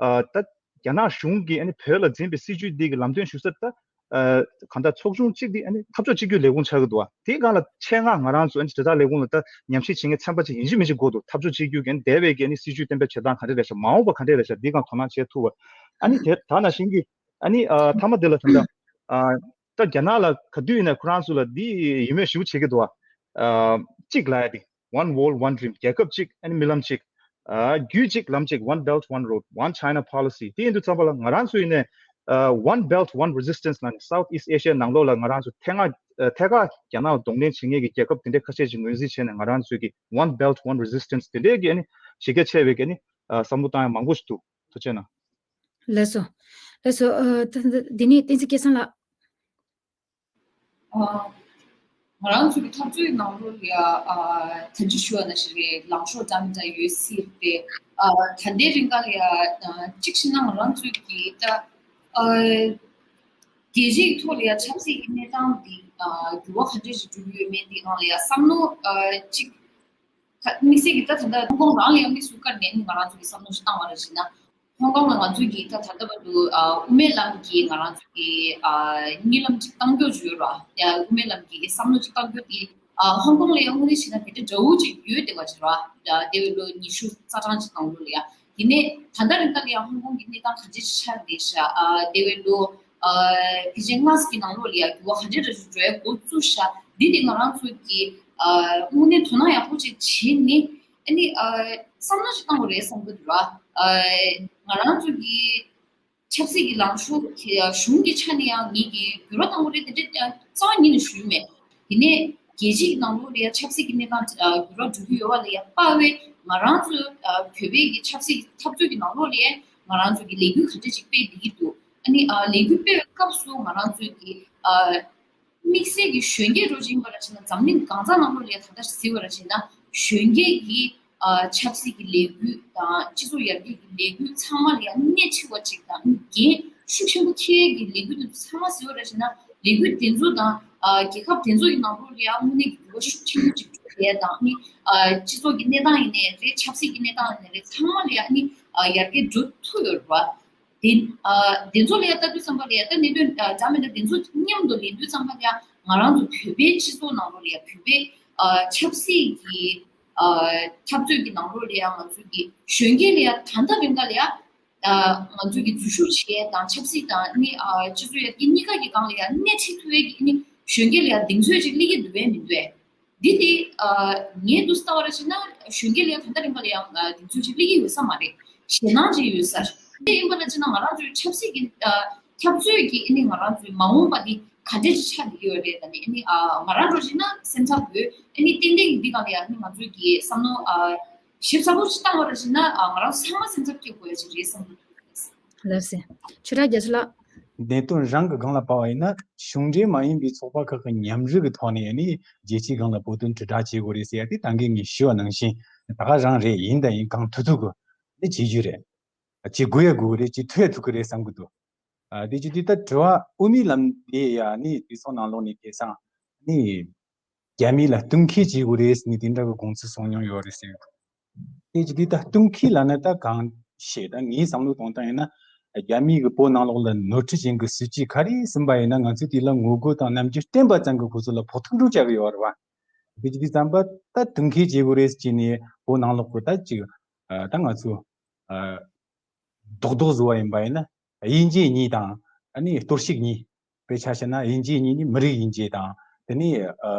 ཨ་ད་རྒྱ་ནག་གཞུང་གིས་ཨ་ནི་བོད་ལ་འཛིན་པའི་སྲིད་བྱུས་འདི་གི་ལམ་སྟོན་ཞུ་ས་ད་ཨ་གང་ལྟར་ཚོགས་ཆུང་གཅིག་འདི་ཨ་ནི་འཐབ་ཕྱོགས་གཅིག་གྱུར་ལས་ཁུངས་ཆགས་ཀྱི་འདུག་བ། དེའི་སྒང་ལ་ཆེད་མངགས་ང་རང་ཚོ་ཨ་ནི་དྲིལ་བསྒྲགས་ལས་ཁུངས་ལ་ད་ཉམས་ཞིབ་བྱེད་མཁན་ཚན་པ་ཅིག་ཡིན་གཅིག་མིན་གཅིག་དགོས་འདུག་འཐབ་ཕྱོགས་གཅིག་གྱུར་གྱི་འདས་པའི་གི་ཨ་ནི་སྲིད་བྱུས་གཏན་འབེབས་བྱེད་སྟངས་ག་འདྲ་རེད་ཤག་མ་འོངས་པ་ག་འདྲ་རེད་ཤག་འདིའི་སྒང་དོ་སྣང་བྱེད་ཐུབ་པ། ཨ་ནི་དེ་ད་ནང་བཞིན་གྱི་ཨ་ནི་ཨ་མཐའ་མ་དེ་ལ་ད་ལྟ་ཨ་ད་རྒྱ་ནག་ལ་ག་དུས་ཡིན་ན་ཁོ་རང་ཚོ་ལ་འདི་ཡིད་སྨོན་ཞེ་པོ་བྱེད་ཀྱི་འདུག་བ། ཨ་གཅིག་ལབ་ཡ་དེ། One World One Dream རྒྱལ་ཁབ་གཅིག་ཨ་ནི་རྨི་ལམ་གཅིག་རྒྱུད་གཅིག་ལམ་གཅིག One Belt One Road One China Policy དེ་ཡིན་དུས་ཙམ་པ་ལ་ང་རང་ཚོ་ཡིན་ནས་One Belt One Resistance ལ་ནི་South East Asia ནང་ལོགས་ལ་ང་རང་ཚོ་ཐད་ཀར་ཐད་ཀར་རྒྱ་ནག་ལ་གདོང་ལེན་བྱེད་མཁན་གྱི་རྒྱལ་ཁབ་དེ་འདྲའི་ཁ་ཤས་ཅིག་ངོས་འཛིན་བྱས་ནས་ང་རང་ཚོའི་གི་One Belt One Resistance དེ་འདྲའི་གི་ཨ་ནི་གཞི་རྒྱ་ཆེ་བའི་གི་ཨ་ནི་བསམ་བློ་བཏང་ཡ་མང་པོ་ཞིག་འདུག་ཐུགས་རྗེ་གནང་། ལགས་སོ། ལགས་སོ། ཨ་ད་ད་འདི་ནས་བསྟན་འཛིན་སྐལ་བཟང་ལགས། ཨ་ང་རང་ཚོའི་འཐབ་རྩོད་ནང་ལོགས་ལ་ཡ་ཨ་ད་ཅི་ཞུ་བ་ནང་བཞིན་རེད། ལངས་ཕྱོགས་འདྲ་མི་འདྲ་ཡོད་སྲིད་དེ། ཨ་ད་ལྟའི་རིང་ག་ལ་ཡ་ཨ་གཅིག་བྱས་ན་ང་རང་ཚོའི་གི་ད་ཨ་རྒྱལ་སྤྱིའི་ཐོག་ལ་ཡ་ཆབ་སྲིད་ཀྱི་གནས་སྟངས་འདི་ཨ་འགྱུར་བ་ག་འདྲ་ཞིག་འགྲོ་གི་ཡོད་མེད་འདི་སྒང་ལ་ཡ་བསམ་བློ་ཨ་གཅིག་ཁ་དམིགས་བསལ་གྱི་ད་ད་ལྟ་ཧོང་ཀོང་རང་ལ་ཡང་དམིགས་སུ་བཀར་ནས་ནི་ང་རང་ཚོ་གི་བསམ་བློ་ཞིག་བཏང་བ་རེད་ཞེ་ན། ཧོང་ཀོང་ལ་ང་ཚོའི་གི་ད་ད་ལྟ་བར་དུ་ཨ་དབུ་མའི་ལམ་གྱི་ང་རང་ཚོ་གི་ཨ་གཉིད་ལམ་ཅིག་བཏང་རྒྱུ་ཅིག་ཡོད་ར། ཡ་དབུ་མའི་ལམ་གྱི་བསམ་བློ་ཅིག་བཏང་རྒྱུ་དེ་ཨ་ཧོང་ཀོང་ལ་ཡང་དངོས་གནས་བྱས་ན་དེ་འདྲ་འདྲ་བོ་ཅིག་ཡོད་བསྡད་པ་ཅིག་ར། ཡ་དེ་བས་ལོ་ཉི་ཤུ་རྩ་གྲངས་ཅིག་ནང་ལོགས་ལ་ཡ། དེ་ནས་ད་ལྟ་རིང་ག་ལ་ཡ་ཧོང་ཀོང་གི་གནས་སྟངས་ག་འདྲ་ཅིག་ཆགས་བསྡད་ཤག་ཨ་དེ་བས་ལོ་ཨ་ཕལ་ཆེར་ལྔ་ཙམ་གྱི་ནང་ལོགས་ལ་ཡ་འགྱུར་བ་ག་འདྲ་འདྲ་ཅིག་འགྲོ་ཡ་འགོ་བཙུགས་ཤག་འདི་དེ་ང་རང་ཚོ་གི་ཨ་དངོས་གནས་དོ་སྣང་ཡག་པོ་ཅིག་བྱས་ནས། ཨ་ནི་ཨ་བསམ་བློ་ཞིག་བཏང་དགོས་རེད་བསམ་གྱི་འདུག་ར། ཨ་ང་རང་ཚོ་གི་ཆབ་སྲིད་ཀྱི་ལངས་ཕྱོགས་ཀྱི་གཞུང་གི་ཆ་ནས་ཡང་ངེད་ཀྱིས་འགྱུར་བ་གཏོང་དགོས་རེད་དེ་འདྲ་རྩ་བ་ཉིད་ནས་ཞུ་གི་མེད། དེ་ནས་རྒྱལ་སྤྱིའི་ནང་ལོགས་ལ་ཡང་ཆབ་སྲིད་ཀྱི་གནས་སྟངས་ཨ་འགྱུར་བ་འགྲོ་གི་ཡོད་པ་ལ་ཡང་དཔག་པའི་ང་རང་ཚོ་ཨ་བོད་པའི་གི་ཆབ་སྲིད་འཐབ་རྩོད་ཀྱི་ནང་ལོགས་ལ་ཡང་ང་རང་ཚོ་གི་ལས་འགུལ་ག་འདྲ་ཅིག་སྤེལ་བསྡད་ཀྱི་འདུག་ཨ་ནི་ཨ་ལས་འགུལ་སྤེལ་བའི་སྐབས་སུ་ང་རང་ཚོ་གི་ཨ་དམིགས་བསལ་གྱི་གཞོན་སྐྱེས་འགྲོ་ཅིག་ཡིན་པ་ར་ཅིག་ན་འཛམ་གླིང་གང་ས་ནང་ལོགས་ལ་ད་ལྟ་གཟིགས་པ་ར་ཅིག་ན་གཞོན་སྐྱེས་ཀྱི་ཨ་ཆབ་སྲིད་ཀྱི་ལས་འགུལ་དང་སྤྱི་ཚོགས་ཡར་རྒྱས་ཀྱི་ལས་འགུལ་ཚང་མ་ལ་ཡང་སྣེ་ཁྲིད་པ་ཅིག་དང་འགན་ཤུགས་ཆེན་པོ་འཁྱེར་ཡས་ཀྱི་ལས་འགུལ་དེ་ཚོ་ཚང་མ་གཟིགས་པ་ར་ཅིག་ན་ལས་འགུལ་དེ་ཚོ་དང་ཨ་རྒྱལ་ཁབ་དེ་ཚོ་ཡི་ནང་ལོགས་ལ་ཡང་དངོས་གནས་ཀྱི་འགྱུར་བ་ཤུགས་ཆེན་པོ་ཅིག་འགྲོ་ཡས་དང་ཨ་ནི་ཨ་སྤྱི་ཚོགས་ཀྱི་གནས་སྟངས་ཡིན་ནའི་རེད། ཆབ་སྲིད་ཀྱི་གནས་སྟངས་ཡིན་ནའི་རེད། ཚང་མ་ལ་ཡང་ཨ་ནི་ཨ་ཡར་རྒྱས་འགྲོ་ཐུབ་ཡོད་རེད་བ། དེ་ཨ་དེ་ཚོ་ལ་ཡ་ལྟ་དུས་ཙམ་པ་ལ་ཡ་ད་གནད་དོན་ཨ་འདྲ་མི་འདྲ་དེ་ཚོ་མཉམ་དུ་ལེན་དུས་ཙམ་པ་ལ་ཡ་ང་རང་ཚོ་བོད་པའི་སྤྱི་ཚོགས་ནང་ལོགས་ལ་ཡ་བོད་པའི་ཨ་ཆབ་སྲིད་ཀྱི་ཨ་འཐབ་རྩོད་ཀྱི་ནང་ལོགས་ལ་ཡ་ང་ཚོ་གི་གཞོན་སྐྱེས་ལ་ཡ་ད་ལྟ་རིང་ག་ལ་ཡ་ཨ་ང་ཚོ་གི་འཛུལ་ཞུགས་བྱེད་ཡ་དང་ཆབ་སྲིད་དང་ནི་ཨ་སྤྱི་ཚོགས་ཡར་རྒྱས་གཉིས་ཀ་གི་སྒང་ལ་ཡ་སྣེ་ཁྲིད་ཐུབ་ཡ་གི་ནི་གཞོན་སྐྱེས་ལ་ཡ་གདེང་ཚོད་ཅིག་སླེབས་ཀྱི་འདུག་བས་མི་འདུག་བས། འདི་དེ་ཨ་ངས་འདུག་ལྟ་བ་ར་ཅིག་ན་གཞོན་སྐྱེས་ལ་ཡང་ད་ལྟ་རིང་པ་ལ་ཡང་ཨ་དེ་ཚོ་ཅིག་སླེབས་ཀྱི་ཡོད་ས་མ་རེད། ཞེད་སྣང་ཅིག་ཡོད་ས་རེད། དེ་ཡིན་པ་ར་ཅིག་ན་ང་རང་ཚོའི་ཆབ་སྲིད་ཀྱི་ཨ་འཐབ་རྩོད་ཀྱི་ཨ་ནི་ང་རང་ཚོའི་མ་འོངས་པ་འདི་ག་འདྲས་ཅིག་ཆགས་བསྡད་ཀྱི་ཡོད་རེད། ད་ནི་ཨ་ནི་ཨ་ང་རང་འདྲ་ཅིག་ན་སེམས་འཚབ་ཡོད། ཨ་ནི་ཏན་ཏན་གྱི་འདི་སྒང་ལ་ཡང་ཨ་ནི་ང་ཚོའི་གི་བསམ་བློ་ཨ་ཞིབ་ཚགས་པོ་ཅིག་བཏང་བ་ར་ཅིག་ན་ཨ་ང་རང་ཚང་མ་སེམས་འཚབ་སྐྱེ་དགོས་ཡ་ཅིག་རེད་བསམ་གྱི་འདུག་ལགས་སེ། ཆོས་གྲགས་རྒྱ་མཚོ་ལགས། གནད་དོན་རང་གི་སྒང་ལ་བབས་པ་ཡིན་ན་གཞུང་འབྲེལ་མ་ཡིན་པའི་ཚོགས་པ་ཁག་གི་མཉམ་རུབ་ཀྱི་ཐོག་ནས་ནི་རྒྱལ་སྤྱིའི་སྒང་ལ་བོད་དོན་དྲིལ་བསྒྲགས་བྱེད་དགོས་རེད་ཟེར་ཡ་དེ་ད་གིན་ངས་ཞུས་པ་ནང་བཞིན་ད་ག་རང་རེད། ཡིན་དང་ཡིན་གང་ཐུབ་ཐུབ་ཀྱི་ནི་བྱེད་རྒྱུ་རེད། བྱེད་དགོས་ཡ་དགོས་ཀྱི་རེད། བྱེད་ཐུབ་ཡ་ཐུབ་ཀྱི་རེད་བསམ་གྱི་འདུག་ཨ་དེ་བྱེད་དུས་ད་དྲི་བ་དབུ་མའི་ལམ་དེ་ཡ་ནི་དེ་ཚོ་ནང་ལོགས་ནས་སྐད་སང་ནི། རྒྱ་མི་ལ་གཏུག་འཁེལ་བྱེད་དགོས་རེད་ཟེར་ནས་དེ་འདྲ་གི་དགོངས་ཚུལ་གསུངས་མྱོང་ཡོད་རེད་ཟེར། དེ་ཅི་དེ་ད་གཏུག་འཁེལ་ལབ་ན་ད་གང་ཤེས། ད་ངའི་བསམ་བློ་གཏོང་སྟངས་ཡིན་ན་རྒྱ་མི་གི་བོད་ནང་ལོགས་ལ་ནོར་འཁྲུལ་ཅན་གི་སྲིད་ཇུས་ག་རེ་ཟིན་པ་ཡིན་ན་ང་ཚོས་དེ་ལ་ངོ་རྒོལ་དང་རྣམ་འགྱུར་བསྟན་པ་ཙམ་གྱིས་ཁོ་ཚོ་ལ་ཕོག་ཐུག་འགྲོ་བྱ་གི་ཡོད་རེད་བ། དེ་ཅི་དེ་བསམ་པ་ད་གཏུག་འཁེལ་བྱེད་དགོས་རེད་ཟེར་ནས་བོད་ནང་ལོགས་གི་ད་ཅིག་ད་ང་ཚོ་རྡོག་རྡོག་བཟོ་བ་ཡིན་པ་ཡིན་ན་དབྱེ་འབྱེད་གཉིས་དང་ཨ་ནི་གཏོར་བཤིག་གཉིས། དཔེ་ཆ་བཤད་ན་དབྱེ་འབྱེད་གཉིས་ནི་མི་རིགས་དབྱེ་འབྱེད་དང་དེ་ནས་ཨ་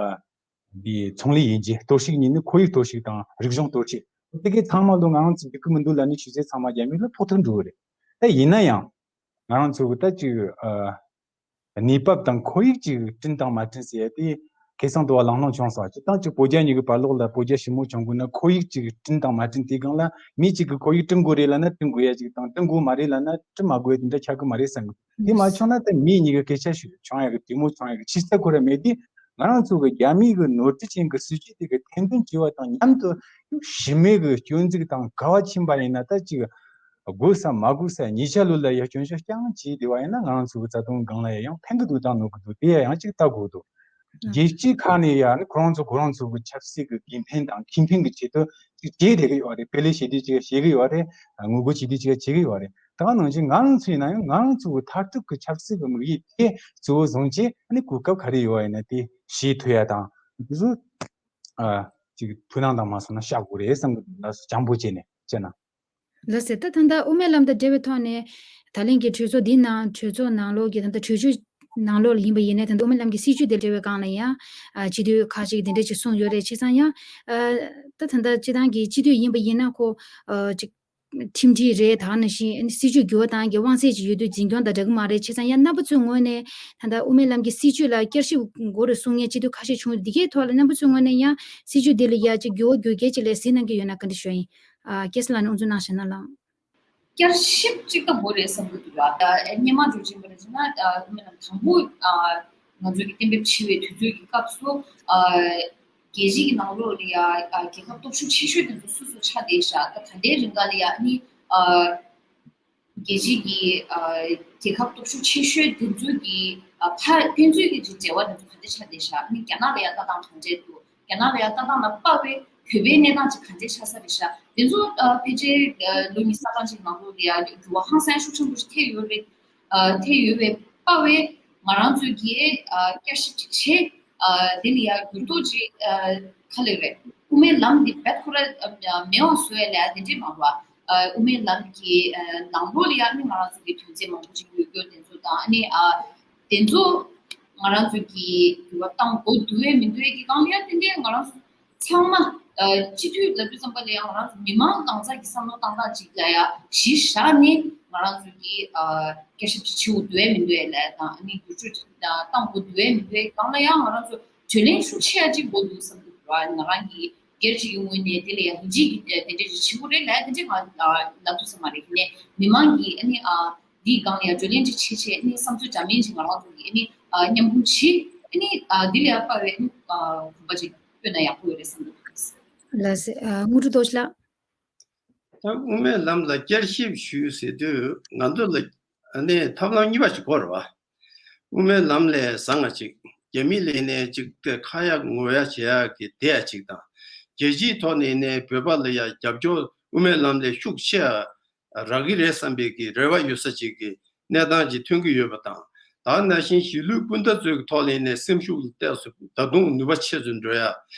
འདི་ཚོང་ལས་དབྱེ་འབྱེད། གཏོར་བཤིག་གཉིས་ནི་ཁོར་ཡུག་གཏོར་བཤིག་དང་རིག་གཞུང་གཏོར་བཤིག། དེ་གའི་ཚང་མ་ལོ་ང་རང་ཚོ་འགྲིག་གི་མི་འདུག་ལབ་ནས་ཆུ་ཚོད་ཚང་མ་རྒྱ་མི་ལ་ཕོག་ཐུག་འགྲོ་གི་རེད། ད་ཡིན་ན་ཡང་ང་རང་ཚོ་གི་ད་ཅིག་ཨ་གནས་བབ་དང་ཁོར་ཡུག་ཅིག་བསྐྲུན་དང་མ་བསྐྲུན་ཟེར་ཡ་དེ་ཁེ་བཟང་དུ་བ་ལང་ལོང་བྱུང་སོང་། སྤྱིར་བཏང་ཅིག་བོད་རྒྱ་གཉིས་ཀྱི་བར་ལོགས་ལ་བོད་རྒྱ་ཞི་མོལ་བྱུང་དགོས་ན་ཁོར་ཡུག་ཅིག་བསྐྲུན་དང་མ་བསྐྲུན་དེའི་སྒང་ལ་མི་གཅིག་གིས་ཁོར་ཡུག་བསྐྲུན་དགོས་རེད་ལབ་ན་བསྐྲུན་དགོས་ཡ་ཅིག་དང་བསྐྲུན་དགོས་མ་རེད་ལབ་ན་བསྐྲུན་མ་དགོས་ཡ་དེ་འདྲ་ཆགས་ཀྱི་མ་རེད་བསམ་གི། དེ་མ་བྱུང་ན་ད་མི་གཉིས་ཀྱི་སྐད་ཆ་ཞིག་བྱུང་ཡ་གི་གྲོས་མོལ་བྱུང་ཡ་གི་ཕྱི་ས་ཁོ་ར་མེད་དེ། ང་རང་ཚོ་གི་རྒྱ་མི་གི་ནོར་འཁྲུལ་ཅན་གི་སྲིད་ཇུས་དེ་གི་ཐེར་འདོན་བྱས་པ་དང་མཉམ་དུ་ཞི་མོལ་གི་སྐྱོན་འཛུགས་དང་འགལ་བ་ཕྱིན་པ་ཡིན་ན་ད་ཅིག་དགོས་ས་མ་དགོས་ས་ཉེས་ཆད་ལོ་ལ་ཡ་སྐྱོན་བཤད་རྐྱང་བྱས་བསྡད་པ་ཡིན་ན་ང་རང་ཚོ་གི་རྩ་དོན་སྒང་ལ་ཡ་ཡང་ཕན་གི་འདུག་དང་གནོད་གི་འདུག་དེ་ཡ་ཡང་ཅིག་ལྟ་དགོས་འདུག་རྒྱལ་སྤྱིའི་ཁག་ནས་ཡང་ཁོ་རང་ཚོ་ཁོ་རང་ཚོ་གི་ཆབ་སྲིད་ཀྱི་དགེ་ཕན་དང་ཁེ་ཕན་གྱི་ཆེད་དུ་ཅིག་བྱེད་བསྡད་ཀྱི་ཡོད་རེད། དཔེ་ལས་བྱེད་དུས་ཅིག་བྱེད་ཀྱི་ཡོད་རེད། ངོ་རྒོལ་བྱེད་དུས་ཅིག་བྱེད་ཀྱི་ཡོད་རེད། ད་ག་ནང་བཞིན་ང་རང་ཚོ་ཡིན་ན་ཡང་ང་རང་ཚོ་གི་མཐར་ཐུག་གི་ཆབ་སྲིད་ཀྱི་དམིགས་ཡུལ་དེ་གཙོ་བོ་བཟུང་བྱས་ཨ་ནི་གོ་སྐབས་ག་རེ་ཡོད་པ་ཡིན་ན་དེ་བྱེད་ཐུབ་ཡ་དང་དེ་ཚོ་ཨ་ཅིག་ཐུགས་སྣང་དང་མ་སོང་ན་བཞག་དགོས་རེད་བསམ་གི་འདུག་ལགས་སོ། སྤྱང་པོ་བྱས་ནས་བྱས་ན། ལགས་སེ། ད་ད་ལྟ་དབུ་མའི་ལམ་དང་འབྲེལ་བའི་ཐོག་ནས་ད་ལན་གྱི་གྲོས་ཚོགས་འདིའི་ནང་གྲོས་ཚོགས་ནང་ལོགས་ཀྱི་ད་ལྟ་གྲོས་ཆོད་ ནང་ལོགས་ལ་ཡིན་པ་ཡིན་ན། ད་ལྟ་དབུ་མའི་ལམ་གྱི་སྲིད་བྱུས་དེ་འབྲེལ་བའི་སྒང་ལ་ཡང་ཨ་སྤྱི་འཐུས་ཁག་ཅིག་དེ་འདྲ་ཅིག་གསུངས་ཡོད་རེད། བྱས་ཙང་ཡང་ཨ་ད་ད་ལྟ་སྤྱི་བཏང་གི་སྤྱི་འཐུས་ཡིན་པ་ཡིན་ན་ཁོ་ཨ་ཅིག་ཁྲིམས་སྒྲིག་རེད། ད་ག་ནང་བཞིན་སྲིད་བྱུས་འགྱུར་བ་བཏང་གི་དབང་ཚད་ཅིག་ཡོད་དུས་འཛིན་སྐྱོང་དང་འདྲ་གི་མ་རེད། བྱས་ཙང་ཡང་རྣམ་པ་ཚོའི་ངོས་ནས་ད་ལྟ་དབུ་མའི་ལམ་གྱི་སྲིད་བྱུས་ལ་བསྐྱར་ཞིབ་དགོས་རེད་གསུང་མཁན་སྤྱི་འཐུས་ཁ་ཤས་བྱུང་ཡོད། འདི་གའི་ཐོག་ལ་རྣམ་པ་ཚོའི་ངོས་ནས་ཡང་སྲིད་བྱུས་འདི་ལ་ཡ་ཅིག་འགྱུར་བ་འགྱུར་གལ་ཅིག་ལ་གཟིགས་གནང་གི་ཡོད་ན་བཀའ་འདྲི་ཞུ་ཡིན། ཨ་སྐལ་བཟང་ལགས་ནས་དབུ་འཛུགས་གནང་ཞེ་ན་ལགས། བསྐྱར་ཞིབ་ཅིག་ད་དགོས་རེད་བསམ་གྱི་འདུག་ལ། ཨ་སྔོན་མ་འགྲོ་བཞིན་པ་རེད་ཟེར་ན། ཨ་དབུ་མའི་ལམ་དང་པོ་ཨ་ང་ཚོས་ཀྱི་གཏན་འབེབས་བྱས་པའི་དུས་ཚོད་ཀྱི་སྐབས་སུ། ཨ་རྒྱལ་སྤྱི་གི་ནང་ལོགས་ལ་ཡ་ཨ་རྒྱལ་ཁབ་སྟོབས་ཤུགས་ཆེ་ཤོས་དེ་ཚོ་སུ་སུ་ཆགས་བསྡད་ཤག་ད་ད་ལྟའི་རིང་ག་ལ་ཡ་ཨ་ནི་ཨ་རྒྱལ་སྤྱི་གི་ཨ་རྒྱལ་ཁབ་སྟོབས་ཤུགས་ཆེ་ཤོས་དེ་ཚོའི་གི་ཨ་ཕ་ཕན་ཚུན་གྱི་ཅིག་འབྲེལ་བ་དེ་ཚོ་ག་འདྲ་ཆགས་བསྡད་ཤག་ཨ་ནི་རྒྱ་ནག་ལ་ཡ་ལྟ་སྟངས་ག་འདྲས་འདུག་རྒྱ་ནག་ལ་ཡ་ལྟ་སྟངས་ལ་དཔག་པའི་བོད་པའི་གནས་སྟངས་ཅིག་ག་འདྲས་ཆགས་ས་རེད་ཤག་དེ་ཚོ་ཨ་ཕལ་ཆེར་ཨ་ལོ་ཉི་ཤུ་རྩ་གྲངས་ཅིག་ནང་ལོགས་ལ་ཡ་འགྱུར་བ་ཧང་སང་ཤུགས་ཆེན་པོ་ཞིག་ཐེབས་ཡོད་རེད། ཨ་ཐེབས་ཡོད་པའི་དཔག་པའི་ང་རང་ཚོས་ཀྱིས་ཨ་བསྐྱར་ཞིབ་ཅིག་བྱས། ཨ་དེ་ལ་ཡ་འགྱུར་ལྡོག་ཅིག་ཨ་ག་ལེར་རེད། དབུ་མའི་ལམ་འདི་རྦད་ཁོ་ར་ཨ་མེད་པ་བཟོ་ཡ་ལ་དེ་འདྲས་མ་རེད་པ། ཨ་དབུ་མའི་ལམ་གྱི་ཨ་ནང་ལོགས་ལ་ཡ་ཨ་ནི་ང་རང་ཚོ་གི་དོན་ཚན་མང་པོ་ཅིག་ཡོད་རྒྱུ་དེ་ཚོ་དང་། ཨ་ནི་ཨ་དེ་ཚོ་ང་རང་ཚོ་གི་འགྱུར་བ་གཏང་དགོས་འདུག་བས་མི་འདུག་བས་ཀྱི་སྒང་ལ་ཡ་ཏན་ཏན་ང་རང་ཚོ་ཚང་མ་ཨ་སྤྱི་འཐུས་ལབ་དུས་ཙམ་པ་ལ་ཡང་ང་རང་ཚོ་མི་མང་གང་ཟག་གི་བསམ་བློ་བཏང་སྟངས་ཅིག་ལ་ཡ་གཞི་བཞག་ནས་ང་རང་ཚོ་གིས་ཨ་བསྐྱར་ཞིབ་ཅིག་བྱེད་དགོས་འདུག་བས་མི་འདུག་བས་ལབ་དང་། ཨ་ནི་བསྒྱུར་བཅོས་ཅིག་བཏང་དགོས་འདུག་བས་མི་འདུག་བས་སྒང་ལ་ཡང་ང་རང་ཚོ་གྲོས་གླེང་ཤུགས་ཆེ་ཡ་ཅིག་དགོས་འདུག་བསམ་གྱི་འདུག་བ། ང་རང་གི་སྒེར་གཅིག་གི་ངོས་ནས་དེ་ལ་ཡ་ཡིན་གཅིག་གི་དེ་འདྲ་ཅིག་བྱེད་དགོས་རེད་ལབ་དེ་འདྲ་ང་ཨ་ལབ་ཐུབ་ས་མ་རེད། དེ་ནས་མི་མང་གིས་ཨ་ནི་ཨ་འདིའི་སྒང་ལ་ཡ་བགྲོ་གླེང་ཅིག་བྱེད་བྱས་ཨ་ནི་བསམ་ཚུལ་འདྲ་མིན་ཅིག་ང་རང་ཚོ་གིས་ཨ་ནི་ཨ་མཉམ་སྤུངས་བྱེད། ཨ་ནི་ཨ་འདི་ལ་ཡ་དཔག་པའི་ཨ་ནི་ཨ་གོམ་པ་ཅིག་སྤོས་ན་ཡག་པོ་ཡོད་རེད་བསམ་གྱི་འདུག་ལགས་སེ། ཨ་དངོས་གྲུབ་རྡོ་རྗེ་ལགས། ད་དབུ་མའི་ལམ་ལ་བསྐྱར་ཞིབ་ཞུས་ཟེར་དུས་ང་ཚོ་ལ་ཨ་ནི་ཐབས་ལམ་གཉིས་པ་ཞིག་དགོས་རེད་བ། དབུ་མའི་ལམ་ལས་བཟང་ང་ཅིག་རྒྱ་མི་ལ་ནས་ཅིག་ཁ་ཡ་ངོ་ཡ་བྱེད་ཡ་གི་དེ་ཡ་ཅིག་དང་། རྒྱལ་སྤྱིའི་ཐོག་ནས་ནས་བོད་པ་ལ་ཡ་རྒྱབ་སྐྱོར་དབུ་མའི་ལམ་ལས་ཤུགས་ཆེ་ཡ་རག་གི་རེད་བསམ་པའི་གི་རེ་བ་ཡོད་ས་ཅིག་གི་གནས་སྟངས་ཅིག་ཐོན་གྱི་ཡོད་པ་དང་། ད་ནང་བཞིན་གཞིས་ལུས་སྤུན་ཟླ་ཚོའི་ཐོག་ལ་ནས་སེམས་ཤུགས་ལ་བལྟས་སུ་ད་དུང་ནུས་པ་ཆེ་ཚུལ་འགྲོ་ཡ།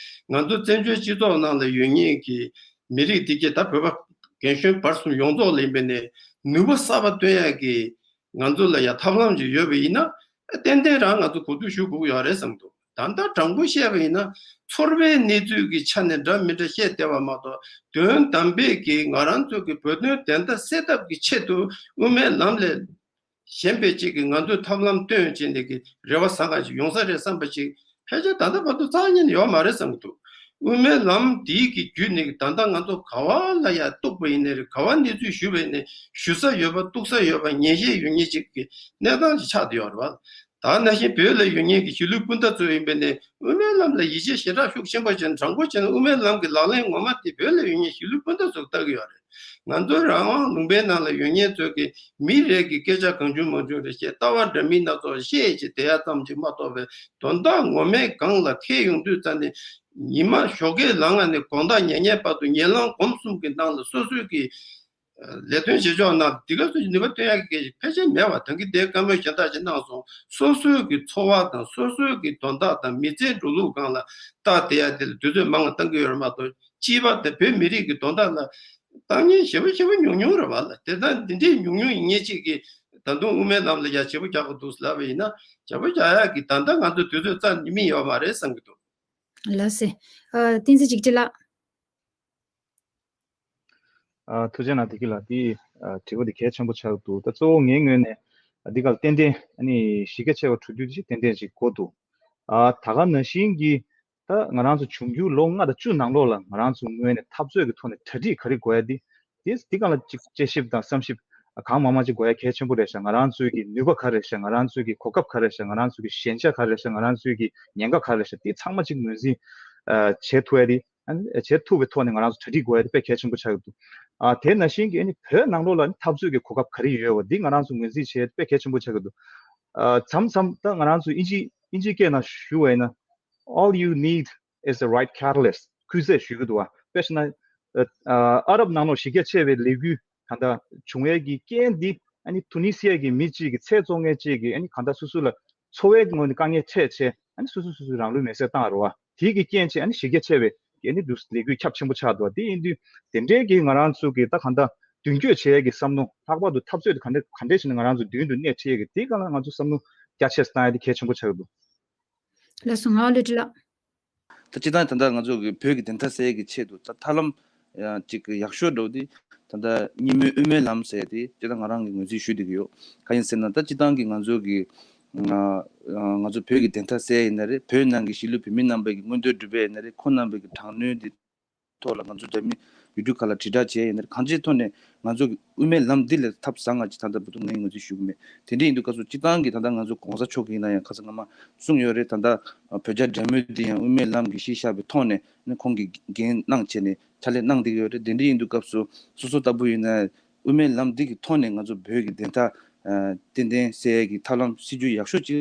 ང་ཚོ་བཙན་བྱོལ་སྤྱི་ཚོགས་ནང་ལ་ཡོད་མཁན་གྱི་མི་རིགས་དེ་གྱད་ད་བོད་པ་རྒན་གཞོན་བར་གསུམ་ཡོངས་རྫོགས་ལ་ཡིན་པའི་ནས་ནུས་པ་གསར་པ་བཏོན་ཡ་གི་ང་ཚོ་ལ་ཡ་ཐབས་ལམ་ཅིག་ཡོད་པ་ཡིན་ན། ཏན་ཏན་རང་ང་ཚོ་གོ་བསྡུར་ཞུ་དགོས་ཀྱི་ཡོད་རེད་བསམ་འདུག་ད་ལྟ་དྲང་པོ་བཤད་པ་ཡིན་ན་ཚོར་བའི་གནས་ཚུལ་གྱི་ཆ་ནས་འདྲ་མི་འདྲ་བཤད་བསྡད་པ་མ་གཏོགས། དོན་དམ་པའི་གི་ང་རང་ཚོ་གི་བོད་དོན་བདེན་མཐའ་གསལ་ཐབས་ཀྱི་ཆེད་དུ་དབུ་མའི་ལམ་ལས་གཞན་པའི་ཅིག་གིས་ང་ཚོས་ཐབས་ལམ་སྟོན་བྱས་ནས་ཀྱི་རེ་བ་བཟང་ང་ཞིག་ཡོང་ས་རེད་བསམ་པ་ཅིག་ཕལ་ཆེར་ད་ལྟ་བར་དུ་རྩ་བ་ཉིད་ནས་ཡོད་མ་རེད་བསམ་གྱི་འདུག་དབུ་མའི་ལམ་འདིའི་གི་བརྒྱུད་ནས་ད་ལྟ་ང་ཚོ་ག་བ་ལ་ཡ་གཏུག་པ་ཡིན་ནའི་རེད། ག་བ་གནས་ཚུལ་ཞུ་བ་ཡིན་ནའི་ཞུ་ས་ཡོད་པ་གཏུག་ས་ཡོད་པ་ཉན་ཤེས་ཡོད་མཁན་ཅིག་གི་གནས་སྟངས་ཅིག་ཆགས་བསྡད་ཡོད་རེད་བ། ད་ནང་བཞིན་བོད་ལ་ཡོད་མཁན་གྱི་གཞིས་ལུས་སྤུན་ཟླ་ཚོ་ཡིན་པ་ཡིན་ནའི་དབུ་མའི་ལམ་ལ་ཡིད་ཆེས་ཞེ་དྲག་ཤུགས་ཆེན་པོ་བྱས་ནས་དྲང་པོ་བྱས་ན་དབུ་མའི་ལམ་གྱི་ལག་ལེན་ངོ་མ་དེ་བོད་ལ་ཡོད་མཁན་གཞིས་ལུས་སྤུན་ཟླ་ཚོས་ལྟ་གི་ཡོད་རེད། ང་ཚོ་རང་དབང་ལུང་པའི་ནང་ལ་ཡོད་མཁན་ཚོས་ཀྱི་མི་རེ་གི་སྐད་ཆ་གང་བྱུང་མང་བྱུང་རེ་བཤད། ལྟ་བ་འདྲ་མིན་སྣ་ཚོགས་བཤད་བྱས་བསྡད་ཡ་ཙམ་ཅིག་མ་གཏོགས་པའི་དོན་དག་ངོ་མའི་སྒང་ལ་ཐེག་ཡོང་དུས་ཙམ་ནས་ཉི་མ་ཞོགས་ཀས་ལངས་ནས་དགོང་དག་ཉལ་ཉལ་བར་དུ་ཉལ་ལང་སྒོམ་གསུམ་གྱི་ནང་ལ་སོ་སོའི་གི་ལས་དོན་བྱེད་ཕྱོགས་ནང་འདི་ག་ཚོད་ནུས་པ་བཏོན་ཡག་གི་ཕལ་ཆེར་མེད་པ། ད་གིན་དེ་བཀའ་མོལ་གཞན་དག་ཅིག་གནང་སོང་། སོ་སོའི་གི་འཚོ་བ་དང་སོ་སོའི་གི་དོན་དག་དང་མི་ཚེའི་འགྲོ་ལུགས་སྒང་ལ་ལྟ་བསྡད་ཡ་དེ་ལ་དུས་ཚོད་མང་བ་བཏང་གི་ཡོད་རེད་མ་གཏོགས། སྤྱི་པ་དང་བོད་མི་རིགས་ཀྱི་དོན་དག་ལ་བཏང་མཁན་ཞེ་པོ་ཞེ་པོ་ཉུང་ཉུང་རེད་བ་ལ། དེ་ལྟར་འདི་འདྲའི་ཉུང་ཉུང་ཡིན་མཁན་ཅིག་གིས་ད་དུང་དབུ་མའི་ལམ་ལ་ཡ་བྱེད་པོ་རྒྱག་གི་འདུག་ལབ་པ་ཡིན་ན། བྱེད་པོ་རྒྱག་ཡག་གི་ད་ལྟ་ང་ཚོ་དུས་ཚོད་རྩ་ནས་མི་ཡོད་མ་རེད་བསམ་གྱི་འདུག་ལགས་སེ། ཨ་བསྟན་འཛིན་འཇིགས་བྲལ་ལགས། ཨ་ཐུགས་རྗེ་གནང་བདེ་སྐྱིད་ལགས། དེ་ཨ་དྲི་བ་དེ་གལ་ཆེན་པོ་ཆགས་འདུག་ད་གཙོ་བོ་ངའི་ངོས་ནས་ཨ་འདི་ག་ལ་ཏན་ཏན་ཨ་ནི་གཞི་རྒྱ་ཆེ་བ་གྲོས་བསྡུར་ཅིག་ཏན་ཏན་ཅིག་དགོས་འདུག་ཨ་ད་ག་ནང་བཞིན་གྱི་ད་ང་རང་ཚོ་འབྱུང་འགྱུར་ལོ་ལྔ་དང་བཅུ་ནང་ལོགས་ལ་ང་རང་ཚོ་ངོས་ནས་འཐབ་རྩོད་ཀྱི་ཐོག་ནས་གྲ་སྒྲིག་ག་རེ་དགོས་ཡ་དེ། དེ་འདི་ག་ལ་ཅིག་དཔྱད་ཞིབ་དང་བསམ་ཞིབ་གང་མང་མང་ཅིག་དགོས་ཡ་གལ་ཆེན་པོ་རེད་ཤག་ང་རང་ཚོའི་གི་ནུས་པ་ག་རེ་རེད་ཤག་ང་རང་ཚོའི་གི་གོ་སྐབས་ག་རེ་རེད་ཤག་ང་རང་ཚོའི་གི་ཞན་ཆ་ག་རེ་རེད་ཤག་ང་རང་ཚོའི་གི་ཉེན་ཁ་ག་རེ་རེད་ཤག་དེ་ཚང་མ་ཅིག་ངོས་འཛིན་ཨ་བྱེད་ཐུབ་ཡ་དེ། ཨ་ནི་བྱེད་ཐུབ་པའི་ཐོག་ནས་ང་རང་ཚོ་གྲ་སྒྲིག་དགོས་ཡ་དེ་དཔེ་གལ་ཆེན་པོ་ཆགས་ཀྱི་འདུག་ཨ་དེ་ནང་བཞིན་གྱི་ཨ་ནི་བོད་ནང་ལོགས་ལ་ཨ་ནི་འཐབ་རྩོད་ཀྱི་གོ་སྐབས་ག་རེ་ཡོད་པ་འདི་ང་རང་ཚོ་ངོས་འཛིན་བྱེད་ཡ་དེ་དཔེ་གལ་ཆེན་པོ་ཆགས་ཀྱི་འདུག་ཨ་མཚམས་མཚམས་ད་ང་རང་ཚོ་ཨིན་ཇི་ཨིན་ཇི་སྐད་ནང་ཞུ་བ་ཡིན་ན། All you need is the right catalyst. སྐུལ་ཚད་ཞུ་གི་འདུག་བ། དཔེ་བཞག་ན། ཨ་ཨ་རབ་ནང་ལོགས་གཞི་རྒྱ་ཆེ་བའི་ལས་འགུལ་གང་ལྟར་བྱུང་བའི་གི་རྐྱེན་འདི་ཨ་ནི་ཐུ་ནི་སི་ཡ་གི་མི་གཅིག་གི་ཚལ་བཙོང་མཁན་གཅིག་གིས་ཨ་ནི་གང་ལྟར་སོ་སོ་ལ་འཚོ་བའི་ངོས་ནས་དཀའ་ངལ་འཕྲད་བྱས་ཨ་ནི་སོ་སོ་སོ་སོའི་རང་ལུས་མེར་སྲེག་བཏང་རེད་བ། དེའི་གི་རྐྱེན་བྱས་ཨ་ནི་གཞི་རྒྱ་ཆེ་བའི་གི་ཨ་ནི་འདུག་ལས་འགུལ་ཁྱབ་ཆེན་པོ་ཆགས་འདུག་བ། དེ་ཡིན་དུས་དེ་འདྲའི་གི་ང་རང་ཚོ་གི་ད་གང་ལྟར་མདུན་སྐྱོད་བྱེད་ཡ་གི་བསམ་བློ། ལྷག་པར་དུ་འཐབ་རྩོད་དེ་ག་འདྲ་ག་འདྲས་བྱས་ནས་ང་རང་ཚོ་མདུན་དུ་སྣེ་ཁྲིད་ཡ་གི་དེའི་སྒང་ལ་ང་ཚོ་བསམ་བློ་ རྒྱ་ཆེ་སར་བཏང་ཡ་དེ་གལ་ཆེན་པོ་ཆགས་འདུག་ལགས་སོ། ང་བློ་གྲོས་ལགས། ད་སྤྱིར་བཏང་ད་ལྟ་ང་ཚོ་གི་བོད་ཀྱི་བདེན་མཐའ་གསལ་གྱི་ཆེད་དུ་ད་ཐབས་ལམ་ཡང་ཅིག་ཡག་ཤོས་འགྲོ་དེ་ད་ལྟ་གཉིས་སྨན་དབུ་མའི་ལམ་ཟེར་དེ་སྤྱིར་བཏང་ང་རང་གི་ངོས་འཛིན་ཞུ་བསྡད་ཀྱི་ཡོད། གང་ཡིན་ཟེར་ན་ད་སྤྱིར་བཏང་གི་ང་ཚོ་གི་ང་ང་ཚོ་བོད་ཀྱི་བདེན་མཐའ་གསལ་ཡིན་ན་རེད། བོད་ནང་གི་གཞིས་ལུས་བོད་མི་རྣམ་པ་གི་མངོན་འདོད་སྒྲུབ་པ་ཡིན་ན་རེད། ཁོང་རྣམ་པའི་གི་དྲག་གནོན་དེ་ཐོག་ལ་ང་ཚོ་རྒྱ་མི་ཡུལ་གྲུ་ཁག་ལ་དྲིལ་བསྒྲགས་བྱས་ཡིན་ན་རེད། གང་ཅིའི་ཐོག་ནས་ང་ཚོ་གི་དབུ་མའི་ལམ་འདི་ལས་ཐབས་བཟང་ང་ཅིག་ད་ལྟ་བར་དུ་ངས་ངོས་འཛིན་ཞུ་གི་མེད། དེ་འདྲ་ཡིན་དུས་སྐབས་སུ་སྤྱིར་བཏང་གི་ད་ལྟ་ང་ཚོ་གོང་ས་མཆོག་གིས་ཡིན་ན་ཡང་ཁ་སང་སྔ་མ་གསུངས་ཡོད་རེད། ད་ལྟ་བོད་རྒྱ་འབྲེལ་མོལ་འདི་ཡང་དབུ་མའི་ལམ་གྱི་གཞི་བཞག་པའི་ཐོག་ནས་ནི་ཁོང་གིས་འགན་གནང་བྱས་ནས་ཕྱག་ལས་གནང་བསྡད་ཀྱི་ཡོད་རེད། དེ་འདྲ་ཡིན་དུས་སྐབས་སུ་སོ་སོ་ལྟ་བུ་ཡིན་ན་དབུ་མའི་ལམ་འདི་གི་ཐོག་ནས་ང་ཚོ་བོད་ཀྱི་བདེན་མཐའ་ཏན་ཏན་གསལ་ཡས་ཀྱི་ཐབས་ལམ་སྲིད་ཇུས་ཡག་ཤོས་ཅིག་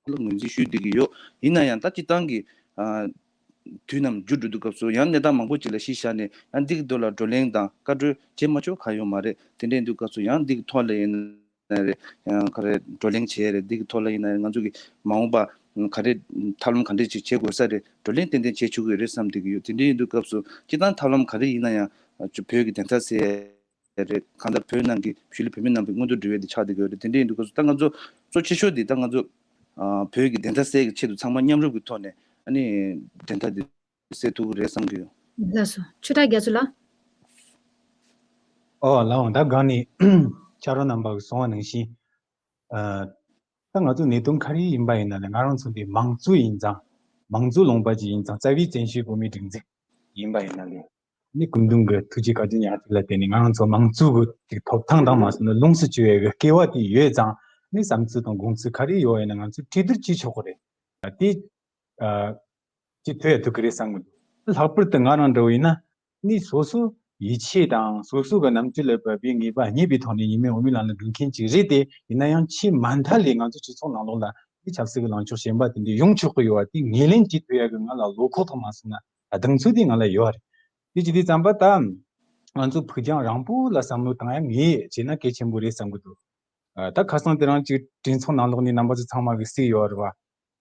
ལ་ངོས་འཛིན་ཞུས་བསྡད་ཀྱི་ཡོད། ཡིན་ན་ཡང་ད་སྤྱིར་བཏང་གི་ཨ་དུས་ནམ་འགྱུར་འགྲོ་དུས་སྐབས་སུ་ཡང་གནས་སྟངས་མང་པོ་ཅིག་ལ་གཞི་བཞག་ནས་ཡང་འདི་གི་ཐོག་ལ་བགྲོ་གླེང་དང་བཀའ་འཁྲོལ་བྱེད་མ་ཆོག་གང་ཡོད་མ་རེད། དེ་འདྲ་ཡིན་དུས་སྐབས་སུ་ཡང་འདི་གི་ཐོག་ལ་ཡིན་ན་རེད། ཡང་ག་རེ་བགྲོ་གླེང་བྱས་རེད། འདི་གི་ཐོག་ལ་ཡིན་ན་རེད། ང་ཚོ་གི་མ་འོངས་པ་ག་རེ་ཐབས་ལམ་ག་འདྲ་ཅིག་བྱེད་དགོས་ས་རེད། བགྲོ་གླེང་ཏན་ཏན་བྱེད་ཆོག་གི་རེད་བསམ་བསྡད་ཀྱི་ཡོད། དེ་འདྲ་ཡིན་དུས་སྐབས་སུ་སྤྱིར་བཏང་ཐབས་ལམ་ག་རེ་ཡིན་ན་ཡང་བོད་ཀྱི་བདེན་མཐའ་གསལ་རེད། གང་ལྟར་བོད་ནང་གི་གཞིས་ལུས་བོད་མི་རྣམ་པའི་མངོན་འདོད་སྒྲུབ་ཡས་དེ་ཆགས་བསྡད་ཀྱི་ཡོད་རེད། དེ་འདྲ་ཡིན་དུས་སྐབས་སུ་ད་ང་ཚོ་གཙོ་ཆེ་ཤོས་དེ་ད་ང་ཚོ་ཨ་བོད་ཀྱི་བདེན་མཐའ་གསལ་གྱི་ཆེད་དུ་ཚང་མ་མཉམ་རུབ་ཀྱི་ཐོག་ནས་ཨ་ནི་བདེན་མཐའ་དེ་གསལ་ཐུབ་ཀྱི་རེད་བསམ་གྱི་ཡོད། ལགས་སོ། ཆོས་གྲགས་རྒྱ་མཚོ་ལགས། ཨོ་ལགས་འོང་། ད་གང་ནས་ཕྱག་རོགས་རྣམ་པ་གིས་གསུངས་པ་ནང་བཞིན་ཨ་ད་ང་ཚོ་གནད་དོན་ག་རེ་ཡིན་པ་ཡིན་ན་ལས་ང་རང་ཚོ་འདི་མང་གཙོ་ཡིན་ཙང་མང་གཙོ་ལུང་པ་ཅིག་ཡིན་ཙང་རྩ་བའི་བཙན་བྱོལ་བོད་མིའི་སྒྲིག་འཛུགས་ཡིན་པ་ཡིན་ན་ལས། ནི་སྐུ་མདུན་གྱི་ཐུགས་རྗེ་བཀའ་དྲིན་ཡང་ཅིག་ལ་བརྟེན་ནས་ང་རང་ཚོ་མང་གཙོ་གི་ཅིག་ཐོབ་ཐང་དང་མ་སོང་ན་ལོངས་སུ་སྤྱོད་ཡས་ཀྱི་སྐལ་བ་དེ་ཡོད་ཙང་ནི་བསམ་ཚུལ་དང་དགོངས་ཚུལ་ག་རེ་ཡོད་ཡིན་ན་ང་ཚོས་གྲོས་བསྡུར་བྱེད་ཆོག་གི་རེད། དེ་ཨ་ཅིག་ཐུབ་ཡ་ཐུབ་ཀྱི་རེད་བསམ་གི་འདུག་ལྷག་པར་དུ་ང་རང་འདྲ་བོ་ཡིན་ན་ནི་སོ་སོ་ཡིད་ཆེས་དང་སོ་སོ་གི་རྣམ་དཔྱོད་ལ་བབས་པའི་ངེས་པ་རྙེད་པའི་ཐོག་ནས་ཡིན་མིན་འོས་མི་ལམ་ལ་འགྲོ་མཁན་ཅིག་རེད་དེ། ཡིན་ན་ཡང་ཆེས་མ་མཐའ་ལས་ང་ཚོ་སྤྱི་ཚོགས་ནང་ལོགས་ལ་ནི་ཆབ་སྲིད་ཀྱི་ལངས་ཕྱོགས་གཞན་པ་དེ་འདྲ་ཡོང་ཆོག་གི་ཡོད་པ་དེ་ངོས་ལེན་བྱེད་ཐུབ་ཡ་གི་ང་ལ་བློ་ཁོག་དང་མ་སོང་ན་གདེང་ཚོད་དེ་ང་ལ་ཡོད་རེད། དེ་བྱེད་དུས་ཙམ་པ་ད་ང་ཚོ་ཕུགས་རྒྱང་རིང་པོ་ལ་བསམ་བློ་བཏང་ཡ་ངས་བྱས་ན་གལ་ཆེན་པོ་རེད་བསམ་གི་འདུག་ཨ་ད་ཁ་སང་དེ་རིང་ཅིག་གྲོས་ཚོགས་ནང་ལོགས་ནས་རྣམ་པ་ཚོ་ཚང་མ་གིས་གཟིགས་ཡོད་རེད་བ།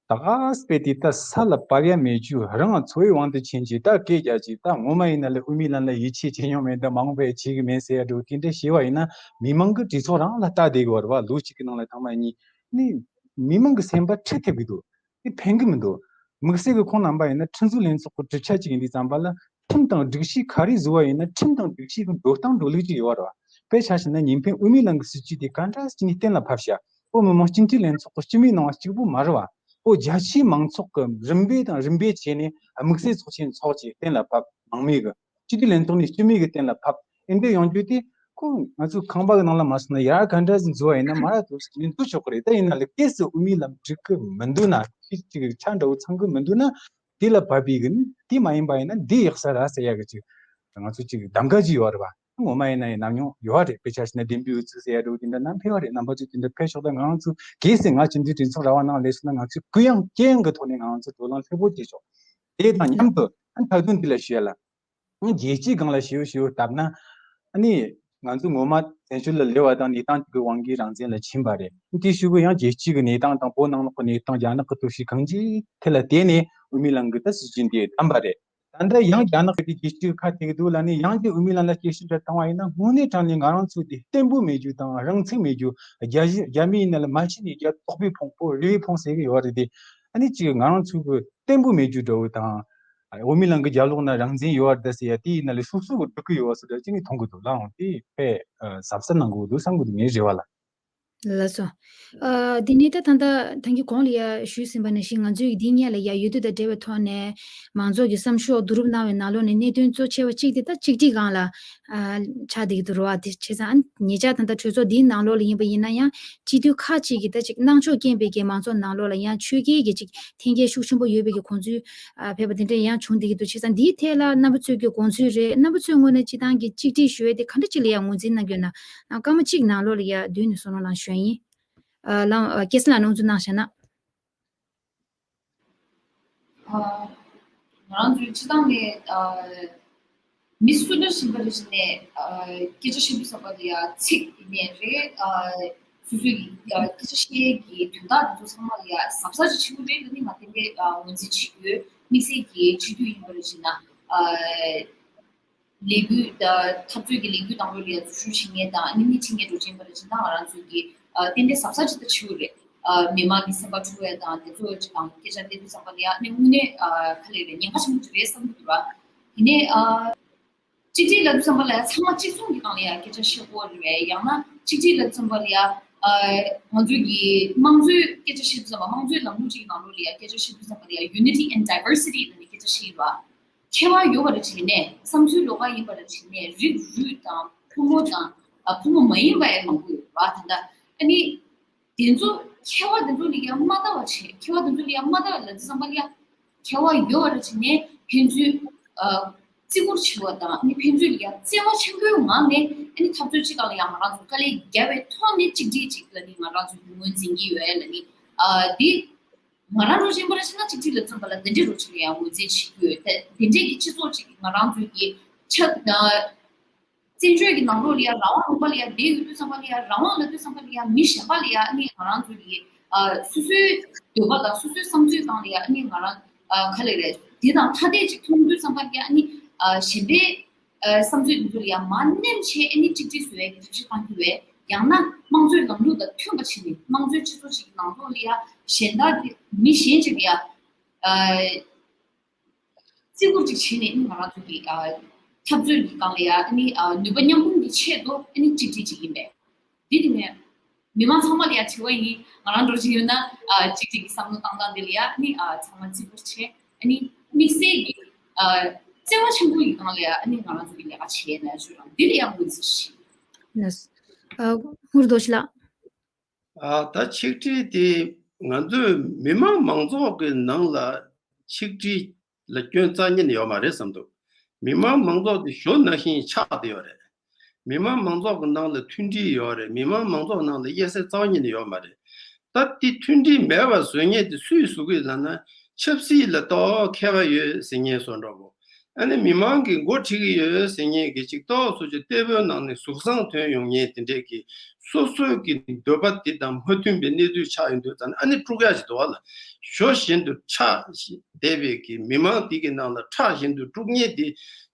ད་ག་སྤེ་དེ་ད་ས་ལ་བབས་ཡ་མེད་རྒྱུ་རང་འཚོ་བའི་དབང་དུ་ཕྱིན་གྱི་ད་སྐད་རྒྱག་ཅིག་ད་ངོ་མ་ཡིན་ན་ལས་དབུ་མའི་ལམ་ལ་ཡིད་ཆེས་བྱེད་མྱོང་མེད། ད་མ་འོངས་པ་ཡང་བྱེད་གི་མེད་ཟེར་ཡ་འདྲ་བོ་དེ་འདྲ་བཤད་པ་ཡིན་ན་མི་མང་གི་གྲོས་ཚོགས་རང་ལ་ལྟ་བསྡད་དགོས་རེད་བ། ལོ་གཅིག་གི་ནང་ལ་ཐེངས་མ་གཉིས་ནི་མི་མང་གི་སེམས་པ་འཁྲུད་ཐེབས་གི་འདུག་དེ་ཕན་གི་མི་འདུག་དམིགས་བསལ་གི་ཁོང་རྣམ་པ་ཡིན་ན་ཁྲིམས་བཟོ་ལྷན་ཚོགས་ཀྱི་གྲུབ་ཆ་ཅིག་ཡིན་དུས་ཙམ་པ་ལ་ཁྲིམས་དང་སྒྲིག་གཞི་ག་རེ་བཟོ་བ་ཡིན་ན་ཁྲིམས་དང་སྒྲིག་གཞི་གི་འགྲོ་སྟངས་འགྲོ་ལུགས་ཅིག་ཡོད་རེད་བ། དཔེ་ཆ་བཞག་ན་ཉིན་ཕན་དབུ་མའི་ལམ་གྱི་སྲིད་བྱུས་དེ་ག་འདྲ་ཅིག་ནས་གཏན་ལ་ཕབ་ཤག་ཨོ་མི་དམངས་སྤྱི་འཐུས་ལྷན་ཚོགས་ཀྱི་སྤྱི་མོས་གནང་བ་གཅིག་པུ་མ་རེད་བ། ཨོ་རྒྱ་ཆེའི་མང་ཚོགས་ཀྱི་རིམ་པས་དང་རིམ་པས་བྱས་ནས་དམིགས་བསལ་ཚོགས་ཆེན་འཚོགས་བྱས་གཏན་ལ་ཕབ། མང་མོས་ཀྱི་སྤྱི་འཐུས་ལྷན་ཚོགས་ནས་སྤྱི་མོས་ཀྱི་གཏན་ལ་ཕབ། ཨེ་འདྲ་ཡོང་རྒྱུ་དེ་ཁོ་ང་ཚོའི་ཁང་པ་གི་ནང་ལ་མ་སོང་ན་ཡར་ག་འདྲ་ཞིག་འཛུལ་བ་ཡིན་ན་མར་དུ་ཞིག་ནས་འཛུལ་ཆོག་གི་རེད། ད་ཡིན་ན་ལས་གལ་སྲིད་དབུ་མའི་ལམ་འགྲིག་གི་མི་འདུག་ན་ཅིག་ཅིག་ཆ་འདྲ་བོ་ཚང་གི་མི་འདུག་ན་དེ་ལ་བབས་པའི་གི་ནི་དེ་མ་ཡིན་པ་ཡིན་ན་འདི་ཡག་ས་ར་ཟེར་ཡ་གི་ཅིག་ང་ཚོ་ཅིག་གདམ་ག་ཅིག་ཡོད་རེད་བ། ངོ་མ་ཡིན་ན་ཡང་ནམ་ཡང་ཡོད་རེད། དཔེ་ཆ་བཞག་ན་བདེན་པའི་འོལ་ཚོད་ཟེར་ཡ་འདྲ་བོ་དེ་འདྲ་ནམ་ཕེབས་པ་རེད། རྣམ་པ་ཚོ་དེ་འདྲ་ཕེབས་ཆོག་ད་ང་རང་ཚོ་གལ་སྲིད་ང་སྤྱི་འཐུས་གྲོས་ཚོགས་ར་བ་ནང་སླེབས་སོང་ན་ང་ཚོས་གུ་ཡངས་ཅན་གི་ཐོག་ནས་ང་རང་ཚོ་བགྲོ་གླེང་ལྷོད་པོ་བྱེད་ཆོག་དེ་དང་མཉམ་དུ་ཨ་ནི་ཁ་རྡུང་འདི་ལ་ཞུ་ཡ་ལ། ཨ་ནི་རྒྱལ་སྤྱིའི་སྒང་ལ་ཞེའུ་ཞེའུ་བཏབ་ན། ཨ་ནི་ང་ཚོ་ངོ་མ་བཙན་བྱོལ་ལ་སླེབས་པ་དང་གནས་སྟངས་ཅིག་གི་དབང་གིས་རང་བཙན་ལ་ཕྱིན་པ་རེད། དེའི་གཞུག་གུ་ཡང་རྒྱལ་སྤྱིའི་གི་གནས་སྟངས་དང་བོད་ནང་ལོགས་ཀྱི་གནས་སྟངས་རྒྱ་ནག་གི་སྟོབས་ཤུགས་གང་ཅིའི་ཐད་ལ་བལྟས་ནས་དབུ་མའི་ལམ་གི་ད་སྲིད་བྱུས་འདི་བདམས་པ་རེད། ད་ལྟ་ཡང་རྒྱ་ནག་གི་དེ་རྒྱལ་སྤྱིའི་ཁ་ཐེག་གི་འདུག་ལ་ནི་ཡང་དེ་དབུ་མའི་ལམ་ལ་སྐྱེད་ཤུགས་འདྲ་བཏང་བ་ཡིན་ན་དངོས་གནས་དྲང་གནས་ང་རང་ཚོ་དེ་བརྟན་པོ་མེད་རྒྱུ་དང་རང་ཚུགས་མེད་རྒྱུ། རྒྱ་གཞི་རྒྱ་མི་ཡིན་ན་ལ་མ་ཕྱིན་ནས་རྒྱ་དོག་པའི་ཕུང་པོ་རི་བོའི་ཕུང་ཟེར་གི་ཡོད་རེད་དེ། ཨ་ནི་ཅིག་ང་རང་ཚོ་གི་བརྟན་པོ་མེད་རྒྱུ་འདྲ་བོ་དང་། འོས་མི་ལང་གི་རྒྱབ་ལོགས་ན་རང་བཙན་ཡོད་བར་ད་ཟེར་ཡ་དེ་ཡིན་ན་ལས་སོ་སོ་གི་སྒྲུབ་ཀྱི་ཡོད་བ་སོ་འདྲ་ཅིག་ནས་མཐོང་གི་འདུག་ལ་འོང་དེ་དཔེ་གཟབ་གཟབ་གནང་དགོས་འདུག་བསམ་གི་འདུག་ངའི་རེ་བ་ལ། ལགས་སོ། ཨ་དེ་ནས་ད་ད་ལྟ་ད་གིན་གོང་ལ་ཡ་ཞུས་ཟིན་པ་ནང་བཞིན་ང་ཚོའི་འདི་སྔོན་ལ་ཡ་འོས་བསྡུ་དང་འབྲེལ་བའི་ཐོག་ནས་མང་ཚོགས་ཀྱི་བསམ་ཤོག་བསྡུ་རུབ་གནང་བའི་ནང་ལོགས་ནས་གནད་དོན་གཙོ་ཆེ་བ་གཅིག་དེ་ད་གཅིག་སྒྲིལ་སྒང་ལ་ཨ་ཆགས་བསྡད་ཀྱི་འདུག་རེད་བ། དེ་བྱས་ཙང་ཨ་ཉེ་ཆར་ད་ལྟ་གྲོས་ཚོགས་འདིའི་ནང་ལོགས་ལ་ཡིན་པ་ཡིན་ན་ཡང་སྤྱི་འཐུས་ཁག་ཅིག་གིས་ད་ཅིག་སྣང་ཕྱོགས་རྐྱེན་པས་ཀྱི་མང་ཚོགས་ནང་ལོགས་ལ་ཡང་ཆོས་བརྒྱུད་ཀྱི་ཅིག་འཐེན་འཁྱེར་ཤུགས་ཆེན་པོ་ཡོད་པའི་གི་གོ་མཚོན་ཨ་ཕེབས་པ་དེ་འདྲ་ཡང་བྱུང་བསྡད་ཀྱི་འདུག་བྱས་ཙང་འདིའི་ཐད་ལ་རྣམ་པ་ཚོས་ཀྱི་དགོངས་ཚུལ་རེད། རྣམ་པ་ཚོའི་ངོས་ནས་སྤྱིར་བཏང་གི་གཅིག་སྒྲིལ་ཞུ་ཡས་དེ་ག་འདྲ་ཅིག་ལ་ཡང་ངོས་འཛིན་གནང་གི་ཡོད་ན་ཨ་སྐར་མ་གཅིག་ནང་ལོགས་ལ་ཡ་བསྡུས་ནས་བསམ་བློ་བླངས་ཞུ་ཡ་ཡིན། ཨ་ལགས་ཨ་སྐལ་བཟང་ལགས་སྣང་ཆུང་གནང་བཞག་ན། ཨ་ང་རང་ཚོའི་སྤྱིར་བཏང་ནས་ཨ་མི་སུ་འདྲ་ཞིག་ཡིན་པ་རེད་ཅེ་ནས་ཨ་སྐད་ཆ་བཤད་དུས་ཙམ་པ་ལ་ཡ་ཚིག་ཡིན་ནའི་རེད། ཨ་སོ་སོའི་གི་ཨ་སྐད་ཆ་བཤད་ཀྱི་དོན་དག་དེ་ཚོ་ཚང་མ་ལ་ཡ་གཟབ་གཟབ་ཅིག་བྱེད་དགོས་རེད། ད་ནི་ང་ཏན་ཏན་ཨ་ངོས་འཛིན་བྱེད་དགོས། དམིགས་བསལ་གྱི་སྤྱི་འཐུས་ཡིན་པ་རེད་ཅེ་ན་ཨ་ལས་འགུལ་ད་འཐབ་རྩོད་ཀྱི་ལས་འགུལ་དང་པོ་ལ་ཡ་འཛུལ་ཞུགས་བྱེད་མཁན་དང་ཨ་ནི་སྣེ་ཁྲིད་མཁན་འགྲོ་ཅེ་ཡིན་པ་རེད་ཅེ་ན་ང་རང་ཚོའི་གི་ཨ་ཏན་ཏན་གཟབ་གཟབ་ཅིག་ད་བྱེད་དགོས་རེད། ཨ་མི་མང་གི་སེམས་པ་འཁྲུག་པ་དང་དེ་ཚོ་ཅིག་དང་སྐད་ཆ་བཤད་དུས་ཙམ་པ་ལ་ཡ་ཨ་ནི་དངོས་གནས་ཨ་ག་ལེར་ཉེན་ཁ་ཆེན་པོ་ཅིག་རེད་བསམ་གྱི་འདུག་ར། དེ་ནས་ཨ་གཅིག་སྒྲིལ་ལབ་དུས་ཙམ་པ་ལ་ཡ་ཚང་མ་གཅིག་མཚུངས་ཀྱི་སྒང་ལ་ཡ་སྐད་ཆ་བཤད་དགོས་རེད་པས། ཡང་ན་གཅིག་སྒྲིལ་ལབ་དུས་ཙམ་པ་ལ་ཡ་ཨ་ང་ཚོའི་གི་དམངས་གཙོའི་སྐད་ཆ་བཤད་དུས་ཙམ་པ་དམངས་གཙོའི་ལམ་ལུགས་ཅིག་གི་ནང་ལོགས་ལ་ཡ་སྐད་ཆ་བཤད་དུས་ཙམ་པ་ལ་ཡ་unity and diversity་ལབ་ནས་སྐད་ཆ་བཤད་ཀྱི་འདུག་པ། ཁྱད་པར་ཡོད་པ་རེད་བྱས་ནས་བསམ་ཚུལ་ལོགས་ཀ་ཡིན་པ་རེད་བྱས་ནས་རིགས་རུས་དང་ཕོ་མོ་དང་ཨ་ཕོ་མོ་མ་ཡིན་པ་ཡང་མང་པོ་ཡོད་པ་ད་ལྟ་ཨ་ནི། དེ་ཚོ་ཁྱད་པར་དེ་ཚོ་ལ་ཡང་མ་ལྟ་བ་བྱས། ཁྱད་པར་དེ་ཚོ་ལ་ཡང་མ་ལྟ་བ་ལབ་དུས་ཙམ་པ་ལ་ཡང་ཁྱད་པར་ཡོད་པ་རེད་བྱས་ནས་ཕན་ཚུན་ཨ་བརྩི་བཀུར་བྱེད་པ་དང་ཨ་ནི་ཕན་ཚུན་ལ་ཡང་བརྩེ་བ་ཆེན་པོའི་ངང་ནས་ཨ་ནི་འཐབ་རྩོད་ཅིག་སྒང་ལ་ཡང་ང་རང་ཚོ་དཀའ་ལས་བརྒྱབ་པའི་ཐོག་ནས་གཅིག་སྒྲིལ་ཅིག་ལ་ནི་ང་རང་ཚོ་ངོས་འཛིན་གྱི་ཡོད་ལ་ནི་ཨ་འདི་ང་རང་རོགས་ཆེན་པོ་ར་ཆེ་ན་གཅིག་སྒྲིལ་ལབ་དུས་ཙམ་པ་ལ་དེ་འདྲའི་རོགས་ཆེན་ལ་ཡང་ངོས་འཛིན་བྱེད་ཀྱི་ཡོད། དེ་དེ་འདྲའི་གི་སྤྱི་ཚོགས་ཅིག་ང་རང་ཚོའི་གི་ཆབ་ཨ། བཙན་བྱོལ་གྱི་ནང་ལོགས་ལ་ཡ་རང་དབང་ལུང་པ་ལ་ཡ་བསྡད་ཡོད་དུས་ཙམ་པ་ལ་ཡ་རང་དབང་ལབ་དུས་ཙམ་པ་ལ་ཡ་མི་གཞན་པ་ལ་ཡ་ཨ་ནི་ང་རང་ཚོ་གི་ཨ་སོ་སོའི་འདོད་པ་དང་སོ་སོའི་བསམ་ཚུལ་སྒང་ལ་ཡ་ཨ་ནི་ང་རང་ཨ་ག་ལེར་རེད་དེ་དང་ཐ་དད་ཅིག་མཐོང་དུས་ཙམ་པ་ལ་ཡ་ཨ་ནི་ཨ་གཞན་པའི་ཨ་བསམ་ཚུལ་དེ་ཚོ་ལ་ཡ་མར་ནེམ་བྱས་ཨ་ནི་གཅིག་སྒྲིལ་བཟོ་ཡ་གི་ཐབས་ཤེས་བཏང་གི་ཡོད། ཡང་ན་དམངས་གཙོའི་ལམ་ལུགས་དང་མཐུན་པ་བྱས་ནས་དམངས་གཙོའི་སྤྱི་ཚོགས་ཅིག་གི་ནང་ལོགས་ལ་ཡ་གཞན་དག་གི་མི་གཞན་ཅིག་ལ་ཡ་ཨ། བརྩི་བཀུར་ཅིག་བྱས་ནས་ཨ་ནི་ང་རང་ཚོ་གི་ཨ་འཐབ་རྩོད་ཀྱི་སྒང་ལ་ཡ་ཨ་ནི་ཨ་ནུས་པ་མཉམ་སྤུངས་ཀྱི་ཆེད་དུ་ཨ་ནི་གཅིག་སྒྲིལ་ཅིག་ཡིན་པས། འདི་དེ་ནས་མི་མང་ཚང་མ་ལ་ཡ་དྲི་བ་ཡིན། ང་རང་འགྲོ་བཞིན་ཡོད་ན་ཨ་གཅིག་སྒྲིལ་གྱི་བསམ་བློ་བཏང་སྟངས་འདི་ལ་ཡ་ཨ་ནི་ཨ་ཚང་མ་བརྩི་བཀུར་བྱས་ཨ་ནི་དམིགས་བསལ་གྱི་ཨ་བརྩེ་བ་ཆེན་པོ་ཡི་སྒང་ལ་ཡ་ཨ་ནི་ང་རང་ཚོ་གི་ལས་ཀ་བྱས་ན་ཞུ་རང་འདི་ལ་ཡ་ངོས་འཛིན་ཞིག་ལགས་སོ། ཨ་ཧུར་རྡོ་ཤི་ལགས། ཨ་ད་ཆིག་སྒྲིལ་དེ་ང་ཚོས་མི་མང་མང་ཚོགས་ཀྱི་ནང་ལ་ཆིག་སྒྲིལ་ལ་སྐྱོན་རྩ་ཉིད་ནས་ཡོད་མ་རེད་བསམ་འདུག་མི་མང་མང་ཚོགས་དེ་ཞོ་ནང་བཞིན་ཆགས་བསྡད་ཡོད་རེད། མི་མང་མང་ཚོགས་ཀྱི་ནང་ལ་མཐུན་སྒྲིལ་ཡོད་རེད། མི་མང་མང་ཚོགས་ནང་ལ་དབྱེ་བསལ་རྩ་བ་ཉིད་ནས་ཡོད་མ་རེད། ད་དེ་མཐུན་སྒྲིལ་མེད་པ་བཟོ་མཁན་དེ་སུས་བཟོ་གི་ལབ་ན་ཆབ་སྲིད་ལ་ཏོག་མཁས་པ་ཡོད་ཟེར་མཁན་བཟོ་འདྲ་པོ། ཨ་ནི་མི་མང་གིས་འགོ་ཁྲིད་ཀྱི་ཡོད་ཟེར་མཁན་གྱི་ཅིག་ཏོག་ཙམ་ཅིག་ལྟད་མོའི་ནང་ནས་གཟུགས་བཟང་ཐོན་ཡོང་མཁན་དེ་འདྲས་ཀྱི་སོ་སོའི་གི་འདོད་པ་དེ་དང་མ་མཐུན་པའི་གནས་ཚུལ་ཆགས་ཡོང་དུས་ཙམ་ནས་ཨ་ནི་དཀྲུག་ཡག་ཅིག་འདུག་བ་ལ། ཞོ་བཞིན་དུ་ཆགས་བསྡད་པའི་གི་མི་མང་དེ་གི་ནང་ལ་ཁྲག་བཞིན་དུ་དཀྲུག་མཁན་དེ་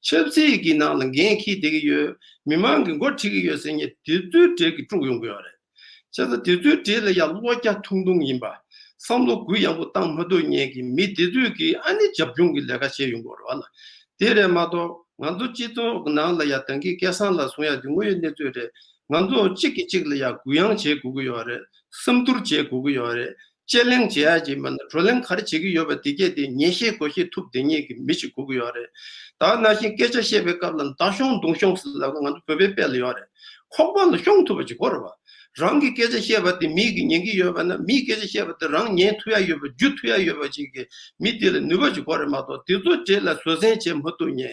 ཆབ་སྲིད་ཀྱི་ནང་ལ་འགན་འཁྱེར་བསྡད་ཀྱི་ཡོད། མི་མང་གིས་འགོ་ཁྲིད་ཀྱི་ཡོད་ཟེར་མཁན་དེ་ཚོའི་གྲས་ཀྱིས་དཀྲུག་ཡོང་གི་ཡོད་རེད། བྱས་ཙང་དེ་ཚོའི་གྲས་ལ་ཡང་བློ་རྒྱ་ཐུང་ཐུང་ཡིན་པ། བསམ་བློ་གུ་ཡངས་པོ་བཏང་མ་ཐུབ་མཁན་གྱི་མི་དེ་ཚོས་ཀྱིས་ཨ་ནི་རྒྱབ་ལྗོངས་ཀྱི་ལས་ཀ་བྱས་ཡོང་གི་ཡོད་རེད་བ་ལ། དེ་རེད་མ་གཏོགས་ང་ཚོ་སྤྱི་ཚོགས་ཀྱི་ནང་ལ་ཡང་ད་གིན་སྐལ་བཟང་ལགས་གསུང་ཡག་དེ་དངོས་ཡོད་གནས་ཚུལ་རེད། ང་ཚོ་གཅིག་གིས་གཅིག་ལ་ཡང་གུ་ཡངས་བྱེད་དགོས་ཀྱི་ཡོད་རེད། བསམ་བསྡུར་བྱེད་དགོས་ཀྱི་ཡོད་རེད། དཔྱད་གླེང་བྱེད་ཡག་ཅིག་མིན་ན་བགྲོ་གླེང་ག་རེ་བྱེད་ཀྱི་ཡོད་པ་དེ་གས་དེ་ཉན་ཤེས་གོ་ཤེས་ཐུབ་བསྡད་མཁན་གྱི་མི་ཞིག་དགོས་ཀྱི་ཡོད་རེད། ད་ནང་བཞིན་སྐད་ཆ་བཤད་པའི་སྐབས་ལ་མདའ་གཞོང་མདུང་གཞོང་ཟེར་ལབ་ང་ཚོ་བོད་པའི་དཔེ་ལ་ཡོད་རེད། ཁོག་པ་ལ་གཞོང་ཐུབ་པ་ཅིག་དགོས་རེད་བ། རང་གི་སྐད་ཆ་བཤད་པ་དེ་མིས་ཀྱིས་ཉན་གྱི་ཡོད་པ་ན་མིས་སྐད་ཆ་བཤད་པ་དེ་རང་ཉན་ཐུབ་ཡག་ཡོད་པ་བརྒྱུད་ཐུབ་ཡག་ཡོད་པ་ཅིག་གི་མི་དེ་ལ་ནུས་པ་ཅིག་དགོས་རེད་མ་གཏོགས་དེ་ཚོ་གྲས་ལ་བཟོད་བསྲན་བྱེད་མ་ཐུབ་མཁན།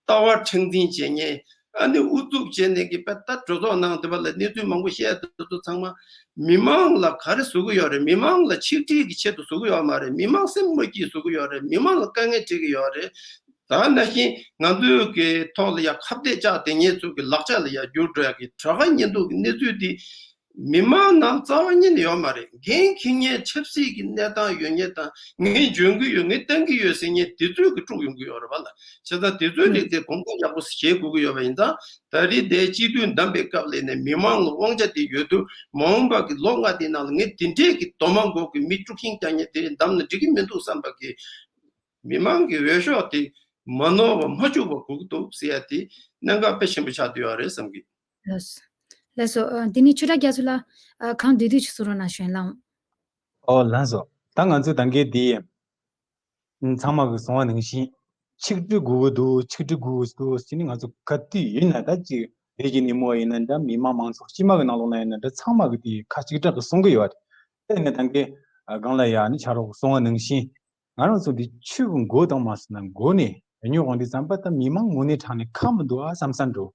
ལྟ་བ་མཁྲེགས་འཛིན་བྱེད་མཁན། ཨ་ནི་ཨུ་ཚུགས་བྱས་ནས་ཀྱི་དཔེ་ལྟ་གྲོས་ཚོགས་ནང་དེ་བ་ལ་གནས་ཚུལ་མང་པོ་བཤད་དེ་ཚོ་ཚང་མ་མི་མང་ལ་ག་རེ་བཟོ་གི་ཡོད་རེད། མི་མང་ལ་ཆིག་སྒྲིལ་གྱི་ཆེད་དུ་བཟོ་གི་ཡོད་མ་རེད། མི་མང་སེམས་མ་སྐྱིད་བཟོ་གི་ཡོད་རེད། མི་མང་ལ་དཀའ་ངལ་སྤྲད་ཀྱི་ཡོད་རེད། ད་ནང་བཞིན་ང་ཚོའི་གི་ཐོག་ལ་ཡ་ཁ་གཏད་བཅག་དེ་ངེད་ཚོ་གི་ལག་ཆ་ལ་ཡ་བསྒྱུར་འགྲོ་ཡ་གི་དྲག་ཉེན་སྡུག་གི་གནས་ཚུལ་དེ་མི་མང་ནང་རྩ་བ་ཉིད་ནས་ཡོད་མ་རེད། འགན་འཁྱེར་མཁན་ཆབ་སྲིད་ཀྱི་གནས་སྟངས་ཡོད་མཁན་དང་ངས་འཇོན་གི་ཡོད་ངས་བསྟན་གི་ཡོད་ཟེར་མཁན་དེ་ཚོས་གི་དཀྲུག་ཡོང་གི་ཡོད་རེད་བ་ལ། བྱས་ཙང་དེ་ཚོའི་རིགས་དེ་གོམ་པ་ཡག་པོ་བཞེས་དགོས་ཀྱི་ཡོད་པ་ཡིན་ཙང་ད་རེས་དེ་སྤྱི་འཐུས་བདམས་པའི་སྐབས་ལ་ནས་མི་མང་ལ་དབང་ཆ་དེ་ཡོད་དུས་མ་འོངས་པ་གི་ལོ་ལྔ་དེའི་ནང་ལ་ངས་དེ་འདྲས་ཀྱི་རྡོག་མ་མགོ་གི་མི་དཀྲུག་ཤིང་རྒྱག་མཁན་དེ་བདམས་ན་འགྲིག་གི་མི་འདུག་བསམ་པ་གི་མི་མང་གི་འོས་ཤོག་དེ་མ་ནོར་བ་མ་བཅུག་པ་དགོས་ཀྱི་འདུག་ཟེར་ཡ་དེ་གནད་འགག་དཔེ་ཆེན་པོ་ཆགས་བསྡད་ཡོད་རེད་བསམ་གི། ལགས་སོ། ལགས་སོ། ཨ་དེ་ནས་ཆོས་གྲགས་རྒྱ་མཚོ་ལགས། ཨ་གང་བསྡུས་བསྡུས་ཅིག་གསུང་རོགས་གནང་ཞུ་ཡན་ལགས། ཨོ་ལགས་སོ། ད་ང་ཚོས་ད་གིན་དེ་ཚང་མ་གི་གསུང་བ་ནང་བཞིན་ཆིག་སྒྲིལ་དགོས་ཀྱི་འདུག་ཆིག་སྒྲིལ་དགོས་ཀྱི་འདུག་ཟེར་ནས་ང་ཚོ་ག་དུས་ཡིན་ན་ད་ཅིག་བོད་ཀྱི་ཉིན་མོ་ཡིན་ན་འདྲ་མི་མང་མང་ཚོགས་སྤྱི་དམངས་ཀྱི་ནང་ལོགས་ན་ཡིན་ན་འདྲ་ཚང་མ་གི་དེ་ཁ་གཅིག་གྲགས་ཀྱི་གསུང་གི་ཡོད་རེད། དེ་ནས་ད་གིན་ཨ་གང་ལ་ཡ་ནི་ཆ་རོགས་གསུང་བ་ནང་བཞིན་ང་རང་ཚོ་འདི་ཆོས་ཀྱི་མགོ་དང་མ་ཟིན་ན་མགོ་ནས་ཉོ་འོང་དུས་ཙམ་པ་ད་མི་མང་ངོ་ནས་དྲང་ནས་ཁག་མི་འདུག་ཨ་བསམ་ས་འགྲོ།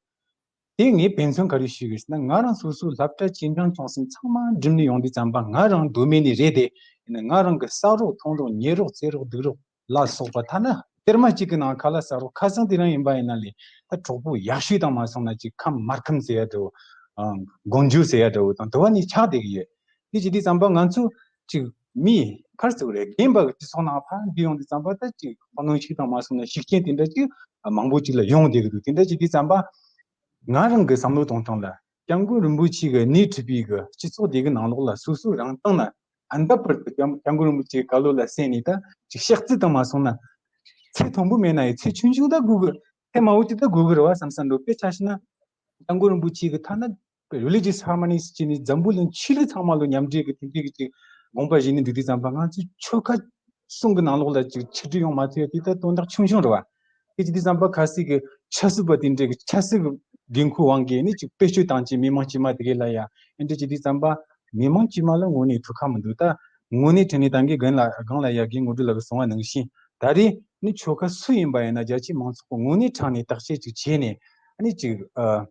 དེ་ངས་དཔེ་མཚོན་ག་རེ་ཞུ་གི་ཟེར་ན་ང་རང་སོ་སོའི་སློབ་གྲྭ་ཆེ་འབྲིང་ཆུང་གསུམ་ཚང་མ་འགྲིམ་ནས་ཡོང་དུས་ཙམ་པ་ང་རང་མདོ་སྨད་ནས་རེད་དེ་ཡིན་ན་ང་རང་གི་ས་རོགས་མཐོང་རོགས་ཉེ་རོགས་བརྩེ་རོགས་སྡུག་རོགས་ལ་སོགས་པ་ཐ་ན་གཏེར་མ་གཅིག་གི་ནང་ཁ་ལག་ཟ་རོགས་ཁ་སང་དེ་རིང་ཡིན་པ་ཡིན་ན་ལས་ད་གྲོགས་པོ་ཡག་ཤོས་དང་མ་སོང་ན་ཅིག་ཁམས་དམར་ཁམས་ཟེར་ཡ་འདྲ་བོ། མགོ་མཇུག་ཟེར་ཡ་འདྲ་བོ་དང་དུ་བ་ནི་ཆགས་བསྡད་ཀྱི་ཡོད། དེ་བྱེད་དུས་ཙམ་པ་ང་ཚོ་ཅིག་མི་ཁར་ཟེར་བ་རེད་རྒན་པ་གི་སྤྱི་ཚོགས་ནང་ཕར་འདུས་ཡོང་དུས་ཙམ་པ་ད་ཅིག་ཁོ་ནང་ཞིག་དང་མ་སོང་ན་ཤུགས་རྐྱེན་དེ་འདྲ་ཅིག་མང་པོ་ཅིག་ལ་ཡོང་བསྡད་ཀྱི་འདུག་དེ་འདྲ་བྱེད་དུས་ཙམ་པ་ང་རང་གི་བསམ་བློ་གཏོང་སྟངས་ལ་སྐྱབས་མགོན་རིན་པོ་ཆེ་གི་སྣེ་ཁྲིད་པའི་གི་སྤྱི་ཚོགས་དེ་གི་ནང་ལོགས་ལ་སོ་སོ་རང་བཏང་ན། ཨན་ད་པར་དུ་སྐྱབས་སྐྱབས་མགོན་རིན་པོ་ཆེའི་བཀའ་སློབ་ལ་གསན་ནས་ད་ཅིག་ཤག་རྩི་དང་མ་སོང་ན། ཚེ་མཐོན་པོ་མེད་ན་ཡང་ཚེ་ཆུང་ཆུང་ད་དགོས་གི། ཚེ་མང་པོ་ཅིག་ད་དགོས་གི་རེད་བ་བསམ་བསམ་འགྲོ། དཔེ་ཆ་བཞག་ན་སྐྱབས་མགོན་རིན་པོ་ཆེ་གི་ཐ་ན་religious harmonies བྱས་ནས་འཛམ་བུ་གླིང་ཆོས་ལུགས་ཚང་མ་ལོ་མཉམ་འབྲེལ་གི་དེ་འདྲའི་གི་ཅིག་དགོངས་པ་བཞེས་ནས་འདུག་དུས་ཙམ་པ། ང་ཚོའི་ཆོལ་ཁ་གསུམ་གི་ནང་ལོགས་ལ་ཅིག་ཆིག་སྒྲིལ་ཡོང་མ་ཐུབ་ཡ་དེ་ད་དོན་དག་ཆུང་ཆུང་རེད་བ། དེ་བྱེད་དུས་ཙམ་པ་ཁ་སང་གི་ཆབ་སྲིད་པ་དེ་འདྲའི་གི་ཆབ་སྲིད་ཀྱི་འགན་ཁུར་དབང་གིས་ནི་ཅིག་བེད་སྤྱོད་བཏང་བྱས་མི་མང་དཀྱུས་མ་དེ་གའི་ལ་ཡ་ཨེ་འདྲ་བྱེད་དུས་ཙམ་པ། མི་མང་དཀྱུས་མ་ལ་དངོས་གནས་ཐུགས་ཁག་མི་འདུག་ད་དངོས་གནས་དྲང་གནས་ད་གིན་སྒང་ལ་སྒང་ལ་ཡ་རྒན་ངོ་སྤྲོད་ལགས་ཀྱིས་གསུངས་པ་ནང་བཞིན། ད་རེས་ནི་ཆོལ་ཁ་སུ་ཡིན་པ་ཡིན་ན་རྒྱ་ཆེའི་མང་ཚོགས་ཀྱིས་དངོས་གནས་དྲང་གནས་བརྟག་དཔྱད་ཅིག་བྱས་ནས། ཨ་ནི་ཅིག་ཨ་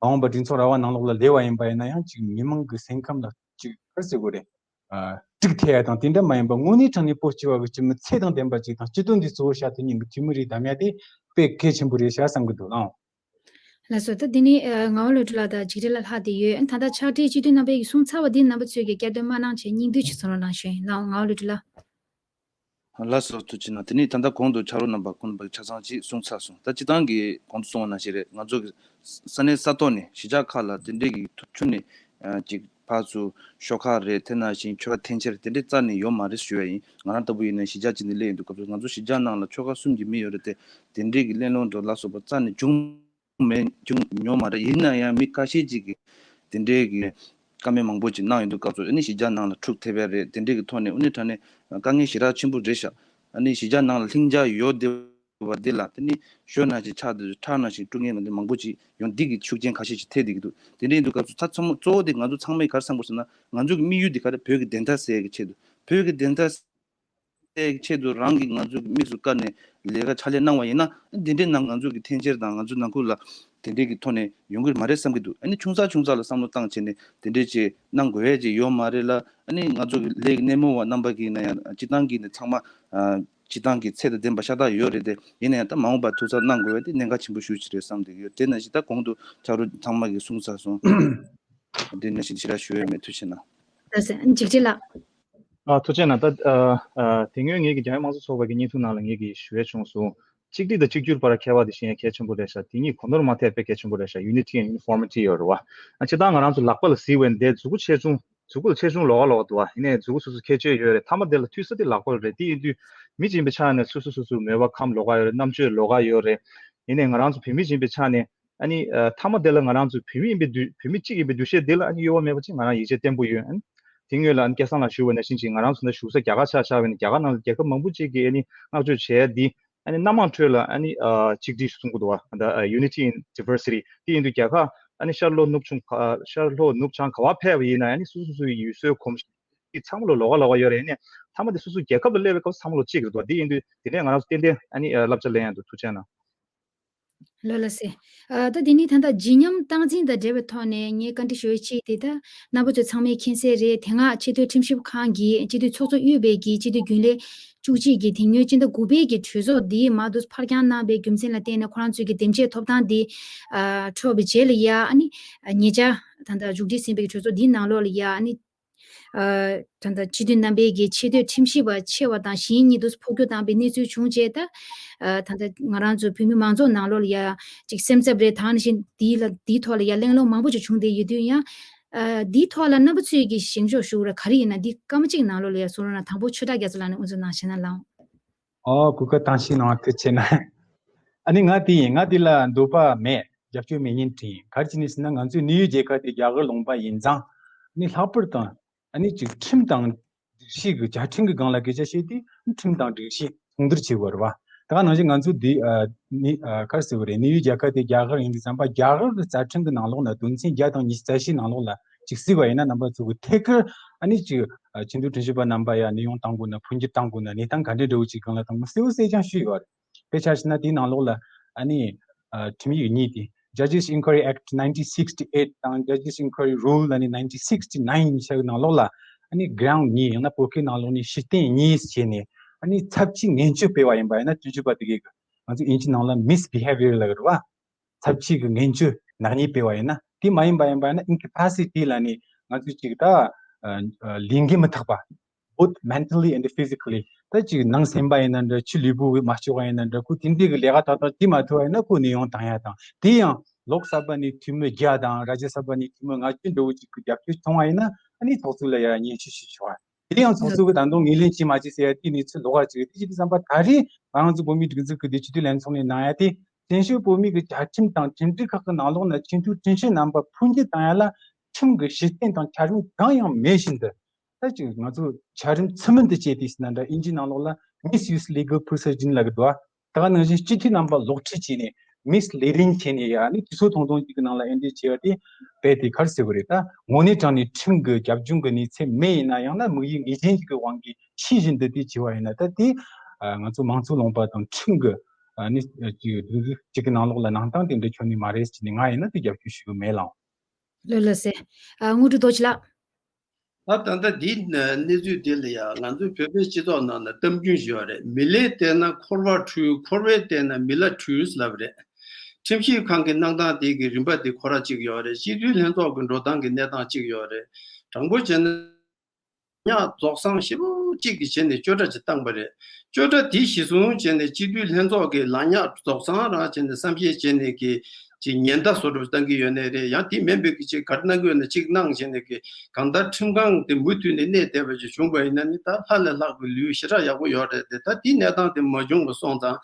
མ་འོངས་པ་གྲོས་ཚོགས་ར་བ་ནང་ལོགས་ལ་སླེབས་པ་ཡིན་པ་ཡིན་ན་ཡང་ཅིག་མི་མང་གི་སེམས་ཁམས་ལ་ཅིག་ག་རེ་ཟེར་དགོས་རེད། ཨ་དཀྲུག་ཐེབས་ཡ་དང་དེ་འདྲ་མ་ཡིན་པ་དངོས་གནས་དྲང་གནས་བོད་སྤྱི་བ་གི་སྤྱི་མི་ཚད་དང་ལྡན་པ་ཅིག་དང་སྤྱི་དོན་འདི་གཙོ་བོ་བྱ་ཐུབ་མཁན་གྱི་འཐུས་མི་རིགས་བདམས་ཡ་དེ་དཔེ་གལ་ཆེན་པོ་རེད་ཤག་བསམ་གྱི་འདུག་ལགས། ལགས་སོ། ད་འདི་ནི་ཨ་ངག་དབང་བློ་གྲོས་ལགས་དང་འཇིགས་བྲལ་ལགས་ལྷག་བསྡད་ཡོད། ད་ལྟ་ཕྱག་སྦྲེལ་སྤྱི་འཐུས་རྣམ་པས་གསུང་ཚར་བ་འདི་རྣམ་པ་ཚོས་ཀྱི་བསྐྱར་ཟློས་མ་གནང་བྱས་སྙིང་བསྡུས་ཅིག་གསུང་རོགས་གནང་ཞུ་ཡིན། ལགས་ངག་དབང་བློ་གྲོས་ལགས། ལགས་སོ། ཐུགས་རྗེ་གནང་། དེ་ནས་ད་ལྟ་གོང་དུ་ཕྱག་རོགས་རྣམ་པ་ཁོང་རྣམ་པ་ཆ་ཚང་ཅིག་གསུངས་ཚར་སོང་། ད་སྤྱིར་བཏང་གི་གོང་དུ་གསུངས་པ་ནང་བཞིན་རེད། ང་ཚོ་གི་ས་གནས་ས་ཐོག་ནས་གཞིས་ཆགས་ཁག་ལ་དེ་འདྲས་ཀྱི་ཐུབ་ཆུང་ནས་ཨ་ཅིག་ཕར་ཚུར་ཤོག་ཁག་རེད། དེ་ནང་བཞིན་ཆོལ་ཁ་འཐེན་འཁྱེར་དེ་འདྲས་རྩ་ནས་ཡོད་མ་རེད་ཞུ་ཡ་ཡིན། ང་རང་ལྟ་བུ་ཡིན་ན་གཞིས་ཆགས་གཅིག་ནས་སླེབས་ཡོང་དུས་སྐབས་སུ་ང་ཚོ་གཞིས་ཆགས་ནང་ལ་ཆོལ་ཁ་གསུམ་གྱི་མི་ཡོད་རེད་དེ། དེ་འདྲས་ཀྱི་གླེང་སློང་འདྲ་ལ་སོགས་པ་རྩ་ནས་བྱུང་མེད་བྱུང་མྱོང་མ་རེད། ཡིན་ན་ཡང་མི་ཁ་ཤས་ཅིག་གིས་དེ་འདྲའི་གི་བཀའ་མོལ་མང་པོ་ཅིག་གནང་ཡོང་དུས་སྐབས་སུ། ཨ་ནི་གཞིས་ཆགས་ནང་ལ་འཁྲུག་ཐེབས་ཡ་རེད། དེ་འདྲའི་གི་ཐོག་ནས་དངོས་གནས་དྲང་གནས་དཀའ་ངལ་ཞེ་དྲག་ཆེན་པོ་རེད་ཤག་ཨ་ནི་གཞིས་ཆགས་ནང་ལ་ལྷིང་འཇགས་ཡོད་བསྡད་པ་འདི་ལ་དེ་ནི་ཞོ་ནང་བཞིན་ཆགས་བསྡད་ཁྲག་ནང་བཞིན་དཀྲུག་མཁན་ལ་འདི་མང་པོ་ཅིག་ཡོང་། འདི་གི་ཤུགས་རྐྱེན་ཁ་ཤས་ཅིག་ཐེབས་བསྡད་ཀྱི་འདུག་དེ་འདྲ་ཡིན་དུས་སྐབས་སུ་ད་ཚང་མ་གཙོ་བོ་དེ་ང་ཚོ་ཚང་མས་ག་རེ་བསམ་དགོས་ཟེར་ན། ང་ཚོ་གི་དམིགས་ཡུལ་དེ་ག་རེ། བོད་ཀྱི་བདེན་མཐའ་གསལ་གྱི་ཆེད་དུ། བོད་ཀྱི་བདེན་མཐའ་གསལ་གྱི་ཆེད་དུ་རང་གི་ང་ཚོ་གི་དམིགས་སུ་བཀར་ནས་ལས་ཀ་ཕྱག་ལས་གནང་བ་ཡིན་ན། འདི་འདྲའི་ནང་ང་ཚོ་གི་འཐེན་འཁྱེར་དང་ང་ཚོ་ནང་ཁུལ་ལ་དེ་འདྲའི་གི་ཐོག་ནས་ཡོང་གི་མ་རེད་བསམ་གྱི་འདུག་ཨ་ནི་ཆུང་ཙག་ཆུང་ཙག་ལ་བསམ་བློ་བཏང་བྱས་ནས་དེ་འདྲའི་ཅིག་གནང་དགོས་ཡས་ཅིག་ཡོད་མ་རེད་ལ། ཨ་ནི་ང་ཚོ་གི་ལས་ཀྱི་སྣེ་མོ་བ་རྣམ་པ་གིས་ན་ཡང་སྤྱིར་བཏང་གི་ནི་ཚང་མ་ཨ་སྤྱིར་བཏང་གི་ཚད་དང་ལྡན་པ་ཤ་སྟག་ཡོད་རེད་དེ། ཡིན་ན་ཡང་ད་མ་འོངས་པར་ཐུགས་གསར་གནང་དགོས་པ་དེ་གནད་འགག་ཆེན་པོ་ཞེ་པོ་ཅིག་རེད་བསམ་བསྡད་ཀྱི་ཡོད། དེ་ནང་བཞིན་ད་གོང་དུ་ཕྱག་རོགས་ཚང་མ་གིས་གསུངས་ཚར་སོང་། དེ་ནང་བཞིན་ཞེ་དྲག་ཞུ་ཡས་མེད། ཐུགས་རྗེ་གནང་། ལགས་སོ། འཇིགས་བྱེད་ལགས། ཨ་ཐུགས་རྗེ་གནང་། ད་ཨ་ཨ་དེ་སྔོན་ངེད་ཀྱི་རྒྱ་མི་མང་གཙོ་ཚོགས་པ་གི་བརྙན་ཐུང་ནང་ལ་ངེད་ཀྱིས་ཞུ་ཡས་བྱུང་སོང་། གཅིག་སྒྲིལ་དང་གཅིག་གྱུར་བར་ཁྱད་པར་དེ་ཤེས་ཡས་གལ་ཆེན་པོ་རེད་ཤག་དེ་གཉིས་གོ་ནོར་མ་ཐེབས་པའི་གལ་ཆེན་པོ་རེད་ཤག Unity and uniformity ཡོད་རེད་བ། ཨ་སྤྱིར་བཏང་ང་རང་ཚོ་ལག་པ་ལ་གཟིགས་པ་ཡིན་ན་དེ་མཛུབ་གུ་ཆེ་ཆུང་། མཛུབ་གུ་ལ་ཆེ་ཆུང་ལོགས་ཀ་ལོགས་ཀ་འདུག་བ། ཡིན་ནའི་མཛུབ་གུ་སོ་སོ་ཁྱད་ཆོས་ཡོད་རེད། མཐའ་མ་དེ་ལ་མཐུད་ས་དེ་ལག་པ་རེད། དེ་ཡིན་དུས་མི་གཅིག་ཡིན་པའི་ཆ་ནས་སོ་སོ་སོ་སོའི་མོས་པ་ཁམས་ལོགས་ཀ་ཡོད་རེད། རྣམ་དཔྱོད་ལོགས་ཀ་ཡོད་རེད། ཡིན་ནའི་ང་རང་ཚོ་བོད་མི་ཡིན་པའི་ཆ་ནས། ཨ་ནི་ཨ་མཐའ་མ་དེ་ལ་ང་རང་ཚོ་བོད་མི་ཡིན་པའི་འདུ་བོད་མི་གཅིག་ཡིན་པའི་འདུ་ཤེས་དེ་ལ་ཨ་ནི་གཡོ་བ་མེད་པ་ཅིག་ང་རང་ཡིད་ཆེས་བརྟན་པོ་ཡོད། ཨ་ནི་དེ་སྔོན་ལ་ཨ་ནི་སྐལ་བཟང་ལགས་ཞུ་བ་ནང་བཞིན་ཅིག་ང་རང་ཚོ་འདི་བཞུགས་ས་རྒྱ་གར་ཆ་བཞག་པ་ཡིན་ན། རྒྱ་གར་ནང་ལ་རྒྱལ་ཁབ་མང་པོ་ཅིག་གིས་ཨ་ནི་བསྔགས་བརྗོད་བྱས་ཡ་འདི་ཨ་ནི་སྣ་མང་ཁྲོད་ལ་ཨ་ནི་ཨ་གཅིག་སྒྲིལ་གསུང་གི་འདུག་བ། ད་ཨ་Unity in Diversity དེ་ཡིན་དུས་རྒྱལ་ཁབ་ཨ་ནི་ཤར་ལྷོ་ནུབ་བྱང་ག་ཤར་ལྷོ་ནུབ་བྱང་ག་བ་ཕེབས་པ་ཡིན་ན་ཨ་ནི་སོ་སོ་སོ་སོའི་ཡུལ་སྲོལ་གོམས་གཤིས་ཚང་མ་ལ་ལོགས་ཀ་ལོགས་ཀ་ཡོད་རེད། ཨ་ནི་མཐའ་མ་དེ་སོ་སོའི་རྒྱལ་ཁབ་ལ་སླེབས་པའི་སྐབས་ཚང་མ་ལོ་གཅིག་རེད་འདུག་དེ་ཡིན་དུས་དེ་ནས་ང་རང་ཚོ་ཏན་ཏན་ཨ་ནི་ཨ་བསླབ་བྱ་ལེན་ཡ་འདུག་ཐུགས་རྗེ་གནང་། ལགས་ལགས་སེ། ཨ་ད་དེ་ནས་ད་ལྟ་བརྗིད་ཉམས་སྟངས་འཛིན་དང་འབྲེལ་བའི་ཐོག་ནས་ངས་བཀའ་འདྲི་ཞུ་ཡ་གཅིག་དེ། ད་རྣམ་པ་ཚོ་ཚང་མས་མཁྱེན་གསལ་རེད། དེ་སྔ་ཆེས་མཐོའི་ཁྲིམས་ཞིབ་ཁང་གིས་སྤྱི་འཐུས་ཚོགས་གཙོ་དབུས་པའི་གི་སྤྱི་འཐུས་རྒྱུན་ལས་བཅུ་གཅིག་གི་དེ་སྔོན་སྤྱི་ཟླ་དགུ་པའི་གི་གྲོས་ཚོགས་འདི་མར་དུ་ཕར་འགྱངས་གནང་བའི་རྒྱུ་མཚན་ལ་བརྟེན་ནས་ཁོ་རང་ཚོའི་གི་འདེམས་བྱེད་ཐོབ་ཐང་འདི་ཨ་འཕྲོག་པའི་རྗེས་ལ་ཡ། ཨ་ནི་ཉེ་ཆར་ད་ལྟ་མཇུག་སྒྲིལ་ཟིན་པའི་གི་གྲོས་ཚོགས་འདིའི་ནང་ལོགས་ལ་ཡ། ཨ་ནི། ཨ་ད་ལྟ་སྤྱི་འཐུས་རྣམ་པའི་གི་ཆེས་མཐོའི་ཁྲིམས་ཞིབ་པ་ཆེ་བ་དང་གཞན་གཉིས་དུ་འཕོ་འགྱུར་བཏང་པའི་གནས་ཚུལ་བྱུང་རྗེས། ད་ཨ་ད་ལྟ་ང་རང་ཚོ་བོད་མི་མང་ཚོགས་ནང་ལོགས་ལ་ཡ་ཅིག་སེམས་འཚབ་རེད། དེ་ནང་བཞིན་འདི་ལ་འདིའི་ཐོག་ལ་ཡ་གླེང་སློང་མང་པོ་ཅིག་བྱུང་བསྡད་ཡོད་དུས་ཡང་། ཨ་འདིའི་ཐོག་ལ་རྣམ་པ་ཚོས་ཀྱི་བཞེངས་ཕྱོགས་ཞུ་ར་ག་རེ་ཡིན་ན། འདི་སྐར་མ་གཅིག་ནང་ལོགས་ལ་ཡ་གསུང་རོགས་གནང་། དང་པོ་ཆོས་གྲགས་རྒྱ་མཚོ་ལགས་ནས་དབུ་འཛུགས་གནང་བྱས་ན་ལགས། ཨོ་གུས་པ་བཏང་ཤིག་གནང་། ཐུགས་རྗེ་གནང་། ཨ་ནི་ང་དེ་ཡིན། ང་དེ་ལ་འདོད་པ་མེད། རྒྱབ་སྐྱོར་མེད་སྙིང་བྲིས་ཡིན། ག་རེ་བྱས་ནས་ཟེར་ན། ང་ཚོའི་གནས་ཡུལ་རྒྱལ་ཁབ་དེ་རྒྱ་གར་ལུང་པ་ཡིན་ཙང་། ཨ་ནི་ལྷག་པར་དུ་ཨ་ནི་ཅིག་ཁྲིམས་དང་སྒྲིག་གཞི་གི་བཅའ་ཁྲིམས་ཀྱི་སྒང་ལ་སྐད་ཆ་བཤད་དུས་ཁྲིམས་དང་སྒྲིག་གཞི་ཟུང་འབྲེལ་བྱེད་དགོས་རེད་བ། ད་ག་ནང་བཞིན་ང་ཚོ་འདི་ཨ་ནི་ཨ་ག་རེ་ཟེར་དགོས་རེད། གནས་ཡུལ་རྒྱལ་ཁབ་དེ་རྒྱ་གར་ཡིན་དུས་ཙམ་པ་རྒྱ་གར་གྱི་རྩ་ཁྲིམས་ཀྱི་ནང་ལོགས་ན་དོན་ཚན་བརྒྱ་དང་ཉི་ཤུ་རྩ་བཞི་ནང་ལོགས་ལ་ཅིག་གཟིགས་པ་ཡིན་ན། རྣམ་པ་ཚོ་གི་ཐད་ཀར་ཨ་ནི་ཅིག་ཨ་ཆེས་མཐོའི་ཁྲིམས་ཞིབ་པ་རྣམ་པ་ཡ་གནས་དབྱུང་བཏང་དགོས་ན། འཕོ་འགྱུར་བཏང་དགོས་ན། གནས་སྟངས་ག་འདྲ་འདྲ་བོ་ཅིག་སྒང་ལ་དང་པོ་གསལ་པོ་གསལ་རྐྱང་ཞུས་ཡོད་རེད། དཔེ་ཆ་བཞག་ན་དེའི་ནང་ལོགས་ལ་ཨ་ནི་ཨ་ཁྲིམས་ཡིག་གཉིས་དེ། Judges Inquiry Act nineteen sixty eight དང་Judges Inquiry Rule ཨ་ནི་nineteen sixty nine ཤག་ནང་ལོགས་ལ་ཨ་ནི་ground གཉིས། ཡང་ན་བོད་སྐད་ནང་ལོགས་ནས་གཞི་རྟེན་གཉིས་བྱས་ནས། ཨ་ནི་ཚབས་ཆེའི་ངན་སྤྱོད་སྤེལ་བ་ཡིན་པ་ཡིན་ན། ཁྲིམས་ཞིབ་པ་དེ་གས་ཀྱི་ང་ཚོ་དབྱིན་ཇི་ནང་ལ་misbehavior ལབ་ཀྱི་རེད་བ། ཚབས་ཆེའི་གི་ངན་སྤྱོད་ནག་ཉེས་སྤེལ་བ་ཡིན་ན། དེ་མ་ཡིན་པ་ཡིན་པ་ཡིན་ན། Incapacity ལབ་ནས་ང་ཚོ་ཅིག་ད་ཨ་ཨ་ལས་འགན་མི་ཐག་པ། Both mentally and physically ད་ཅིག་ནང་སེམས་པ་ཡིན་ན་འདྲ། ཕྱི་ལུས་པོ་མ་ལྕོགས་པ་ཡིན་ན་འདྲ། ཁོ་དེ་འདྲའི་གི་ལས་ཀ་ཏག་ཏག་བྱེད་མ་ཐུབ་པ་ཡིན་ན་ཁོ་གནས་དབྱུང་བཏང་ཡ་དང་། དེ་ཡང་ལོག་ས་བ་ནས་འཐུས་མི་བརྒྱ་དང་ར་ཇ་ས་བ་ནས་འཐུས་མི་ལྔ་བཅུ་འདྲ་བོ་ཅིག་གི་རྒྱབ་སྐྱོར་བྱུང་བ་ཡིན་ན། ཨ་ནི་ཚོགས་གཙོ་ལ་ཡ་སྙན་ཞུ་ཞུ་ཆོག་པ། དེ་ཡང་ཚོགས་གཙོ་གི་ད་དུང་ངོས་ལེན་བྱེད་མ་བྱེད་ཟེར་ཡ་དེའི་གནས་ཚུལ་ལོགས་ཀ་ཅིག་རེད། དེ་བྱེད་དུས་ཙམ་པ་ད་རེས་ང་རང་ཚོ་བོད་མིའི་སྒྲིག་འཛུགས་ཀྱི་དེ་སྤྱི་འཐུས་ལྷན་ཚོགས་ནས་གནང་ཡ་དེ་བཙན་བྱོལ་བོད་མིའི་གི་བཅའ་ཁྲིམས་དང་ཁྲིམས་སྒྲིག་ཁག་གི་ནང་ལོགས་ན་ཆེས་མཐོའི་ཁྲིམས་ཞིབ་རྣམ་པ་ཕུད་འགྱུར་བཏང་ཡ་ལ་ཁྲིམས་ཀྱི་གཞི་རྟེན་དང་འཆར་གཞི་གང་ཡང་མེད་བཞིན་དུ། ད་ཅིག་ང་ཚོ་འཆར་རིམ་ཚུལ་མིན་དུ་བྱས་ཏེ་ཟེར་ན་འདྲ། ཨིན་ཇིའི་ནང་ལོགས་ལ་misuse legal proceeding ལབ་ཀྱི་འདུག་ཨ། ད་ག་ནང་བཞིན་སྤྱི་འཐུས་རྣམ་པ་ལོག་ཁྲིད་བྱས་ནས་misleading བྱས་ནས་ཡ་ནི་དུས་ཚོད་ཐུང་ཐུང་ཅིག་གི་ནང་ལ་འོས་འདེམས་བྱས་པ་དེ་རྦད་དེ་ག་རེ་ཟེར་དགོས་རེད། ད་དངོས་གནས་དྲང་ནས་ཁྲིམས་ཀྱི་རྒྱབ་ལྗོངས་ཀྱི་གནས་ཚད་མེད་ཡིན་ན་ཡང་ན་དམིགས་ཡུལ་ངེས་ཅན་ཞིག་གི་དབང་གིས་ཕྱིས་བཞིན་དུ་དེ་བྱས་པ་ཡིན་ན། ད་དེ་ང་ཚོ་མང་གཙོ་ལུང་པ་དང་ཁྲིམས་ཀྱི་ནི་ཅིག་གི་ནང་ལོགས་ལ་ནང་རྟགས་དེ་འདྲ་ཁྱོན་ནས་མ་རེད་ཟེར་ནས་ང་ཡིན་ན་དེ་རྒྱབ་སྐྱོར་ཞུ་གི་མེད་ལགས། ལགས་ལགས་སེ། ཨ། དངོས་གྲུབ་རྡོ་རྗེ་ལགས། ད་ད་ལྟ་འདིའི་གནས་ཚུལ་དེ་ལ་ཡང་ང་ཚོའི་བོད་པའི་སྤྱི་ཚོགས་ནང་ན་གཏམ་རྒྱུད་ཞིག་ཡོད་རེད། མི་ལས་བལྟས་ན་འཁོར་བ་འཁྲུལ། འཁོར་བས་བལྟས་ན་མི་ལ་འཁྲུལ་ལབ་རེད། ཁྲིམས་ཞིབ་ཁང་གི་གནང་སྟངས་དེ་གི་རིམ་པ་དེ་ཁོ་རང་གཅིག་ཡོད་རེད། སྤྱི་འཐུས་ལྷན་ཚོགས་ཀྱི་འགྲོ་སྟངས་ཀྱི་གནས་སྟངས་གཅིག་ཡོད་རེད། དྲང་པོ་བྱས་ན། ཉག་རྫོགས་སངས་ཞེ་པོ་གཅིག་གིས་བྱས་ནས་བཅོ་ཁྲ་ཅིག་བཏང་པ་རེད། བཅོ་ཁྲ་དེ་གཞི་བཟུང་བྱས་ནས་སྤྱི་འཐུས་ལྷན་ཚོགས་ཀྱི་ལག་ཉག་རྫོགས་སངས་རང་བྱས་ནས་བསམ་ཤེས་བྱས་ནས་ཀྱི་ཅིག་ཉེན་བརྡ་བཟོ་འདྲ་བཏང་གི་ཡོད་ནའི་རེད། ཡང་དེ་མིན་པའི་ཀྱི་ཅིག་ག་རེ་གནང་གི་ཡོད་ན་ཅིག་གནང་བྱས་ནས་ཀྱི་གང་ལྟར་ཁྲིམས་ཁང་དེ་མུ་མཐུད་ནས་གནས་བསྡད་པ་ཅིག་བྱུང་པ་ཡིན་ན་ནི་ད་ལྷ་ལས་ལྷག་པའི་ལུས་ཞེ་དྲག་ཡག་པོ་ཡོད་རེད་དེ། ད་དེའི་གནས་སྟངས་དེ་མ་བྱུང་བ་སོང་ཙང་།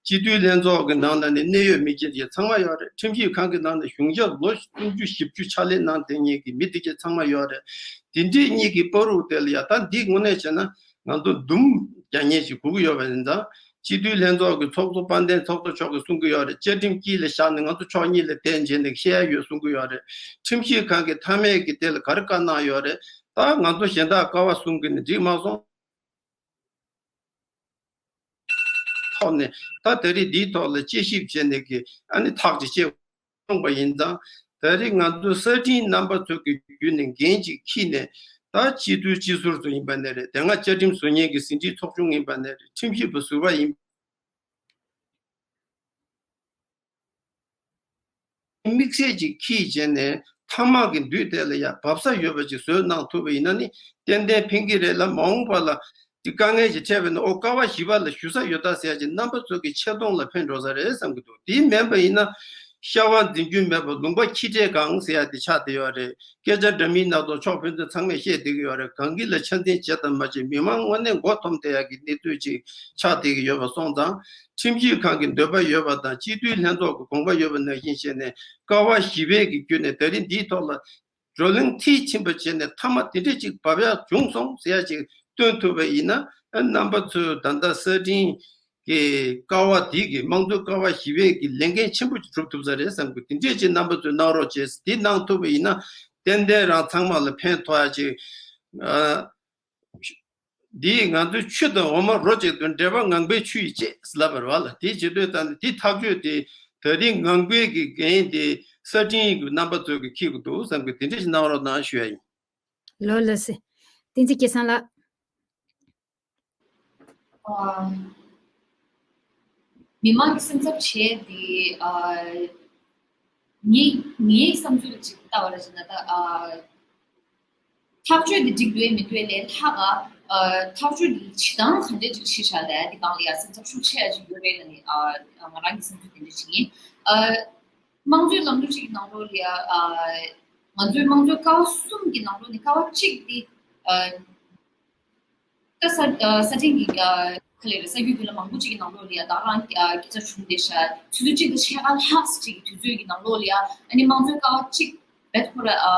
སྤྱི་འཐུས་ལྷན་ཚོགས་ཀྱི་ནང་ལ་ནི་གནད་ཡོད་མི་སྐྱེ་དེ་ཚང་མ་ཡོད་རེད། ཁྲིམས་ཞིབ་ཁང་གི་ནང་ནས་གཞུང་ཞབས་ལོ་སུམ་ཅུ་བཞི་བཅུ་ཕྱག་ལས་གནང་བསྡད་མཁན་གྱི་མི་དེ་གྱད་ཚང་མ་ཡོད་རེད། དེ་འདྲའི་གཉིས་ཀྱི་བར་དུ་དེ་ལ་ཡ་ད་འདི་དངོས་གནས་བྱས་ན་ང་ཚོ་འདུམ་རྒྱག་མཁན་ཞིག་དགོས་ཀྱི་ཡོད་པ་ཡིན་ཙང་། སྤྱི་འཐུས་ལྷན་ཚོགས་ཀྱི་ཚོགས་གཙོ་དཔལ་ལྡན་ཚོགས་གཙོ་མཆོག་གིས་གསུང་གི་ཡོད་རེད། བཅའ་ཁྲིམས་དཀྱིལ་ལ་བཞག་ནས་ང་ཚོ་ཕྱོགས་གཉིས་ལ་བསྟན་བྱས་ནས་བཤད་ཡ་ཡོད་གསུང་གི་ཡོད་རེད། ཁྲིམས་ཞིབ་ཁང་གི་མཐའ་མའི་གི་དེ་ལ་ག་རེ་བཀའ་གནང་ཡོད་རེད། ད་ང་ཚོ་གཞན་དག་ཀ་བ་གསུམ་གྱི་ནི་འགྲིག་མ་སོང་། ཐོག་ནས་ད་ད་རེས་འདིའི་ཐོག་ལ་དཔྱད་ཞིབ་བྱས་ནས་ཀྱི་ཨ་ནི་ཐག་ཅིག་བཅད་གསུངས་པ་ཡིན་ཙང་། ད་རེས་ང་ཚོ་གསར་འཕྲིན་རྣམ་པ་ཚོ་གི་བརྒྱུད་ནས་འགན་ཅིག་འཁྱེར་ནས། ད་སྤྱི་འཐུས་སྤྱི་ཟུར་ཚོ་ཡིན་པ་ནས་རེད། དེ་སྔ་བཅའ་ཁྲིམས་བཟོ་མཁན་གྱི་ཟིན་བྲིས་ཚོགས་ཆུང་ཡིན་པ་ནས་རེད། ཁྲིམས་ཞིབ་པ་ཟུར་པ་ཡིན། དམིགས་བསལ་ཅིག་འཁྱེར་བྱས་ནས་ཐ་མག་གི་མདུན་དེ་ལ་ཡ་འབབ་ས་ཡོད་པ་ཅིག་བཟོས་གནང་ཐུབ་པ་ཡིན་ན་ནི་ཏན་ཏན་ཕན་གྱི་རེད་ལ། མ་འོངས་པ་ལ་དེ་དཀའ་ངལ་ཅིག་འཕྲད་པ་ཡིན་ན་ཨོ་ཀ་བ་བཞི་པ་ལ་ཞུ་ས་ཡོད་ད་ཟེར་ཡ་ཅིག་རྣམ་པ་ཚོ་གི་ཆེ་མཐོང་ལ་ཕན་འགྲོ་ས་རེད་བསམ་གྱི་འདུག་དེ་མིན་པ་ཡིན་ན་ཤ་བ་འཛིན་རྒྱུ་མེད་པ་ལུང་པ་ཁྱི་འབྲས་གང་ཟེར་ཡ་དེ་ཆགས་བསྡད་ཡོད་རེད། སྐད་ཆ་འདྲ་མིན་སྣ་ཚོགས་ཕྱོགས་ཕན་ཚུན་ཚང་མས་བཤད་བསྡད་ཀྱི་ཡོད་རེད། གང་གི་ལ་ཆ་འཛིན་བྱེད་དང་མ་བྱེད་མི་མང་དངོས་གནས་མགོ་འཐོམ་བསྡད་ཡག་གི་གནས་ཚུལ་ཅིག་ཆགས་བསྡད་ཀྱི་ཡོད་པ་སོང་ཙང་། ཁྲིམས་ཞིབ་ཁང་གི་འདོད་པ་ཡོད་པ་དང་སྤྱི་འཐུས་ལྷན་ཚོགས་ཀྱི་དགོངས་པ་ཡོད་པ་ནང་བཞིན་བྱས་ནས་ཀ་བ་བཞི་པའི་གི་བརྒྱུད་ནས་ད་རིང་འདིའི་ཐོག་ལ་བགྲོ་གླེང་མཐིལ་ཕྱིན་པ་བྱས་ནས་མཐའ་མ་དེ་འདྲ་ཅིག་འབབ་ཡག་བྱུང་སོང་ཟེར་ཡག་ཅིག་སྟོན་ཐུབ་པ་ཡིན་ན། རྣམ་པ་ཚོས་ད་ལྟ་གསར་འཕྲིན་གྱི་ཀ་བ་དེ་གི་དམངས་གཙོའི་ཀ་བ་བཞི་པའི་གི་ལས་འགན་ཆེན་པོ་ཅིག་སྒྲུབ་ཐུབ་ས་རེད་བསམ་གི། དེ་འདྲས་ཅིག་རྣམ་པ་ཚོས་གནང་རོགས་བྱས། དེ་གནང་ཐུབ་པ་ཡིན་ན་ཏན་ཏན་རང་ཚང་མ་ལ་ཕན་ཐོགས་ཡ་ཅིག་ཨ། འདིས་ང་ཚོའི་ཆུ་དང་འོ་མ་རོ་གཅིག་ཏུ་འདྲེས་པ་ངང་པའི་ཆུ་ཡིས་བཅད་ལབ་པ་རེད་བ་ལ། དེ་བྱེད་དུས་ད་ནི་དེ་ཐག་གཅོད་དེ་ད་རིང་ངང་པའི་གི་འགན་དེ་གསར་འཕྲིན་གྱི་རྣམ་པ་ཚོས་གི་འཁྱེར་གི་འདུག་བསམ་གི། དེ་འདྲས་ཅིག་གནང་རོགས་གནང་ཞུ་ཡ་ཡིན། ལགས་ལགས་སེ། བསྟན་འཛིན་སྐལ་བཟང་ལགས། ཨ། མི་མང་གི་སེམས་འཚབ་བྱས་ཏེ། ཨ། ངའི་ངའི་བསམ་ཚུལ་ཅིག་ལྟ་བ་ལ་བྱས་ན་ད། ཨ། ཐག་གཅོད་འདི་འགྲིག་འདུག་མི་འདུག་ལས་ལྷག་ཨ། ཐག་གཅོད་འདི་བྱེད་སྟངས་ག་འདྲས་ཅིག་བྱེད་བཞག་ལས་འདི་སྒང་ལ་ཡ་སེམས་འཚབ་ཤུགས་ཆེ་ཡ་ཅིག་ཡོད་རེད་ལ་ནི། ཨ། ང་རང་གི་བསམ་ཚུལ་དེ་འདྲ་ཅིག་ཡིན། ཨ། དམངས་གཙོའི་ལམ་ལུགས་ཅིག་གི་ནང་ལོགས་ལ་ཡ། ཨ། ང་ཚོའི་དམངས་གཙོའི་ཀ་བ་གསུམ་གྱི་ནང་ལོགས་ནས་ཀ་བ་གཅིག་འདི། ཨ། ད་ས་ས་ཆེན་གྱི་ཨ་ག་ལེ་རེད། ས་རྒྱུད་དེ་ལ་མང་པོ་ཅིག་གི་ནང་ལོགས་ལ་ཡ་ད་རང་ཨ་སྐད་ཆ་བྱུང་བསྡད་ཤག་ཆུ་ཚོད་གཅིག་དང་ཕྱེད་ཀ་ལྷག་ཅིག་གི་དུས་ཚོད་ཀྱི་ནང་ལོགས་ལ་ཡ་ཨ་ནི་དམངས་གཙོའི་ཀ་བ་གཅིག་རྦད་ཁོ་ར་ཨ་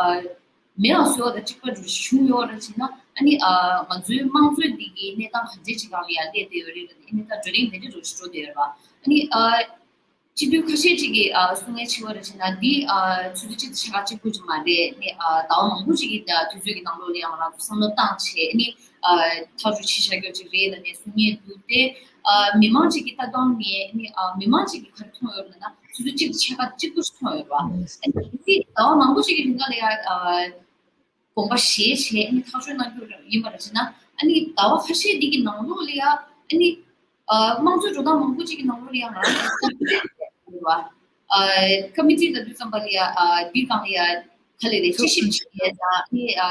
མེད་པ་བཟོ་བ་དང་གཅིག་པ་འགྲོ་བྱུང་ཡོད་ར་བྱས་ན། ཨ་ནི་ཨ་ང་ཚོའི་དམངས་གཙོའི་འདི་གི་གནས་སྟངས་ག་འདྲས་ཅིག་སྒང་ལ་ཡ་སླེབས་བསྡད་ཡོད་རེད་ལ་ནི། ཨ་ནི་ད་བགྲོ་གླེང་དེ་འདྲས་འགྲོ་བཞིན་འགྲོ་བསྡད་ཡོད་རེད་བ། ཨ་ནི་ཨ། སྤྱི་འཐུས་ཁ་ཤས་ཅིག་གིས་ཨ་གསུང་མཁན་ཆེ་བ་རེད་བྱས་ན་འདི་ཨ་ཆུ་ཚོད་གཅིག་དང་ཕྱེད་ཀ་གཅིག་པུ་ཅིག་མ་རེད། ནི་ཨ་ཟླ་བ་མང་པོ་ཅིག་གི་ཨ་དུས་ཚོད་ཀྱི་ནང་ལོགས་ལ་ཡང་ང་རང་ཚོ་བསམ་བློ་བཏང་བྱས་ནི་ཨ་ཐག་གཅོད་བྱེད་བཞག་རྒྱུ་ཅིག་རེད་ལ་ནས་གསུང་མཁན་འདུག་སྟེ། ཨ་མི་མང་ཅིག་གིས་ལྟ་སྟངས་ནས་ནི་ཨ་མི་མང་ཅིག་གིས་ག་རེ་མཐོང་ཡོད་ལབ་ན་ཆུ་ཚོད་གཅིག་དང་ཕྱེད་ཀ་གཅིག་པུ་ཅིག་མཐོང་ཡོད་པ། ཨ་ནི་འདི་ཟླ་བ་མང་པོ་ཅིག་གི་རིང་ལ་ཡང་ཨ། དགོངས་པ་བཞེས་བྱས་ནི་ཐག་གཅོད་གནང་རྒྱུ་ཡིན་པ་རེད་བྱས་ན། ཨ་ནི་ཟླ་བ་ཁ་ཤས་འདི་གི་ནང་ལོགས་ལ་ཡ་ཨ་ནི་ཨ་དམངས་གཙོའི་འགྲོ་སྟངས་མང་པོ་ཅིག་གི་ནང་ལོགས་ལ་ཡ་ང་རང་ཚོ་ཀ་མི་ཊི་ཡོད་པ། ཨ་ཀ་མི་ཊི་ལབ་དུས་ཙམ་པ་ལ་ཡ་ཨ་འདི་སྒང་ལ་ཡ་ག་ལེ་རེད། དཔྱད་ཞིབ་བྱེད་ཡ་དང་ནི་ཨ་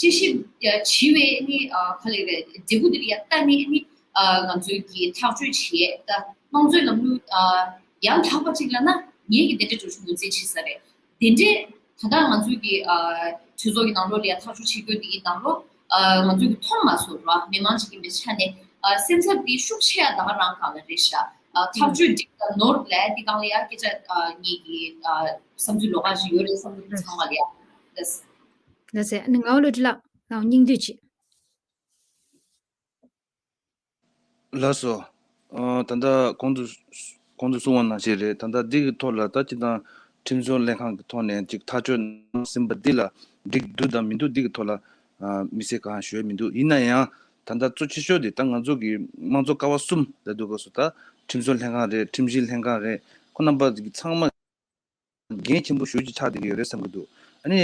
དཔྱད་ཞིབ་བྱས་པའི་ནི་ཨ་ག་ལེ་རེད། འབྲས་བུ་འདི་ལ་ཡ་ལྟ་ནི་ནི་ཨ་ང་ཚོའི་གི་ཐག་གཅོད་བྱས་ད་དམངས་གཙོའི་ལམ་ལུགས་ཨ་ཡང་དག་པ་ཅིག་ལབ་ན་ངེད་ཀྱི་དེ་འདྲ་འགྲོ་རྒྱུ་ངོས་འཛིན་བྱེད་ས་རེད། དེ་འདྲས་ད་ལྟ་ང་ཚོའི་གི་ཨ་གྲོས་ཚོགས་ཀྱི་ནང་ལོགས་ལ་ཡ་ཐག་གཅོད་བྱེད་རྒྱུ་དེ་གི་ནང་ལོགས་ ཨ་ང་ཚོས་ཀྱི་མཐོང་མ་སོང་ར། མི་མང་ཅིག་ཡིན་པའི་ཆ་ནས་ཨ་སེམས་འཚབ་དེ་ཤུགས་ཆེ་ཡ་ད་ག་རང་སྒང་ལ་རེད་ཤག་ཨ་ཐག་གཅོད་འགྲིག་དང་ནོར་ལ་དེ་སྒང་ལ་ཡ་སྐད་ཆ་ཨ་ངེད་ཀྱི་ཨ་བསམ་ཚུལ་ལོགས་ཀ་ཞིག་ཡོད་རེད་བསམ་གྱི་འདུག་ཚང་མ་ལ་ཡ། ལགས་སེ། ལགས་སེ། ཨ་ནི་ངའོ་ལོ་ཏི་ལགས་ལའང་སྙིང་བསྡུས་ཅིག་ལགས་སོ། ཨ་ད་ལྟ་གོང་དུ་གོང་དུ་གསུངས་པ་ནང་བཞིན་རེད། ད་ལྟ་འདི་གི་ཐོག་ལ་ད་སྤྱིར་བཏང་ཁྲིམས་བཟོ་ལྷན་ཁང་གི་ཐོག་ནས་ཅིག་ཐག་གཅོད་གནང་ཟིན་པ་འདི་ལ་འགྲིག་འདུག་དང་མི་འདུག་འདི་གི་ཐོག་ལ་ཨ་དམིགས་བསལ་གང་ཞུ་ཡ་མི་འདུག་ཡིན་ན་ཡང་ད་ལྟ་གཙོ་ཆེ་ཤོས་དེ་ད་ང་ཚོ་གི་དམངས་གཙོ་ཀ་བ་གསུམ་ལ་འདུག་ག་སོ། ད་ཁྲིམས་བཟོ་ལྷན་ཁང་རེད། ཁྲིམས་ཞིབ་ལྷན་ཁང་རེད། ཁོ་རྣམ་པ་གི་ཚང་མ་འགན་ཆེན་པོ་ཞེ་པོ་ཅིག་ཆགས་བསྡད་ཀྱི་ཡོད་རེད་བསམ་གྱི་འདུག་ཨ་ནི་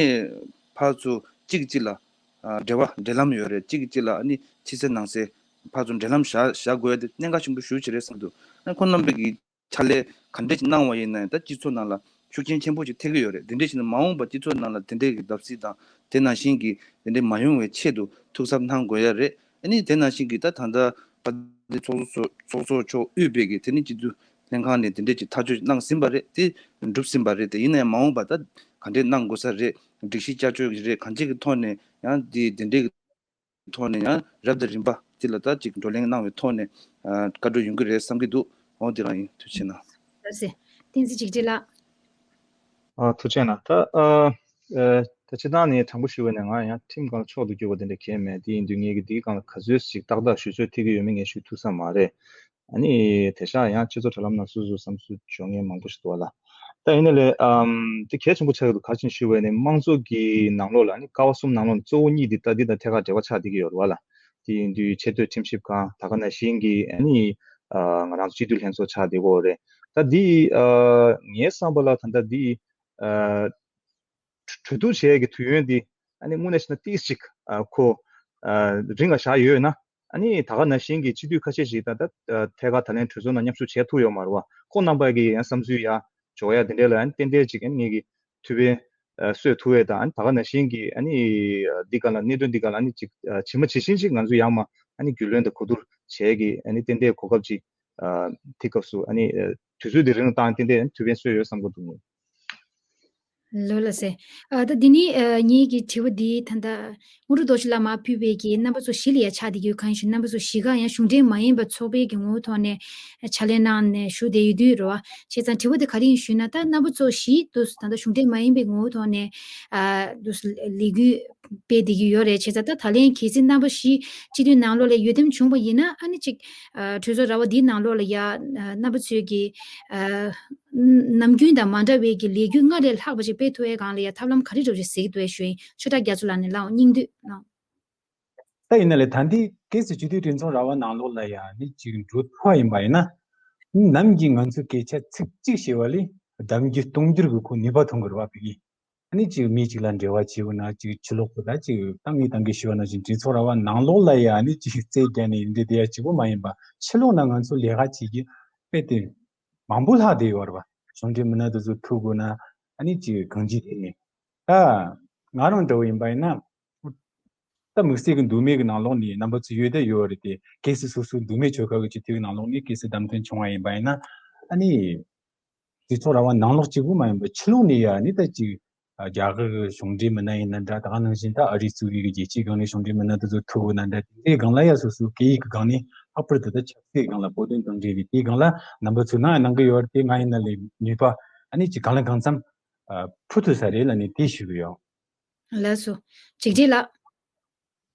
ཕར་ཚུར་གཅིག་གིས་གཅིག་ལ་ཨ་འབྲེལ་བ་འབྲེལ་ལམ་ཡོད་རེད། གཅིག་གིས་གཅིག་ལ་ཨ་ནི་ཕྱི་གསལ་ནང་གསལ་ཕར་ཚུར་འབྲེལ་ལམ་བཞག་བཞག་དགོས་ཡ་དེ་གནད་འགག་ཆེན་པོ་ཞེ་པོ་ཅིག་རེད་བསམ་གྱི་འདུག་ཨ་ནི་ཁོང་རྣམ་པས་ཀྱི་ཕྱག་ལས་ག་འདྲས་ཅིག་གནང་བ་ཡིན་ན་ཡང་ད་སྤྱི་ཚོགས་ནང་ལ་ཤུགས་རྐྱེན་ཆེན་པོ་ཅིག་ཐེབས་ཀྱི་ཡོད་རེད། དེ་འདྲས་བྱས་ན་མ་འོངས་པ་སྤྱི་ཚོགས་ནང་ལ་དེ་འདྲས་ཀྱི་བརྡབ་གསིག་དང་དེ་ནང་བཞིན་གྱི་དེ་འདྲས་མ་ཡོང་བའི་ཆེད་དུ་ཐུགས་གཟབ་གནང་དགོས་ཡ་རེད། ཨ་ནི་དེ་ནང་བཞིན་གྱི་ད་ད་ལྟ་པ་ཏི་ཚོགས་གཙོ་ཚོགས་གཙོ་མཆོག་དབུས་པའི་གི་དེ་ནི་སྤྱི་འཐུས་ལྷན་ཁང་ནས་དེ་འདྲས་ཀྱི་ཐག་གཅོད་གནང་ཟིན་པ་རེད། དེ་འགྲུབ་ཟིན་པ་རེད། དེ་ཡིན་ན་ཡང་མ་འོངས་པ་ད་ག་འདྲས་གནང་དགོས་ས་རེད། སྒྲིག་གཞི་བསྐྱར་བཅོས་ཀྱི་རེད། གང་ཅི་གི་ཐོག་ནས་ཡང་དེ་དེ་འདྲས་ཀྱི་ཐོག་ནས་ཡང་རབ་དང་རིམ་པ་དེ་ལ་ད་ཅིག་བགྲོ་གླེང་གནང་བའི་ཐོག་ནས་ཨ་བཀའ་འཁྲོལ་ཡོང་གི་རེད་བསམ་གྱི་འདུག་འོ་དེ་རང་ཡིན། ཐུགས་རྗེ་གནང་། ལགས་སེ། བསྟན་འཛིན་འཇིགས་བྲལ་ལགས། ཨ་ཐུགས་རྗེ་གནང་། ད་ཨ་ཨ་ད་སྤྱིར་བཏང་ནས་དྲང་པོ་ཞུ་བ་ནས་ང་ཡང་ཁྲིམས་སྒང་ལ་ཕྱོགས་སུ་གྱུར་པ་དེ་འདྲ་གང་མེད། དེ་ཡིན་དུས་ངེད་ཀྱིས་དེའི་སྒང་ལ་ག་ཚོད་ཅིག་ཏག་ཏག་ཞུ་ཚོད་ཐིག་གི་ཡོད་མེད་ངས་ཞུ་ཐུབ་ས་མ་རེད། ཨ་ནི་དེང་སང་ཡང་སྤྱི་ཚོགས་དྲ་ལམ་ནང་སོ་སོའི་བསམ་ཚུལ་འབྱོར་མཁན་མང་པོ་ཞིག་འདུག་བ་ལ། ད་ཡིན་ན་ལས་ཨམ་དེ་གལ་ཆེན་པོ་ཆགས་ཀྱི་འདུག་ག་རེ་བྱས་ནས་ཞུ་བ་ཡིན་ན་དམངས་གཙོ་གི་ནང་ལོགས་ལ་ཨ་ནི་ཀ་བ་གསུམ་ནང་ལོགས་ནས་གཙོ་བོ་གཉིས་འདི་ད་འདི་དང་ཐད་ཀར་འབྲེལ་བ་ཆགས་བསྡད་ཀྱི་ཡོད་རེད་བ་ལ། དེ་ཡིན་དུས་ཆེས་མཐོའི་ཁྲིམས་ཞིབ་ཁང་ད་ག་ནང་བཞིན་གྱི་ཨ་ནི་ཨ་ང་རང་ཚོ་སྤྱི་འཐུས་ལྷན་ཚོགས་ཆགས་བསྡད་ཀྱི་ཡོད་རེད། ད་འདི་ཨ་ངའི་བསམ་པ་ལ་ད་ལྟ་འདི་ཨ་གྲོས་གྲོས་བསྡུར་བྱེད་ཡས་ཀྱི་དུས་ཡུན་འདི་ཨ་ནི་དངོས་གནས་བྱས་ན་ཏིས་ཅིག་ཨ་ཁོ་ཨ་རིང་ལ་བཞག་ཡོད་ན་ཨ་ནི་ད་ག་ནང་བཞིན་གྱི་སྤྱི་འཐུས་ཁ་ཤས་ཤིག་ད་ལྟ་ཨ་ཐད་ཀར་ད་ལན་གྲོས་ཚོགས་ནང་མཉམ་ཞུགས་བྱས་ཐུབ་ཡོད་མ་རེད་བ། ཁོང་རྣམ་པ་གི་ཡང་བསམ་ཚུལ་ཡ་འཇོག་ཡ་དེ་འདྲས་ལ་ཨ་ནི་ཏན་ཏན་ཅིག་ཨ་ནི་ངེད་ཀྱི་ཐུགས་ཕན་ཨ་གསོས་ཐུབ་ཡས་དང་ཨ་ནི་ད་ག་ནང་བཞིན་གྱི་ཨ་ནི་ཨ་འདི་ག་ལ་གནད་དོན་འདི་ག་ལ་ཨ་ནི་ཅིག་ཨ་ཇི་མ་ཇི་བཞིན་ཅིག་ང་ཚོ་ཡང་མ་ཨ་ནི་རྒྱུས་ལོན་དང་གོ་བསྡུར་བྱས་ཀྱི་ཨ་ནི་ཏན་ཏན་གོ་སྐབས་ཅིག་ཨ་དེ་སྐབས་སུ་ཨ་ནི་ཨ་དུས་ཚོད་དེ་རིང་ལ་བཏང་ཏན་ཏན་ཐུགས་ཕན་གསོས་ཡོད་བསམ་གྱི་འདུག་ལོ་ལགས་སེ། ཨ་ད་འདི་ནི་ཨ་ངེད་ཀྱི་དྲི་བ་འདི་ད་ལྟ་དངོས་གྲུབ་རྡོ་རྗེ་ལགས་མར་ཕུལ་བའི་གི་རྣམ་པ་ཚོ་བཞི་ལ་ཡ་ཆགས་བསྡད་ཀྱི་ཡོད། གང་ཡིན་ཞུ་ན་རྣམ་པ་ཚོ་བཞི་ཀ་ཡང་གཞུང་འབྲེལ་མ་ཡིན་པ་ཚོགས་པའི་གི་ངོ་བོ་ཐོག་ནས་ཕྱག་ལས་གནང་ནས་བཞུགས་བསྡད་ཡོད་དུས་རེད་བ། བྱས་ཙང་དྲི་བ་དེ་ག་རེ་ཡིན་ཞུས་ན་ད་རྣམ་པ་ཚོ་བཞི་དུ་ད་ལྟ་གཞུང་འབྲེལ་མ་ཡིན་པའི་ངོ་བོ་ཐོག་ནས་ཨ་དུ་ལས་འགུལ་སྤེལ་བསྡད་ཀྱི་ཡོད་རེད། བྱས་ཙང་ད་ད་ལན་གལ་སྲིད་རྣམ་པ་བཞི་སྤྱི་འཐུས་ནང་ལོགས་ལ་འོས་འདེམས་བྱུང་བ་ཡིན་ན་ཨ་ནི་ཅིག་ཨ་གྲོས་ཚོགས་ར་བ་འདིའི་ནང་ལོགས་ལ་ཡ་ཨ་རྣམ་པ་ཚོས་ཀྱི་ཨ་ནམ་རྒྱུན་དང་མ་འདྲ་བའི་གི་ལས་འགུལ་སྔར་ལས་ལྷག་པ་ཞིག་སྤེལ་ཐུབ་ཡའི་སྒང་ལ་ཡ་ཐབས་ལམ་ག་རེ་འདྲ་བོ་ཞིག་གཟིགས་འདུག་ཞུ་ཡིན། ཆོས་གྲགས་རྒྱ་མཚོ་ལགས་ནས་ལའང་སྙིང་བསྡུས་གནང་། ད་ཡིན་ན་ལས་ད་འདི་གལ་སྲིད་སྤྱི་འཐུས་གྲོས་ཚོགས་ར་བ་ནང་ལོགས་ལ་ཡ་ནི་ཅིག་འགྲོ་ཐུབ་པ་ཡིན་པ་ཡིན་ན། ནམ་རྒྱུན་ང་ཚོས་སྐད་ཆ་ཚིག་གཅིག་བཤད་པ་ལས་གདམ་རྒྱུད་གཏོང་རྒྱུར་གི་ཁོ་ནུས་པ་ཐོན་གི་རེད་བ། བོད་ཀྱི་ཨ་ནི་ཅིག་མི་གཅིག་ལ་འབྲེལ་བ་བྱེད་དགོས་ན་ཅིག་ཕྱི་ལོགས་པོ་ད་ཅིག་ད་ངས་ད་གིན་ཞུས་པ་ནང་བཞིན་གྲོས་ཚོགས་ར་བ་ནང་ལོགས་ལ་ཡ་ཨ་ནི་ཅིག་རྩོད་རྒྱག་ནས་འདི་དེ་ཡ་གཅིག་པོ་མ་ཡིན་པ་ཕྱི་ལོགས་ན་ང་ཚོ་ལས་ཀ་བྱེད་རྒྱུ་དཔེ་དེ་མང་པོ་ལྷག་བསྡད་ཡོད་རེད་བ། གཞུང་འབྲེལ་མི་སྣ་དེ་ཚོ་ཐུག་དགོས་ན་ཨ་ནི་ཅིག་གང་ཅི་དེ་ནས་ད་ང་རང་འདྲ་བོ་ཡིན་པ་ཡིན་ན། ད་དམིགས་བསལ་གྱི་མདོ་སྨད་ཀྱི་ནང་ལོགས་ནས་རྣམ་པ་ཚོ་ཡོད་ད་ཡོད་རེད་དེ། གལ་སྲིད་སོ་སོའི་མདོ་སྨད་ཆོལ་ཁ་གི་སྤྱི་འཐུས་ཀྱི་ནང་ལོགས་ནས་གལ་སྲིད་བདམས་ཐོན་བྱུང་བ་ཡིན་པ་ཡིན་ན། ཨ་ནི་གྲོས་ཚོགས་ར་བ་ནང་ལོགས་གཅིག་པུ་མ་ཡིན་པར་ཕྱི་ལོགས་ནས་ཡ་ཨ་ནི་ད་ཅིག་རྒྱ་གར་གྱི་གཞུང་འབྲེལ་མི་སྣ་ཡིན་ན་འདྲ། ད་ག་ནང་བཞིན་ད་ཨ་རི་གཙོས་པའི་རྒྱལ་སྤྱིའི་སྒང་ནས་གཞུང་འབྲེལ་མི་སྣ་དེ་ཚོ་ཐུག་ཡོད་ན་འདྲ། དེ་འདྲའི་སྒང་ལ་ཡ་སོ་སོའི་སྐད་ཡིག་གི་སྒང་ནས་ལྷག་པར་དུ་ད་ཆབ་སྲིད་སྒང་ལ་བོད་དོན་དང་འབྲེལ་བའི་དེའི་སྒང་ལ་རྣམ་པ་ཚོས་གནང་ཡ་གནང་གི་ཡོད་རེད་དེ། ང་ཡིན་ན་ལས་ནུས་པ་ཨ་ནི་ཅིག་གང་ལ་གང་འཚམ་ཕུལ་ཐུབ་ས་རེད་ལབ་ནས་དེ་ཞུ་གི་ཡོད། ལགས་སོ། འཇིགས་བྲལ་ལགས།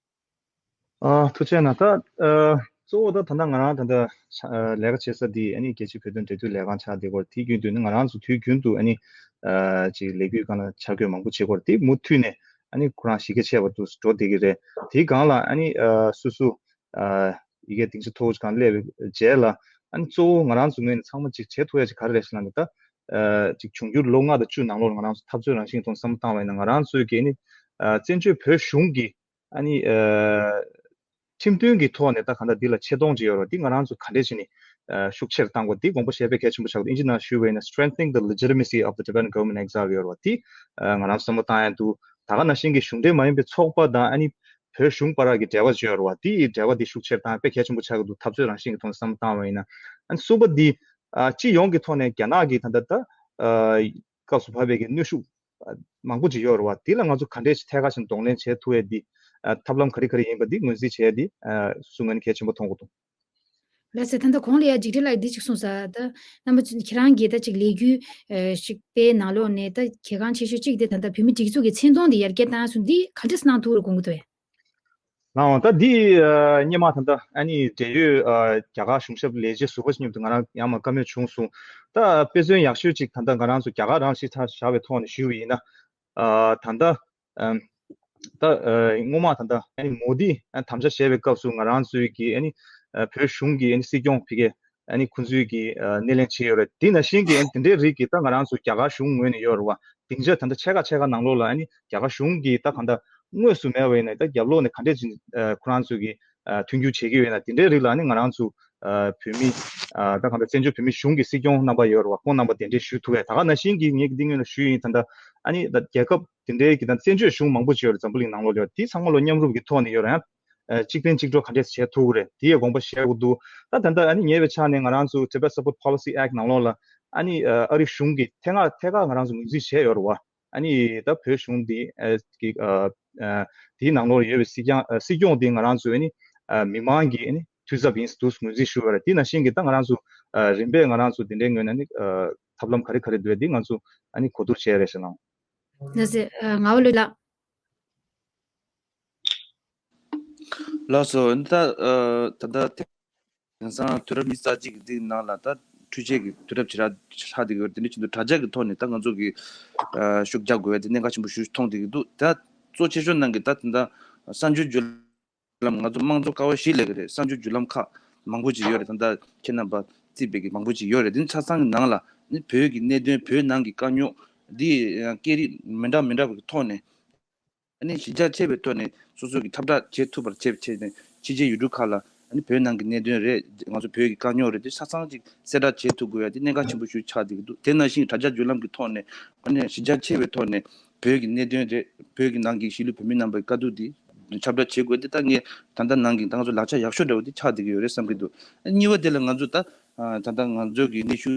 ཨ་ཐུགས་རྗེ་གནང་། ད་ཨ་གཙོ་བོ་ད་ད་ལྟ་ང་རང་ད་ལྟ་ཆ་ཨ་ལས་ཀ་བྱེད་ས་འདི་ཨ་ནི་རྒྱལ་སྤྱིའི་བོད་དོན་འབྲེལ་མཐུད་ལས་ཁང་ཆགས་བསྡད་ཡོད་རེད། དེ་བརྒྱུད་དུ་ནི་ང་རང་ཚོ་དུས་རྒྱུན་དུ་ཨ་ནི་ཨ་ཅིག་ལས་འགུལ་སྒང་ལ་ཕྱག་བསྐྱོད་མང་པོ་བྱེད་ཀྱི་ཡོད་རེད། དེ་མུ་མཐུད་ནས་ཨ་ནི་ཁོ་རང་གཞི་རྒྱ་ཆེ་བ་དུ་འགྲོ་བསྡད་ཀྱི་རེད། དེའི་སྒང་ལ་ཨ་ནི་ཨ་སོ་སོ་ཨ་ཡི་གེ་སྡིངས་ཆ་མཐོ་བོ་ཅིག་སྒང་སླེབས་པའི་རྗེས་ལ་ཨ་ནི་གཙོ་བོ་ང་རང་ཚོ་ངོས་ནས་ཚང་མ་ཅིག་བྱེད་ཐུབ་ཡ་ཅིག་ག་རེ་རེད་ཟེར་ན། ད་ཨ་ཅིག་འབྱུང་འགྱུར་ལོ་ལྔ་དང་བཅུ་ནང་ལོགས་ལ་ང་རང་ཚོ་འཐབ་རྩོད་རང་བཞིན་གྱི་ཐོག་བསམ་བློ་བཏང་བ་ཡིན་ན། ང་རང་ཚོའི་གི་ཨ་ནི་ཨ་བཙན་བྱོལ་བོད་གཞུང་གི་ཨ་ནི་ཨ་ཁྲིམས་མཐུན་གྱི་ཐོག་ནས་ད་གང་ལྟར་འདི་ལ་ཆེ་མཐོང་ཅིག་ཡོད་རེད་བ། འདི་ང་རང་ཚོ་ག་འདྲས་བྱས་ནས་ཨ་ཤུགས་ཆེར་གཏང་དགོས། འདི་དགོངས་པ་བཞེས་དཔེ་གལ་ཆེན་པོ་ཆགས་འདུག་ཨིན་ཇི་ནང་ཞུས་པ་ཡིན་ན། Strengthening the legitimacy of the Tibetan government in exile ཡོད་རེད་བ། འདི་ཨ་ང་རང་ཚོ་བསམ་བློ་བཏང་ཡ་འདུག་ད་ག་ནང་བཞིན་གྱི་གཞུང་འབྲེལ་མ་ཡིན་པའི་ཚོགས་པ་དང་ཨ་ནི་བོད་གཞུང་བར་གྱི་འབྲེལ་བ་ཅིག་ཡོད་རེད་བ། འདི་འབྲེལ་བ་འདི་ཤུགས་ཆེར་གཏང་དཔེ་གལ་ཆེན་པོ་ཆགས་ཀྱི་འདུག་འཐབ་རྩོད་རང་བཞིན་གྱི་ཐོག་ནས་བསམ་བློ་བཏང་བ་ཡིན་ན། ཨ་ནི་གསུམ་པ་འདི་ཨ་སྤྱི་ཡོངས་ཀྱི་ཐོག་ནས་རྒྱ་ནག་གི་ད་ལྟ་ད་ཨ་སྐབས་སུ་བབས་པའི་གི་གནོན་ཤུགས་མང་པོ་ཅིག་ཡོད་རེད་བ། དེ་ལ་ང་ཚོ་ག་འདྲས་ཞིག་ཐད་ཀར་ཞིག་གདོང་ལེན་བྱེད་ཐུབ་ཡས་འདི་ ཨ་ཐབས་ལམ་ག་རེ་ག་རེ་ཡིན་པ་འདི་ངོས་འཛིན་བྱས་ཏེ་ཨ་གསུང་ངན་གལ་ཆེན་པོ་མཐོང་གི་འདུག་ལགས་སེ། ད་ལྟ་གོང་ལ་ཡ་འཇིགས་བྲལ་ལགས་འདི་གཅིག་གསུངས་ས། ད་རྣམ་པ་ཚོ་ཁྱེད་རང་གིས་ད་ཅིག་ལས་འགུལ་ཨ་ཞིག་སྤེལ་ནང་ལོགས་ནས་ད་གལ་འགངས་ཆེ་ཤོས་གཅིག་དེ་ད་ལྟ་བོད་མི་སྒྲིག་འཛུགས་ཀྱི་མཚན་མཐོང་འདི་ཡར་རྒྱས་བཏང་སོང་། འདི་ག་འདྲས་གནང་ཐུབ་རེད་དགོངས་ཀྱི་འདུག་གས། ལགས་འོང་། ད་འདི་ཨ་སྔོན་མ་ད་ལྟ་ཨ་ནི་འབྲེལ་ཡོད་ཨ་རྒྱ་གར་གཞུང་ཞབས་ལས་བྱེད་ཟུར་པ་མཉམ་དུ་ང་རང་ཡང་མ་བཀའ་མོལ་བྱུང་སོང་། ད་དཔེ་མཚོན་ཡག་ཤོས་ཅིག་ད་ལྟ་ང་རང་ཚོ་རྒྱ་གར་རང་གཞི་ཆ་བཞག་པའི་ཐོག་ནས་ཞུས་པ་ཡིན་ན། ཨ་ད་ལྟ་ཨམ་ད་ཨ་སྔོན་མ་ད་ལྟ་ཨ་ནི་མོ་དི་ཨ་དམ་བཅའ་བཞེས་པའི་སྐབས་སུ་ང་རང་ཚོའི་གི་ཨ་ནི་ཨ་བོད་གཞུང་གི་ཨ་ནི་སྲིད་སྐྱོང་ཕ་གི་ཨ་ནི་ཁོང་ཚོའི་གི་ཨ་སྣེ་ལེན་བྱས་ཡོད་རེད། དེ་ནང་བཞིན་གི་ཨ་ནི་དེ་འདྲའི་རིགས་ཀྱི་ད་ང་རང་ཚོ་རྒྱ་གར་གཞུང་ངོས་ནས་ཡོད་རེད་བ། སྡིངས་ཆ་ད་ལྟ་ཕྱེད་ཀ་ཕྱེད་ཀ་ནང་ལོགས་ལ་ཨ་ནི་རྒྱ་གར་གཞུང་གི་ད་གང་ལྟར་དངོས་སུ་མེད་པ་ཡིན་ན་ད་རྒྱབ་ལོགས་ནས་ག་འདྲས་ཅིག་ཨ་ཁོ་རང་ཚོ་གི་ཨ་མཐུན་འགྱུར་བྱེད་ཀྱི་ཡོད་ན་དེ་འདྲའི་རིགས་ལ་ཨ་ནི་ང་རང་ཚོ་ཨ་བོད་མི་ཨ་ད་གང་ལྟར་བཙན་བྱོལ་བོད་མི་གཞུང་གི་སྲིད་སྐྱོང་རྣམ་པ་ཡོད་རེད་བ། ཁོང་རྣམ་པ་གདན་འདྲེན་ཞུ་ཐུབ་པས། ད་ག་ནང་བཞིན་གྱི་ངས་འདི་སྔོན་ལ་ཞུས་ཡིན། ད་ལྟ་ཨ་ནི་ད་རྒྱལ་ཁབ་དེ་འདྲའི་གི་ད་བཙན་བྱོལ་གཞུང་མང་པོ་ཅིག་ཡོད་རེད་འཛམ་བུ་གླིང་ནང་ལོགས་ལ། དེ་ཚང་མ་ལོ་མཉམ་རུབ་ཀྱི་ཐོག་ནས་ཡོད་རེད། ཨ་གཅིག་ཕན་གཅིག་གྲོགས་ག་འདྲས་བྱེད་ཐུབ་ཀྱི་རེད། དེ་ཡི་དགོངས་པ་བཞེས་དགོས་འདུག་ད་ད་ལྟ་ཨ་ནི་ཉེ་བའི་ཆར་ནས་ང་རང་ཚོ་Tibet Support Policy Act ནང་ལོགས་ལ་ཨ་ནི་ཨ་རི་གཞུང་གིས་ཐད་ཀར་ཐད་ཀར་ང་རང་ཚོ་ངོས་འཛིན་བྱས་ཡོད་རེད་བ། ཨ་ནི་ད་བོད་གཞུང་འདི་ཨ་གི་ཨ་ཨ་དེའི་ནང་ལོགས་ལ་ཡོད་པའི་སྲིད་སྐྱོང་ཨ་སྲིད་སྐྱོང་འདི་ང་རང་ཚོའི་ཨ་ནི་ཨ་མི་མང་གི་ཨ་ནི་འཐུས་ཚབ་ཡིན་འདུག་ངོས་འཛིན་ཞུ་བ་རེད། དེ་ནང་བཞིན་གྱི་ད་ང་རང་ཚོ་ཨ་རིམ་པས་ང་རང་ཚོ་དེ་འདྲའི་ངོས་ནས་ཨ་ནི་ཨ་ཐབས་ལམ་ག་རེ་ག་རེ་འདུག་དེ་ང་ཚོ་ཨ་ནི་གོ་བསྡུར་བྱས་རེད་ཟེར་ལགས། ལགས་སེ། ཨ་ངག་དབང་ལགས། ལགས་སོ། ད་ཨ་ད་ལྟ་དེང་སང་དུས་རབས་ཉི་ཤུ་རྩ་གཅིག་གི་འདི་ནང་ལ་ད་འཕྲུལ་ཆས་ཀྱི་དུས་རབས་ཇེ་ཆེར་ཆགས་བསྡད་ཀྱི་ཡོད་རེད། དེ་འདྲ་བྱེད་དུས་དྲ་རྒྱ་གི་ཐོག་ནས་ད་ང་ཚོ་གི་ཨ་ཤུགས་རྒྱག་དགོས་པའི་དེ་གནད་འགག་ཆེན་པོ་ཞིག་མཐོང་བསྡད་ཀྱི་འདུག་ད་གཙོ་ཆེ་ཤོས་ནང་གི་ད་དེ་འདྲ་གསར་འགྱུར་བརྒྱུད་ལམ། ང་ཚོ་དམངས་གཙོ་ཀ་བ་བཞི་ལབ་ཀྱི་རེད། གསར་འགྱུར་བརྒྱུད་ལམ་ཁག་མང་པོ་ཅིག་ཡོད་རེད། ད་ལྟ་ཁྱེད་རྣམ་པ་བརྩིས་པའི་གི་མང་པོ་ཅིག་ཡོད་རེད། དེ་ཆ་ཚང་གི་ནང་ལ་ནི་བོད་ཀྱི་གནད་དོན། བོད་ནང་གི་དཀའ་རྙོག་འདི་ཡང་སྐད་རིགས་མི་འདྲ་མི་འདྲ་བ་གི་ཐོག་ནས་ཨ་ནི་གཞི་རྒྱ་ཆེ་བའི་ཐོག་ནས་སོ་སོ་གི་ཁྱབ་བསྒྲགས་བྱེད་ཐུབ་པར་བྱེད་བྱས་ནས་ཕྱི་རྒྱལ་ཡུལ་གྲུ་ཁག་ལ་ཨ་ནི་བོད་ནང་གི་གནད་དོན་རེད། ང་ཚོ་བོད་ཀྱི་དཀའ་རྙོག་རེད། དེ་ཆ་ཚང་ཅིག་གསལ་བསྒྲགས་བྱེད་ཐུབ་དགོས་ཡ་དེ་གནད་འགག་ཆེན་པོ་ཞིག་ཆགས་བསྡད་ཀྱི་འདུག་དེ་ནང་བཞིན་དྲ་རྒྱ་བརྒྱུད་ལམ་གྱི་ཐོག་ནས་ཨ་ནི་གཞི་རྒྱ་ཆེ་བའི་ཐོག་ནས་བོད་ཀྱི་གནད་དོན་རེད། བོད་ཀྱི་ནང་གི་གཞིས་ལུས་བོད་མི་རྣམ་པའི་དཀའ་སྡུག་འདི་ཁྱབ་བསྒྲགས་བྱེད་དགོས། འདི་ད་ངས་ད་ལྟ་ནང་གི་ད་ང་ཚོ་ལག་ཆ་ཡག་ཤོས་འདྲ་བོ་འདི་ཆགས་བསྡད་ཀྱི་ཡོད་རེད་བསམ་གྱི་འདུག་གཉིས་པ་དེ་ལ་ང་ཚོ་ད་ད་ལྟ་ང་ཚོ་གི་གནས་ཤུལ་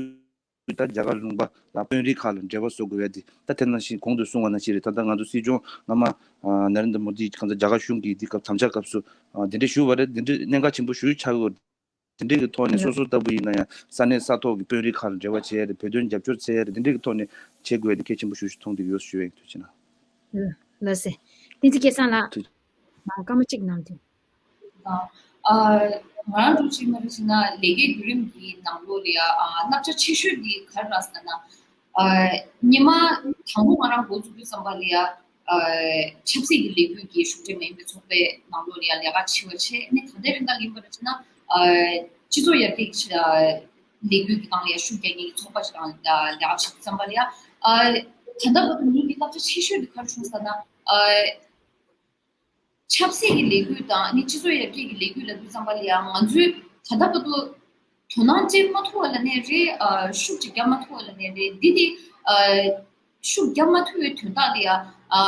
ད་རྒྱ་གར་ལུང་པ་ལ་དཔོན་རིགས་ཁག་ལ་འབྲེལ་བ་བཟོ་དགོས་ཡ་དེ་ད་དེ་ནང་བཞིན་གོང་དུ་གསུངས་པ་ནང་བཞིན་རེད། ད་ལྟ་ང་ཚོ་སྲིད་སྐྱོང་སྔ་མ་ནཱ་རེན་དྲ་མོ་དི་གང་ལྟར་རྒྱ་གར་གཞུང་གིས་འདི་སྐབས་དམ་བཅའ་སྐབས་སུ་དེ་འདྲ་ཞུས་པ་རེད། དེ་འདྲ་གནད་འགག་ཆེན་པོ་ཞིག་ཆགས་ཀྱི་ཡོད་རེད། དེ་འདྲའི་གི་ཐོག་ནས་སོ་སོ་ལྟ་བུ་ཡིན་ན་ཡང་ས་གནས་ས་ཐོག་གི་དཔོན་རིགས་ཁག་ལ་འབྲེལ་བ་བྱས་རེད། བོད་དོན་རྒྱབ་སྐྱོར་བྱས་རེད། དེ་འདྲའི་གི་ཐོག་ནས་བྱེད་དགོས་ཡ་དེ་གལ་ཆེན་པོ་ཞིག་ཞིག་མཐོང་བསྡད་ཡོད་ཞུ་ཡ་ཡིན། ཐུགས་རྗེ་གནང་། ལགས་སེ། བསྟན་འཛིན་སྐལ་བཟང་ལགས། ཐུགས་རྗེ། མ་སྐར་མ་གཅིག་གནང་དུས། ཨ་ང་རང་འགྲོ་ཆེན་མ་རེད་ཟེར་ན་ལས་ཀའི་བརྒྱུད་རིམ་གྱི་ནང་ལོགས་ལ་ཡ་ཨ་བསླབ་བྱ་ཆེ་ཤོས་འདི་ག་རེ་རེད་ཟེར་ན། ཨ་སྔོན་མ་དང་པོ་ང་རང་འགོ་བཙུགས་དུས་ཙམ་པ་ལ་ཡ་ཨ་ཆབ་སྲིད་ཀྱི་ལས་འགུལ་གྱི་གཞུང་འབྲེལ་མ་ཡིན་པའི་ཚོགས་པའི་ནང་ལོགས་ལ་ཡ་ལས་ཀ་བྱེད་པ་བྱས་ནས། ད་ལྟའི་རིང་ལ་ཡིན་པ་རེད་ཟེར་ན་ཨ་སྤྱི་ཚོགས་ཡར་རྒྱས་ཀྱི་ཆེད་ལས་འགུལ་གྱི་སྒང་ལ་ཡ་ཤུགས་རྒྱག་མཁན་གྱི་ཚོགས་པ་ཞིག་དང་ལས་ཀ་བྱེད་དུས་ཙམ་པ་ལ་ཡ་ཨ་ད་ལྟ་བར་དུ་ངེད་ཀྱི་བསླབ་བྱ་ཆེ་ཤོས་དེ་ག་རེ་བྱུང་ཟེར་ན། ཨ་ཆབ་སྲིད་ཀྱི་ལས་འགུལ་དང་ནི་སྤྱི་ཚོགས་ཡར་རྒྱས་ཀྱི་ལས་འགུལ་ལབ་དུས་ཙམ་པ་ལ་ཡང་ང་ཚོས་ད་ལྟ་བར་དུ་དོ་སྣང་སྤྲད་མ་ཐུབ་པ་ལ་ནས་རེད། ཨ་ཤུགས་ཅིག་བརྒྱབ་མ་ཐུབ་པ་ལ་ནས་རེད། འདི་དེ་ཨ་ཤུགས་བརྒྱབ་མ་ཐུབ་པའི་དོན་དག་ལ་ཡང་ཨ་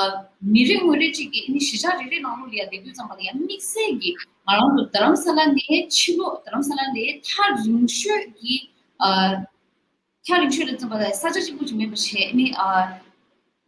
མི་རེ་ངོ་རེ་གཅིག་གིས་ནི་གཞིས་ཆགས་རེ་རེ་ནང་ལོགས་ལ་ཡང་བསྡད་དུས་ཙམ་པ་ལ་ཡང་དམིགས་བསལ་གྱིས་ང་རང་ཚོ་རྡ་རམ་ས་ལ་ནས་ཕྱི་ལོགས་རྡ་རམ་ས་ལ་ནས་ཐག་རིང་ཤོས་ཀྱི་ཨ། ཐག་རིང་ཤོས་ལ་བརྩིས་པ་ལ་ས་ཆ་གཅིག་པུ་ཅིག་མིན་པ་བྱས་ནི་ཨ་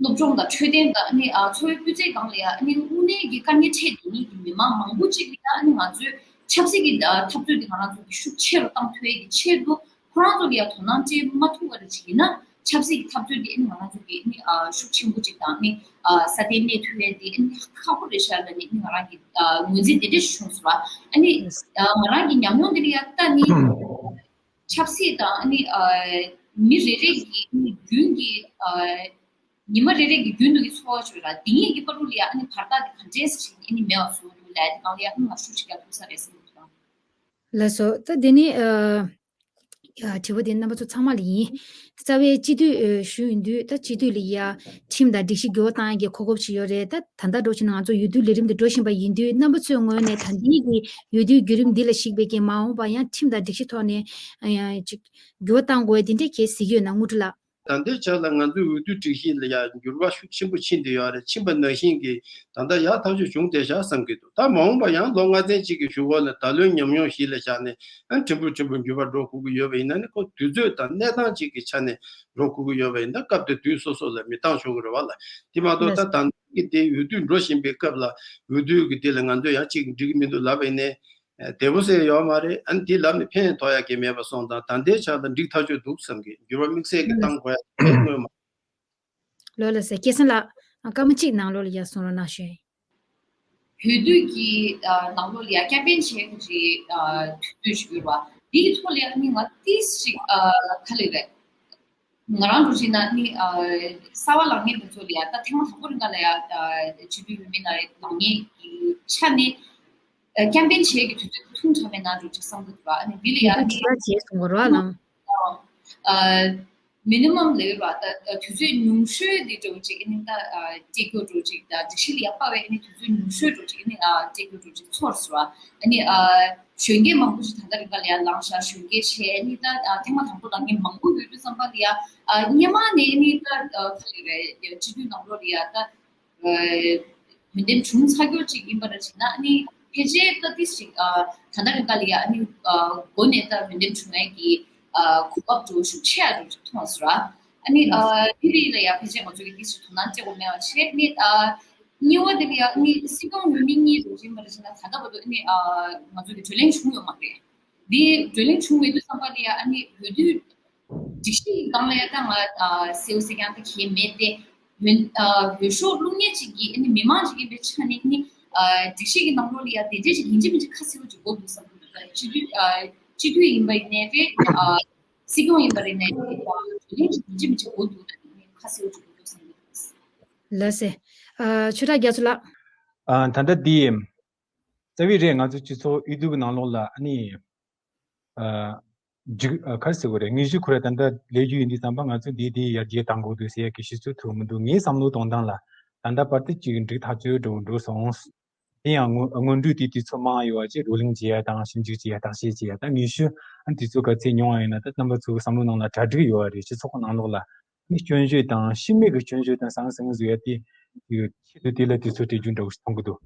སློབ་སྦྱོང་དང་འཕྲོད་བསྟེན་དང་ནི་ཨ་འཚོ་བའི་སྤུས་ཚད་སྒང་ལ་ཡང་ནི་དངོས་གནས་ཀྱི་དཀའ་ངལ་འཕྲད་དེ་ཉིད་ཀྱི་མི་མང་མང་པོ་ཅིག་ལ་ཡང་ནི་ང་ཚོས་ཆབ་སྲིད་ཀྱི་ཨ་འཐབ་རྩོད་དེ་ང་རང་ཚོ་གི་ཤུགས་ཆེ་རུ་བཏང་ཐུབ་ཡས་ཀྱི་ཆེད་དུ་ཁོ་རང་ཚོ་ལ་ཡང་དོ་སྣང་སྤྲད་མ་ཐུབ་པ་རེ་ཅིག་ཡིན་ན་ཆབ་སྲིད་ཀྱི་འཐབ་རྩོད་དེ་ནི་ང་རང་ཚོ་གི་ནི་ཨ་ཤུགས་ཆེན་པོ་ཅིག་དང་ནི་ཨ་སྲ་བརྟན་གནས་ཐུབ་ཡས་དེ་ནི་ཁག་པོ་རེད་ཤག་ལ་ནི་ནི་ང་རང་གི་ཨ་ངོས་འཛིན་དེ་འདྲ་ཞིག་བྱུང་སོང་བ། ཨ་ནི་ཨ་ང་རང་གི་ཉམས་མྱོང་དེ་ལ་ཡང་ལྟ་ནི། ཆབ་སྲིད་དང་ཨ་ནི་ཨ་མི་རེ་རེ་གི་ཨ་ནི་རྒྱུན་གྱི་ཨ་ཉི་མ་རེ་རེ་གི་རྒྱུན་དུ་གི་འཚོ་བ་ཅིག་ལ་འདི་ངེད་ཀྱི་བར་དུ་ལ་ཡ་ཨ་ནི་བར་ཐག་དེ་ག་འདྲས་ཞིག་ཨ་ནི་མེད་པ་བཟོ་འདུག་ལ་དེ་གང་ལ་ཡ་ཨ་ནི་ང་ཤུགས་ཤིག་རྒྱག་ཐུབ་ས་རེད་བསམ་གྱི་འདུག་ལགས་སོ། ད་དེ་ནི་ཨ་དྲི་བ་དེ་རྣམ་པ་ཚོ་ཚང་མ་ལ་ཡིན། རྩ་བའི་སྤྱི་འཐུས་ཨ་ཞུ་ཡིན་དུས་ད་སྤྱི་འཐུས་ལ་ཡ་ཁྲིམས་དང་སྒྲིག་གཞི་འགྱུར་བ་བཏང་ཡ་གི་གོ་སྐབས་ཤིག་ཡོད་རེད། ད་ད་ལྟ་འགྲོ་ཕྱིན་ན་ང་ཚོ་འོས་བསྡུ་ལས་རིམ་དེ་འགྲོ་བཞིན་པ་ཡིན་དུས་རྣམ་པ་ཚོའི་ངོས་ནས་ད་ལྟའི་གི་འོས་བསྡུའི་བརྒྱུད་རིམ་འདི་ལ་གཞིགས་པའི་གི་མ་འོངས་པ་ཡང་ཁྲིམས་དང་སྒྲིག་གཞི་ཐོག་ནས་ཨ་ཡང་ཅིག་འགྱུར་བ་བཏང་དགོས་དེ་འདྲས་གལ་སྲིད་ཡོད་ན་དངོས་གྲུབ་ལགས། ད་ལྟའི་ཆ་ལ་ང་ཚོའི་འོས་བསྡུ་སྒྲིག་གཞི་ལ་ཡང་འགྱུར་བ་ཤུགས་ཆེན་པོ་ཕྱིན་བསྡད་ཡོད་རེད། ཕྱིན་པ་ནང་བཞིན་གྱི་ད་ལྟ་ཡག་ཐག་ཆོད་བྱུང་བསྡད་ཤག་བསམ་གྱི་འདུག་ད་མ་འོངས་པ་ཡང་ལོ་ལྔ་ཚན་གཅིག་གི་གཞུག་གུ་ལ་ད་ལོའི་ཉམས་མྱོང་གཞི་ལ་བཞག་ནས་ཨ་ཕྲན་བུ་ཕྲན་བུ་འགྱུར་བ་འགྲོ་དགོས་ཀྱི་ཡོད་པ་ཡིན་ན་ནི་ཁོ་དུས་ཚོད་དང་གནས་སྟངས་གཅིག་གི་ཆ་ནས་འགྲོ་དགོས་ཀྱི་ཡོད་པ་ཡིན་ན་སྐབས་དེ་དུས་སོ་སོ་ལ་མི་བཏང་ཆོག་གི་རེད་བ་ལ། དེ་མ་གཏོགས་ད་ད་ གི་དེ་འོས་བསྡུ་འགྲོ་བཞིན་པའི་སྐབས་ལ་འོས་བསྡུ་གི་དེ་ལ་ང་ཚོས་ཡང་ཅིག་འགྲིག་གི་མི་འདུག་ལབ་པ་ཡིན་ནའི་བདེ་པོ་ཟེར་ཡོད་མ་རེད། ཨ་ནི་དེ་ལབ་ནས་ཕན་ཐོགས་ཡག་གི་མེད་པ་སོང་ཙང་ད་ལྟའི་ཆ་ལ་འགྲིག་ཐག་ཆོད་འདུག་བསམ་གི། འགྱུར་བ་དམིགས་བསལ་གྱི་བཏང་དགོས་ཡག་དེ་དངོས་མ། ལོ་ལ་ཟེར་སྐལ་བཟང་ལགས། ཨ་སྐར་མ་གཅིག་ནང་ལོགས་ལ་ཡར་གསུང་རོགས་གནང་ཞུ། འོས་བསྡུ་གི་ཨ་ནང་ལོགས་ལ་ཡ་ཀེམ་པེན་བྱེད་ཀྱི་ཨ་དུས་ཚོད་ཞིག་ཡོད་པ། འདི་གི་ཐོག་ལ་ཡ་ནི་ང་ཏིས་ཞིག་ཨ་ག་ལེ་རེད། ང་རང་འགྲོ་བཞིན་ན་ནི་ཨ་གསར་བ་ལངས་མཁན་དེ་ཚོ་ལ་ཡ་ད་ཐེངས་མ་དང་པོ་རིང་ག་ལ་ཡ་ཨ་སྤྱི་འཐུས་འོས་མི་ནང་ལངས་མཁན་གྱི་ཆ་ནས་ཨ་ཀེམ་པེན་བྱེད་ཀྱི་དུས་ཚོད་ཐུང་དྲགས་མེད་ན་འགྲོ་ཅིག་བསམ་གྱི་འདུག་ཨ་ནི་འདི་ལ་ཡ་ནི་ད་བྱས་སོང་གོ་ར་ལང་ཨ། མི་ནི་མམ་ལེ་ཝལ་བ་ད་དུས་ཚོད་ཉུང་ཤོས་དེ་འགྲོ་ཅིག་ཨ་ནི་ད་ཨ་སྤྲད་རྒྱུ་འགྲོ་ཅིག་ད་སྒྲིག་གཞི་ལ་ཡག་པ་བས་ཨ་ནི་དུས་ཚོད་ཉུང་ཤོས་འགྲོ་ཅིག་ཨ་ནི་ཨ་སྤྲད་རྒྱུ་འགྲོ་ཅིག་ཚོར་སོང་བ། ཨ་ནི་ཨ་གཞོན་སྐྱེས་མང་པོ་ཞིག་ད་ལྟ་རིང་ག་ལ་ཡ་ལངས་ཤག་གཞོན་སྐྱེས་བྱས་ཨ་ནི་ད་ཨ་ཐེངས་མ་དང་པོ་ལངས་མཁན་མང་པོ་ཡོད་དུས་ཙམ་པ་ལ་ཡ་ཨ་སྔོན་མ་ནས་ཨ་ནི་ད་ཨ་ག་ལེ་རེད་སྤྱི་འཐུས་ནང་ལོགས་ལ་ཡ་ད། འོས་འདེམས་བྱུང་ཚར་རྒྱུ་ཅིག་ཡིན་པ་ར་བྱས་ན་ཨ་ནི་ཕལ་ཆེར་ད་ཏིས་ཅིག་ད་ལྟ་རིང་ག་ལ་ཡ་ཨ་ནི་འགོ་ནས་ད་འོས་འདེམས་བྱུང་ཡས་ཀྱི་གོ་སྐབས་འགྲོ་ཤུགས་ཆེ་ཡ་འགྲོ་ཅིག་མཐོང་སོང་ར། ཨ་ནི་འདི་རིགས་ལ་ཡ་ཕལ་ཆེར་ང་ཚོ་གི་ཏིས་ཅིག་དོ་སྣང་སྤྲད་དགོས་མེད་པ་བྱས་ནི་གཉིས་པ་དེ་ལ་ཡ་ཨ་ནི་སྲིད་སྐྱོང་འོས་མི་གཉིས་འགྲོ་ཡིན་པ་ར་བྱས་ན་ད་ལྟ་བར་དུ་ཨ་ནི་ང་ཚོ་གི་གྲོས་གླེང་བྱུང་ཡོད་མ་རེད། འདི་གྲོས་གླེང་བྱུང་མེད་དུས་ཙམ་པ་ལ་ཡ་ཨ་ནི་འོས་བསྡུ་སྒྲིག་གཞི་ཡི་སྒང་ལ་ཡ་ད་ང་ཨ་སེའུ་སེ་ཀྱང་ད་གལ་མེད་དེ། འོས་ཨ་འོས་ཤོག་བླུག་མཁན་ཅིག་གིས་ཨ་ནི་མི་མང་ཅིག་ཡིན་པའི་ཆ་ནས་ཨ་ནི་ཨ་སྒྲིག་གཞི་གི་ནང་ལོགས་ལ་ཡ་དེ་འདྲས་ཅིག་ཡིན་གཅིག་མིན་གཅིག་ཁ་གསལ་པོ་ཅིག་དགོས་འདུག་བསམ་གྱི་འདུག་ད་སྤྱི་འཐུས་ཨ་སྤྱི་འཐུས་ཡིན་པ་ཡིན་ནའི་རེད། ཨ་སྲིད་སྐྱོང་ཡིན་པ་ཡིན་ནའི་རེད། ཨ་གྲོས་གླེང་ཅིག་ཡིན་གཅིག་མིན་གཅིག་དགོས་འདུག་ད་ཨ་ནི་ཁ་གསལ་པོ་ཅིག་དགོས་འདུག་བསམ་གྱི་འདུག་ལགས་སེ། ཨ་ཆོས་གྲགས་རྒྱ་མཚོ་ལགས། ཨ་ད་ལྟ་འདི་རྩ་བའི་རེད། ང་ཚོ་སྤྱི་ཚོགས་འོས་བསྡུ་གི་ནང་ལོགས་ལ་ཨ་ནི། ཨ་འཇིག་ཨ་ག་རེ་ཟེར་དགོས་རེད། དངོས་གཞི་ཁོ་ར་ད་ལྟ་ལས་རྒྱུ་ཡིན་དུས་ཙམ་པ་ང་ཚོས་འདི་འདི་ཡར་རྒྱས་གཏང་དགོས་འདུག་ཟེར་ཡ་གི་ཤི་ཚུལ་ཐུག་མི་འདུག་ངའི་བསམ་བློ་གཏོང་སྟངས་ལ་ད་ལྟ་བར་དུ་ཅིག་འགྲིག་ཐག་ཆོད་འགྲོ་འགྲོ་སོང་། དེ་ཡང་སྔོན་སྔོན་འགྲོའི་དུས་དུས་ཚོད་མང་ཡོད་པ་ཅིག་བགྲོ་གླེང་བྱེད་ཡ་དང་ཞིབ་འཇུག་བྱེད་ཡ་བརྟག་དཔྱད་བྱེད་ཡ་ད་ངེས་ཤོས་ཨ་དུས་ཚོད་ག་ཚད་ཉུང་བ་ཡིན་ན་ད་རྣམ་པ་ཚོའི་བསམ་བློ་ནང་ལ་གྲ་སྒྲིག་ཡོད་པ་རེད། སྤྱི་ཚོགས་ནང་ལོགས་ལ་ནི་སྐྱོན་བརྗོད་དང་ཤི་རྨས་ཀྱི་སྐྱོན་བརྗོད་དང་ཟང་ཟིང་བཟོ་ཡ་དེ་ཆེད་དུ་དེ་ལ་དུས་ཚོད་སྤྲད་རྒྱུ་འདྲ་བོ་ཞིག་མཐོང་གི་འདུག་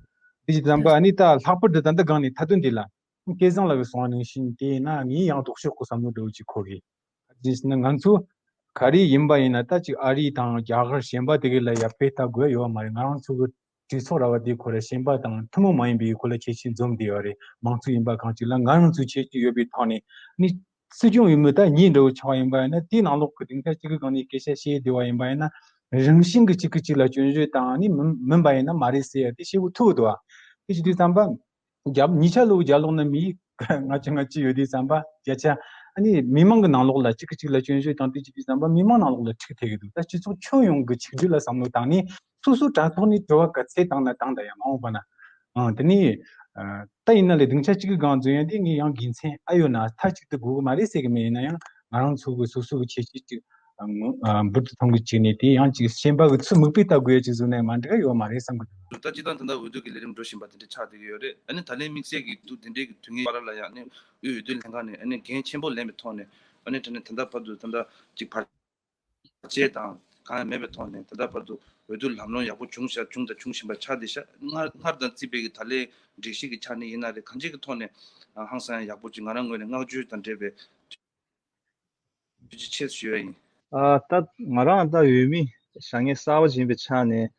དེ་ཅི་ཙམ་པ་ཨ་ནི་ད་ལྷག་པར་དུ་ད་ལྟ་སྒང་ནས་མཐའ་དོན་འདི་ལ་སྐལ་བཟང་ལགས་ཀྱིས་གསུངས་པ་ནང་བཞིན་དེ་ཡིན་ན་ངས་ཡང་ལྡོག་ཕྱོགས་ཀྱི་བསམ་བློ་འདྲ་བོ་ཅིག་འཁོར་གི། ག་རེ་ཟེར་ན་ང་ཚོ་ག་རེ་ཡིན་པ་ཡིན་ན་ད་ཅིག་ཨ་རི་དང་རྒྱ་གར་གཞན་པ་དེ་གའི་ལ་ཡ་དཔེ་ལྟ་དགོས་ཡ་ཡོད་པ་མ་རེད། ང་རང་ཚོ་གི་གྲོས་ཚོགས་ར་བ་དེ་ཁོ་ར་གཞན་པ་དང་ཐུན་མོང་མ་ཡིན་པའི་ཁོ་ལ་ཁྱད་ཆོས་འཛོམས་བསྡད་ཡོད་རེད། མང་གཙོ་ཡིན་པ་གང་ཅིག་ལ་ང་རང་ཚོའི་ཁྱད་ཆོས་ཡོད་པའི་ཐོག་ནས་ནི་སྲིད་སྐྱོང་འོས་མི་ད་གཉིས་འདྲ་བོ་ཆགས་པ་ཡིན་པ་ཡིན་ན་དེའི་ནང་ལོགས་ཀྱི་སྡིངས་ཆ་གཅིག་གི་སྒང་ནས་སྐད་ཆ་བཤད་བསྡད་པ་ཡིན་པ་ཡིན་ན་རང་བཞིན་གྱི་གཅིག་གིས་གཅིག་ལ་སྐྱོན་བརྗོད་དང་ནི་མིན་མིན་པ་ཡིན་ན་མ་རེད་ཟེར་ཡ་དེ་བཤད་དགོས་ཐུག་འདུག་ཨ། དེ་བྱེད་དུས་ཙམ་པ། རྒྱབ་གཉིས་ཆ་ལོག་རྒྱབ་ལོག་ན་མི་ང་ཅི་ང་ཅི་ཡོད་དུས་ཙམ་པ་བརྒྱ་ཆ་ཨ་ནི་མི་མང་གི་ནང་ལོགས་ལ་གཅིག་གིས་གཅིག་ལ་སྐྱོན་བརྗོད་དང་དེ་བྱེད་དུས་ཙམ་པ་མི་མང་ནང་ལོགས་ལ་འཁྲུག་ཐེབས་ཀྱི་འདུག་ད་སྤྱི་ཚོགས་ཁྱོན་ཡོངས་ཀྱི་ཆིག་སྒྲིལ་ལ་བསམ་བློ་བཏང་ནས་སོ་སོ་དྲ་ཐོག་ནས་དྲི་བ་ག་ཚད་བཏང་ན་བཏང་ད་ཡང་མ་འོངས་པ་ན་ཨང་དེ་ནས་ད་ཡིན་ན་ལས་སྡིངས་ཆ་གཅིག་གི་སྒང་འཛུལ་ཡང་དེ་ངས་ཡང་དགེ་མཚན་ཨ་ཡོད་ན་མཐའ་གཅིག་ཏུ་དགོས་ཀྱི་མ་རེད་ཟེར་གི་མེད། ཡིན་ན་ཡང་ང་རང་ཚོ་གི་སོ་སོ་གི་ཁྱད་ཆོས་གཅིག་ཨ་ངོ་ཨ་འབུར་དུ་ཐོན་གྱི་བྱས་ནས་དེ་ཡང་ཅིག་གཞན་པ་གི་ཚུར་མིག་དཔེ་ལྟ་དགོས་ཡ་ཅིག་བཟོས་ན་མ་འགྲིག་ག་ཡོད་མ་རེད་བསམ་གི་འདུག་ད་སྤྱིར་བཏང་ད་ལྟ་འོས་བསྡུ་གི་ལས་རིམ་འགྲོ་བཞིན་པ་དེ་འདྲ་ཆགས་བསྡད་ཀྱི་ཡོད་རེད། ཨ་ནི་ད་ལན་དམིགས་བསལ་གྱི་འདུག་དེ་འདྲའི་གི་དུས་ངན་བར་ལ་ཡང་ཨ་ནི་དབུས་འོས་བསྡུ་ལྷན་ཁང་ནས་ཨ་ནི་འགན་ཆེན་པོ་ལེན་པའི་ཐོག་ནས་ཨ་ནི་དེ་ནས་ད་ལྟ་བར་དུ་ད་ལྟ་ཅིག་བར་ཆད་དང་གང་ཡང་མེད་པའི་ཐོག་ནས་ད་ལྟ་བར་དུ་འོས་བསྡུ་ལམ་ལྷོང་ཡག་པོ་བྱུང་ཤག་བྱུང་དང་འབྱུང་བཞིན་པ་ཆགས་བསྡད་ཤག་སྔར་སྔར་དང་བརྩིས་པའི་གི་ད་ལན་སྒྲིག་གཞི་གི་ཆ་ནས་ཡིན་ན་རེད། གང་ཅིའི་གི་ཐོག་ནས་ཧང་སང་ཡག་པོ་ཅིག་ང་རང་ངོས་ནས་བསྔགས་བརྗོད་དང་འབྲེལ་བའི་ཐུགས་རྗེ་ཆེ་ཞུ་ཡ་ཡིན། ཨ་ད་ང་རང་ད་འོས་མི་བཞེངས་མཁན་གསར་པ་ཡིན་པའི་ཆ་ནས་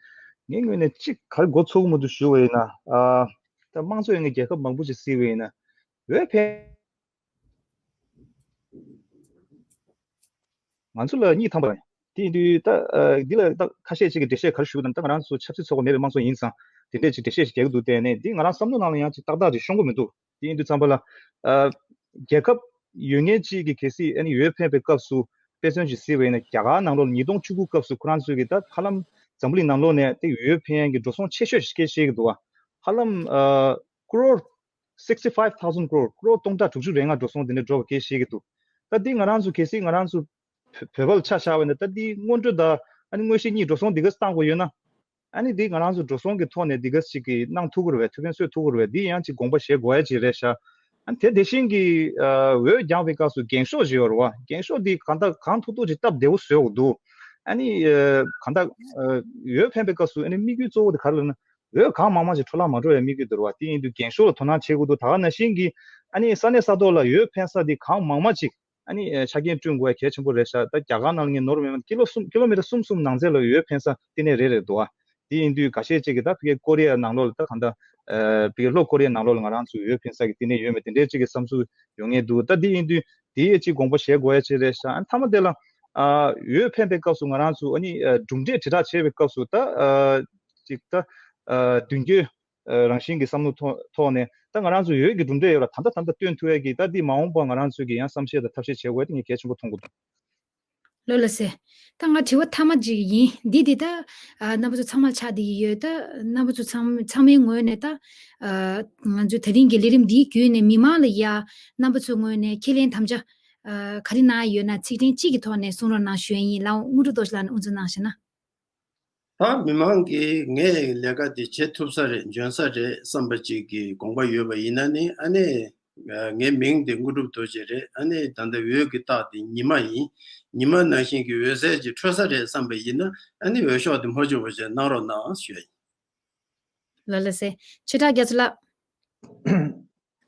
ངའི་ངོས་ནས་གཅིག་ག་རེ་མགོ་ཚོས་ཀྱི་མི་འདུག་ཞུ་བ་ཡིན་ན། ཨ་ད་དམངས་གཙོ་ཡོད་མཁན་རྒྱལ་ཁབ་མང་པོ་ཅིག་གཟིགས་པ་ཡིན་ན་འོས་འཕེན་ང་ཚོ་ལ་གཉིས་ཐམ་པ་རེད། དེ་ཡིན་དུས་ད་ཨ་འདི་ལ་ད་ཁ་ཤས་ཅིག་གིས་འགྲེལ་བཤད་ག་རེ་ཞུ་གི་འདུག་ད་ང་རང་ཚོ་ཆབ་སྲིད་ཚོགས་པ་མེད་པའི་དམངས་གཙོ་ཡིན་ཙང་དེ་འདྲས་ཅིག་འགྲེལ་བཤད་ཅིག་རྒྱག་གི་འདུག་དེ་ནས་འདི་ང་རང་བསམ་བློ་ནང་ལ་ཡང་ཅིག་ཏག་ཏག་ཅིག་ཤོང་གི་མི་འདུག་དེ་ཡིན་དུས་ཙམ་པ་ལ། ཨ་རྒྱལ་ཁབ་ཡོད་མཁན་གཅིག་གིས་གལ་སྲིད་ཨ་ནི་འོས་འཕེན་པའི་སྐབས་སུ་དཔེ་མཚོན་ཞིག་གཟིགས་པ་ཡིན་ན་རྒྱ་གར་ནང་ལོགས་ཉིས་སྟོང་བཅུ་དགུ་སྐབས་སུ་ཁོ་རང་ཚོས་ཀྱིས་ད་ཧ་ལམ་འཛམ་བུ་གླིང་ནང་ལོགས་ནས་དེ་འོས་འཕེན་ཡག་གི་འགྲོ་སོང་ཆེ་ཤོས་ཤིག་སྐད་བཤད་ཀྱི་འདུག་བ། ཧ་ལམ་ཨ་crore sixty five thousand crore crore སྟོང་ཕྲག་དྲུག་ཅུ་རེ་ལྔ་འགྲོ་སོང་དེ་འདྲ་འགྲོ་བ་སྐད་བཤད་ཀྱི་འདུག་ད་འདི་ང་རང་ཚོ་གལ་སྲིད་ང་རང་ཚོ་བོད་བོད་པ་ལ་ཆ་བཞག་པ་ཡིན་ན་ད་འདི་སྔོན་འགྲོ་དང་ཨ་ནི་དངོས་གཞི་གཉིས་འགྲོ་སོང་འདི་ག་བཏང་དགོས་ཡོད་ན། ཨ་ནི་འདི་ང་རང་ཚོ་འགྲོ་སོང་གི་ཐོག་ནས་འདི་ག་ཅིག་གི་གནང་ཐུབ་ཀྱི་རེད་པས། ཐུགས་ཕན་གསོས་ཐུབ་ཀྱི་རེད་པས། འདི་ཡང་ཅིག་དགོངས་པ་བཞེས་དགོས་ཡ་ཅིག་རེད་ཤག་ཨ་ནི་དེ་དེ་བཞིན་གྱི་ཨ་འོས་རྒྱག་པའི་སྐབས་སུ་འགེངས་ཤོག་ཅིག་ཡོད་རེད་པ། འགེངས་ཤོག་འདི་གང་ལྟར་གང་ཐུབ་ཐུབ་ཅིག་སྟབས་བདེ་པོ་བཟོ་དགོས་འདུག་ཨ་ནི་ཨ་གང་ལྟར་ཨ་འོས་འཕེན་པའི་སྐབས་སུ་ཨ་ནི་དམིགས་ཡུལ་གཙོ་བོ་དེ་ག་རེ་ལབ་ན་འོས་གང་མང་མང་ཅིག་འཕྲོ་བརླག་མ་འགྲོ་ཡ་དམིགས་ཡུལ་འདུག་རེད་པ། དེ་ཡིན་དུས་འགེངས་ཤོག་ལ་དོ་སྣང་བྱེད་དགོས་འདུག་ད་ག་ནང་བཞིན་གྱི་ཨ་ནི་ས་གནས་ས་ཐོག་ལ་འོས་འཕེན་ས་འདི་གང་མང་མང་ཅིག་ཨ་ནི་ཨ་ཆ་རྐྱེན་བསྐྲུན་དགོས་ཡ་གལ་ཆེན་པོ་རེད་ཤག་ད་རྒྱ་གར་ནང་ལ་ངས་ནོར་མེད་ན་ཀི་ལོ་གསུམ་ཀི་ལོ་མི་ཊར་གསུམ་གསུམ་ནང་ཚན་ལ་འོས་འཕེན་ས་ལྟེ་གནས་རེ་རེ་འདུག་ཨ། དེ་ཡིན་དུས་འགའ་ཤས་ཅིག་གིས་ད་ཕ་གི་ཀོ་རི་ཡ་ནང་ལོགས་ལ་ད་གང་ལྟར་ཨ་ཕ་གི་ལྷོ་ཀོ་རི་ཡ་ནང་ལོགས་ལ་ང་རང་ཚོ་འོས་འཕེན་ས་གི་བསྟི་གནས་ཡོད་མེད་དེ་འདྲའི་ཅིག་གི་བསམ་ཚུལ་ཡོང་ངེས་འདུག་ད་དེ་ཡིན་དུས་དེའི་ཅིག་དགོངས་པ་བཞེས་དགོས་ཡ་ཅིག་རེད་ཤག་ཨ་མཐའ་མ་དེ་ལ་ཨ་འོས་འཕེན་པའི་སྐབས་སུ་ང་རང་ཚོ་ཨ་ནི་ཨ་གྲུབ་འབྲས་དྲིལ་བསྒྲགས་བྱེད་པའི་སྐབས་སུ་ད་ཨ་ཅིག་ད་ཨ་མདུན་སྐྱོད་ཨ་རང་བཞིན་གྱི་བསམ་བློ་ཐོག་ཐོག་ནས་ད་ང་རང་ཚོ་འོས་ཀྱི་གྲུབ་འབྲས་ཡོད་ལ་ད་ལྟ་ད་ལྟ་སྟོན་ཐུབ་ཡ་གི་ད་འདི་མ་འོངས་པ་ང་རང་ཚོ་གི་ཡང་བསམ་ཤེས་དང་ཐབས་ཤེས་བྱེད་དགོས་ཡ་དེ་ངས་གལ་ཆེན་པོ་མཐོང་གི་འདུག་ལོ་ལ་སེ། ད་ང་དྲི་བ་མཐའ་མ་ཅིག་ཡིན། འདི་འདི་ད་ཨ་རྣམ་པ་ཚོ་ཚང་མར་ཆགས་བསྡད་ཀྱི་ཡོད། ད་རྣམ་པ་ཚོ་ཚང་ཚང་མའི་ངོས་ནས་ད་ཨ་ང་ཚོའི་ད་རིང་གི་ལས་རིམ་འདིའི་བརྒྱུད་ནས་མི་མང་ལ་ཡ་རྣམ་པ་ཚོའི་ངོས་ནས་ཁས་ལེན་དམ་བཅའ་ཨ་ག་རེ་གནང་ཡ་ཡོད་ན་ཚིག་ཕྲེང་གཅིག་གི་ཐོག་ནས་གསུང་རོགས་གནང་ཞུ་ཡ་ཡིན། ལགས་འོང་དངོས་གྲུབ་རྡོ་རྗེ་ལགས་ནས་དབུ་འཛུགས་གནང་ཞེ་ན། ད་མི་མང་གིས་ངས་ལས་ཀ་འདི་བྱེད་ཐུབ་ས་རེད་འཇོན་ས་རེད་བསམ་པ་ཅིག་གི་དགོངས་པ་ཡོད་པ་ཡིན་ན་ནི་ཨ་ནི་ཨ་ངའི་མིང་འདི་དངོས་གྲུབ་རྡོ་རྗེ་རེད། ཨ་ནི་ད་ལྟ་འོས་ཀྱི་རྟགས་འདི་ཉི་མ་ཡིན། ཉི་མ་ནང་བཞིན་གྱི་འོད་ཟེར་ཅིག་འཕྲོ་ས་རེད་བསམ་པ་ཡིན་ན་ཨ་ནི་འོས་ཤོག་འདི་མ་འཇོག་པ་ཞིག་གནང་རོགས་གནང་ཞུ་ཡ་ཡིན། ལ་ལ་སེ། ཆོས་གྲགས་རྒྱ་མཚོ་ལགས།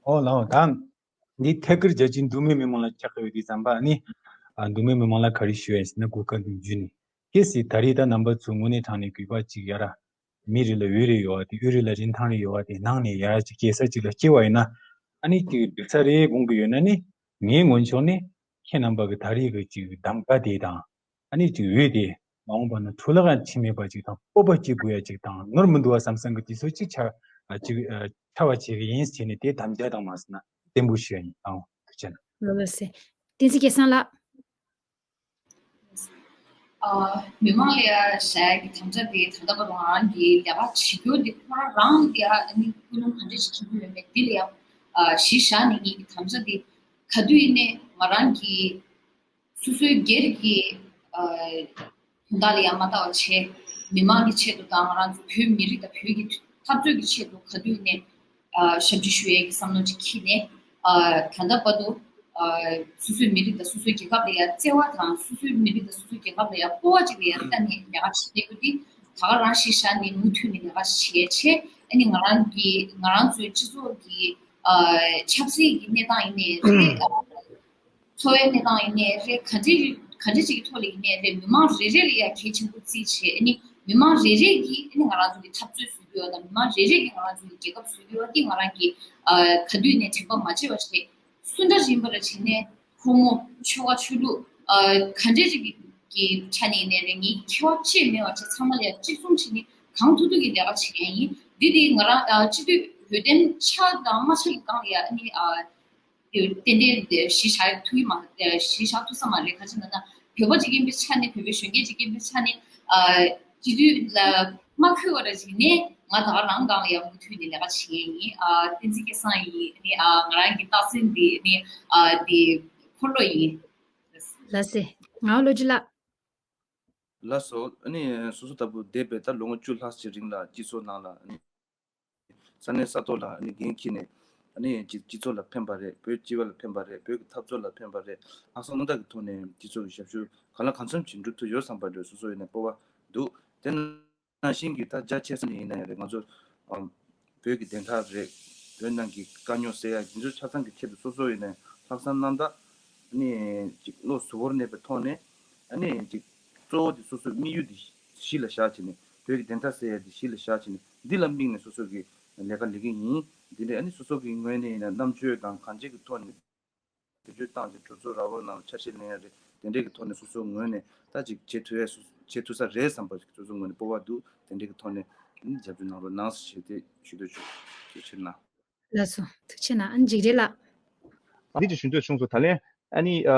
ཨོ་ལའོ་དང་། འདི་ཐད་ཀར་རྒྱལ་སྤྱིའི་མདོ་སྨད་མི་མང་ལ་ཆགས་ཡོད་དུས་ཙམ་པ་ནི། ཨ་མདོ་སྨད་མི་མང་ལ་ག་རེ་ཞུ་ཡ་ཡིན་ཟེར་ན་གོ་སྐབས་འདི་བརྒྱུད་ནས། གལ་སྲིད་ད་རེས་ད་རྣམ་པ་ཚོ་དངོས་གནས་དྲང་གནས་གུས་པ་ཅིག་ཡ་ར། མི་རེ་ལ་འོས་རེ་ཡོད་པ་དེ་འོས་རེ་ལ་རིན་ཐང་རེ་ཡོད་པ་དེ་ནང་ནས་ཡ་ར་ཅིག་སྐྱེ་ས་ཅིག་ལ་སྐྱེ་བ་ཡིན་ན། ཨ་ནི་ཅིག་འགྲིག་ས་རེད་དགོངས་ཀྱི་ཡོད་ན་ནི། ངའི་ངོས་ཕྱོགས་ནས་ཁྱེད་རྣམ་པ་གི་ད་རེས་ཀྱི་ཅིག་གདམ་ག་དེ་དང་། ཨ་ནི་ཅིག་འོས་དེ་མ་འོངས་པ་ན་འཕྲོ་བརླག་ཡང་ཕྱིན་མེད་པ་ཅིག་དང་སྤོབས་པ་སྐྱེ་དགོས་ཡ་ཅིག་དང་ནོར་མི་འདུག་བ་བསམ་བསམ་གི་དུས་ཚོད་ཅིག་ཆགས་ཨ་ཅིག་ཨ་ཆགས་པ་བྱེད་ཀྱི་ཡིན་ཟེར་ནས་དེ་དམ་བཅའ་དང་མ་ཟེར་ན་བརྟན་པོ་ཞུ་ཡ་ཡིན། ཨང་ཐུགས་རྗེ་གནང་། ལོ་ལོ་སེ། བསྟན་འཛིན་སྐལ་བཟང་ལགས། ཨ་མི་མང་ལ་ཡ་བྱ་ཡ་གི་དམ་བཅའ་དེ་ད་ལྟ་བར་དུ་ང་རང་གི་ལས་ཀ་བྱེད་རྒྱུ་དེ་ཁོ་རང་རང་དེ་ཡ་ཨ་ནི་ཀུན་སློང་ག་འདྲ་ཞིག་འཁྱེར་གྱི་ཡོད་མེད་དེ་ལ་ཡ་ཨ་གཞི་བཞག་ནས་ངེད་ཀྱི་དམ་བཅའ་དེ་ག་དུས་ཡིན་ནའི་ང་རང་གི་སོ་སོའི་སྒེར་གྱི་ཨ་དོན་དག་ལ་ཡང་མ་ལྟ་བ་བྱས། མི་མང་གི་ཆེད་དུ་དང་ང་རང་ཚོ་བོད་མི་རིགས་དང་བོད་ཀྱི་འཐབ་རྩོད་ཀྱི་ཆེད་དུ་ག་དུས་ནས་ཨ་ཞབས་ཕྱི་ཞུ་ཡས་ཀྱི་བསམ་བློ་ཅིག་འཁྱེར་ནས་ཨ་ད་ལྟ་བར་དུ་ཨ་སོ་སོའི་མི་རིགས་དང་སོ་སོའི་རྒྱལ་ཁབ་ལ་ཡང་བརྩེ་བ་དང་སོ་སོའི་མི་རིགས་དང་སོ་སོའི་རྒྱལ་ཁབ་ལ་ཡང་སྤོབས་པ་ཅིག་ལ་ཡང་བལྟས་ནས་ལས་ཀ་བྱེད་བསྡད་རྒྱུ་དེ་ད་ག་རང་གཞི་བཞག་ནས་མུ་མཐུད་ནས་ལས་ཀ་བྱེད་ཡས་བྱས། ཨ་ནི་ང་རང་གི་ང་རང་ཚོའི་སྤྱི་ཚོགས་ཀྱི་ཨ་ཆབ་སྲིད་ཀྱི་གནས་སྟངས་ཡིན་ནའི་རེད། འཚོ་བའི་གནས་སྟངས་ཡིན་ནའི་རེད། ག་འདྲ་ག་འདྲ་ཅིག་གི་ཐོག་ལ་ཡིན་ནའི་རེད། མི་མང་རེ་རེ་ལ་ཡང་གལ་ཆེན་པོ་བརྩིས་བྱས། ཨ་ནི་མི་མང་རེ་རེ་གིས་ཨ་ནི་ང་རང་ཚོ་གི་འཐབ་རྩོད་བཟོ་རྒྱུ་ཡོད་དང་མི་མང་རེ་རེ་གིས་ང་རང་ཚོ་གི་རྒྱལ་ཁབ་བཟོ་རྒྱུ་ཡོད་དེ་ང་རང་གིས་ཨ་ག་དུས་ནས་དྲན་པ་མ་བརྗེད་པ་བྱས། སུ་འདྲ་ཡིན་པ་རེད་བྱས་ནས་ཕོ་མོ་ཆོལ་ཁ་ཆོས་ལུགས་ཨ་ག་འདྲ་ཅིག་གི་ཆ་ནས་ཡིན་ནའི་རེད། ངའི་ཁྱད་པར་ཅི་མེད་པ་བྱས་ཚང་མ་ལ་ཡང་གཅིག་མཚུངས་བྱས་ནས་གང་ཐུབ་ཐུབ་ཀྱི་ལས་ཀ་བྱེད་མཁན་ཡིན། འདི་དེ་ང་རང་ཨ་སྤྱི་འཐུས་འོས་ཐོན་ཆགས་དང་མ་ཆགས་ཀྱི་སྒང་ལ་ཡང་ཨ་ནི་ཨ། ཏན་ཏན་གཞི་བཞག་ཐུབ་ཀྱི་མ་གཞི་བཞག་ཐུབ་ས་མ་རེད། ག་ཅི་ན་ན་བོད་པ་ཅིག་ཡིན་པའི་ཆ་ནས་བོད་པའི་གཞོན་སྐྱེས་ཅིག་ཡིན་པའི་ཆ་ནས་ཨ་སྤྱི་འཐུས་ལ་མ་འཁོད་པ་ར་ཞིག་ནས་ང་ད་ག་རང་སྒང་ལ་ཡང་མུ་མཐུད་ནས་ལས་ཀ་བྱེད་མཁན་ཡིན། ཨ་བསྟན་འཛིན་སྐལ་བཟང་ཡིན་ནི་ཨ་ང་རང་གི་རྟགས་མཚན་འདི་ནི་ཨ་འདི་འཁོར་ལོ་ཡིན། ལགས་སེ། ངག་དབང་བློ་གྲོས་ལགས། ལགས་སོ། ཨ་ནི་སོ་སོ་ལྟ་བུ་འདས་པའི་ད་ལོ་ངོ་བཅུ་ལྷག་ཅིག་རིང་ལ་སྤྱི་ཚོགས་ནང་ལ་ཨ་ནི་ས་གནས་ས་ཐོག་ལ་ཨ་ནི་འགན་འཁྱེར་ནས་ཨ་ནི་སྤྱི་སྤྱི་ཚོགས་ལ་ཕན་པ་རེད། བོད་སྤྱི་པ་ལ་ཕན་པ་རེད། བོད་ཀྱི་འཐབ་རྩོད་ལ་ཕན་པ་རེད། ལྷག་བསམ་རྣམ་དག་གི་ཐོག་ནས་སྤྱི་ཚོགས་ཀྱི་ཞབས་ཞུ་གང་ལ་གང་འཚམ་ཅིག་འགྲུབ་ཐུབ་ཡོད་བསམ་པ་འདྲ་སོ་སོ་ཡིན་ནས་སྤོབས་པ་འདུག་དེ་ནང་བཞིན་གྱི་ད་རྒྱ་ཆེ་ས་ནས་ཡིན་ན་ཡང་རེད། ང་ཚོ་ཨམ་བོད་ཀྱི་བདེན་མཐའ་རེད། བོད་ནང་གི་དཀའ་རྙོག་སེལ་ཡ་འདི་ཚོ་ཆ་ཚང་གི་ཆེད་དུ་སོ་སོ་ཡིན་ནའི་ལྷག་བསམ་རྣམ་དག་ནི་ཅིག་བློ་གཟུ་བོར་གནས་པའི་ཐོག་ནས་ཨ་ནི་ཅིག་གཙོ་བོ་དེ་སོ་སོའི་དམིགས་ཡུལ་དེ་གཞི་ལ་བཞག་བྱས་ནས་བོད་ཀྱི་བདེན་མཐའ་གསལ་ཡ་དེ་གཞི་ལ་བཞག་བྱས་ནས་འདི་ལ་དམིགས་ནས་སོ་སོ་གི་ལས་ཀ་ལས་ཀྱི་ཡིན། འདི་འདྲའི་ཨ་ནི་སོ་སོ་གི་ངོས་ནས་ཡིན་ན་རྣམ་དཔྱོད་དང་གང་ཅིའི་ཐོག་ནས་བེད་སྤྱོད་བཏང་བྱས་གྲོས་ཚོགས་ར་བ་ནང་ལ་ཆ་ཤས་ལེན་ཡ་རེད། དེ་འདྲའི་གི་ཐོག་ནས་སོ་སོའི་ངོས་ནས་ད་ཅིག་བྱེད་ཐུབ་ཡ་སོ་བྱེད་ཐུབ་ས་རེད་བསམ་པ་ཞིག་སོ་སོའི་ངོས་ནས་སྤོབས་པ་འདུག་དེ་འདྲའི་གི་ཐོག་ནས་ཨ་ནི་རྒྱབ་སྐྱོར་གནང་རོགས་གནང་ཞེས་དེ་ཞུ་འདོད་བྱུང་། ཐུགས་རྗེ་གནང་། ལགས་སོ། ཐུགས་རྗེ་གནང་། ཨ་ནི་འཇིགས་བྲལ་ལགས། འདི་ཅིག་ཞུ་འདོད་བྱུང་སོང་། ད་ལན་ཨ་ནི་ཨ་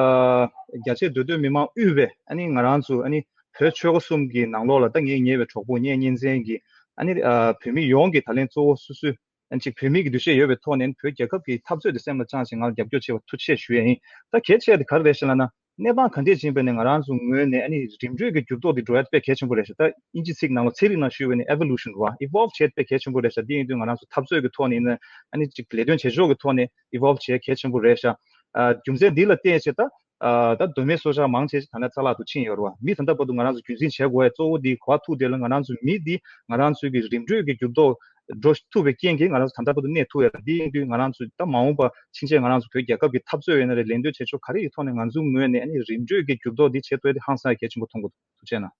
རྒྱ་ཆེ་མདོ་སྟོད་མི་མང་དབུས་པའི་ཨ་ནི་ང་རང་ཚོ་ཨ་ནི་བོད་ཆོལ་ཁ་གསུམ་གྱི་ནང་ལོགས་ལ་ད་ངའི་ཉེ་བའི་གྲོགས་པོ་ངའི་གཉེན་ཚན་གྱི་ཨ་ནི་ཨ་བོད་མི་ཡོངས་ཀྱི་ད་ལན་གཙོ་བོ་སོ་སོའི་ཨ་ནི་ཅིག་བོད་མི་གི་འདུ་ཤེས་ཡོད་པའི་ཐོག་ནས་བོད་རྒྱལ་ཁབ་ཀྱི་འཐབ་རྩོད་དེ་སེམས་ལ་བཅངས་བྱས་ང་ལ་རྒྱབ་སྐྱོར་བྱས་པར་ཐུགས་རྗེ་ཆེ་ཞུ་ཡས་ཡིན། ད་གལ་ཆེ་དེ་ག་རེ་རེད་ཟེར་ལབ་ན། གནས་སྟངས་ག་འདྲས་ཡིན་པ་ནས་ང་རང་ཚོ་ངོས་ནས་ཨ་ནི་རིམ་གྲོས་ཀྱི་འགྱུར་ལྡོག་འདི་འགྲོ་ཡ་དཔེ་གལ་ཆེན་པོ་རེད་ཤག་ད་དབྱིན་ཇི་ཚིག་ནང་ལ་ཚན་རིག་ནང་ཞུས་པ་ནས་evolution རེད་བ། evolve བྱེད་དཔེ་གལ་ཆེན་པོ་རེད་ཤག་འདི་ཡིན་དུས་ང་རང་ཚོ་འཐབ་རྩོད་ཀྱི་ཐོག་ནས་ཡིན་ན་ཨ་ནི་ཅིག་ལས་དོན་བྱེད་ཕྱོགས་ཀྱི་ཐོག་ནས་evolve བྱེད་གལ་ཆེན་པོ་རེད་ཤག་ཨ་རྒྱུ་མཚན་འདི་ལ་བརྟེན་བྱས་ད་ཨ་ད་མདོ་སྨད་སོ་ཤག་མང་ཆེ་ད་ནི་རྩ་བརླག་ཏུ་ཕྱིན་ཡོད་རེད་བ། མི་ད་ལྟ་བར་དུ་ང་རང་ཚོ་རྒྱུན་འཛིན་བྱེད་དགོས་ཡ་གཙོ་བོ་འདི་གོ་བ་ཐུག་དེ་ལ་ང་རང་ཚོ་མི་འདི་ང་རང་ཚོའི་གི་རིམ་གྲོས་ཀྱི་འགྱུར་ལྡོག་འགྲོ་ཐུབ་པའི་རྐྱེན་གྱིས་ང་རང་ཚོ་ད་ལྟ་བར་དུ་གནས་ཐུབ་ཡོད་ལ། འདི་ཡིན་དུས་ང་རང་ཚོ་ད་མ་འོངས་པ་ཕྱིན་ཆད་ང་རང་ཚོ་བོད་རྒྱལ་ཁབ་ཀྱི་འཐབ་རྩོད་ཡོད་ན་རེད། ལས་དོན་བྱེད་ཕྱོགས་ག་རེ་ཡི་ཐོག་ནས་ང་ཚོའི་ངོས་ནས་ཨ་ནི་རིམ་གྲོས་ཀྱི་འགྱུར་ལྡོག་འདི་བྱེད་ཐུབ་ཡ་དེ་ཧང་སང་གལ་ཆེན་པོ་མཐོང་གི་འདུག་ཐུགས་རྗེ་གནང་།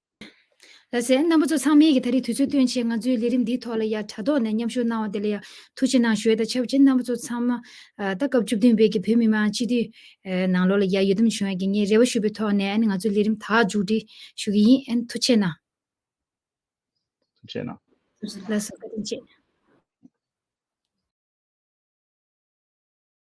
ལགས་སོ། རྣམ་པ་ཚོ་ཚང་མས་ཀྱི་ད་རེས་དུས་ཚོད་བཏོན་བྱས་ང་ཚོའི་ལས་རིམ་འདིའི་ཐོག་ལ་ཡ་དྲ་ཐོག་ནས་མཉམ་ཞུགས་གནང་བ་དེ་ལ་ཡ་ཐུགས་རྗེ་གནང་ཞུ་ཡས་དང་ཆབས་ཅིག་རྣམ་པ་ཚོ་ཚང་མ་ཨ་ད་སྐབས་བཅུ་བདུན་པའི་གི་བོད་མི་མང་སྤྱི་འཐུས་ཨ་ནང་ལོགས་ལ་ཡ་ཡོད་དམ་བྱུང་ཡས་ཀྱི་ངས་རེ་བ་ཞུ་བའི་ཐོག་ནས་ཨ་ནི་ང་ཚོའི་ལས་རིམ་ད་མཇུག་སྒྲིལ་ཞུ་གི་ཡིན། ཨ་ནི་ཐུགས་རྗེ་གནང་། ཐུགས་རྗེ་གནང་། ལགས་སོ། བཀའ་དྲིན་ཆེ།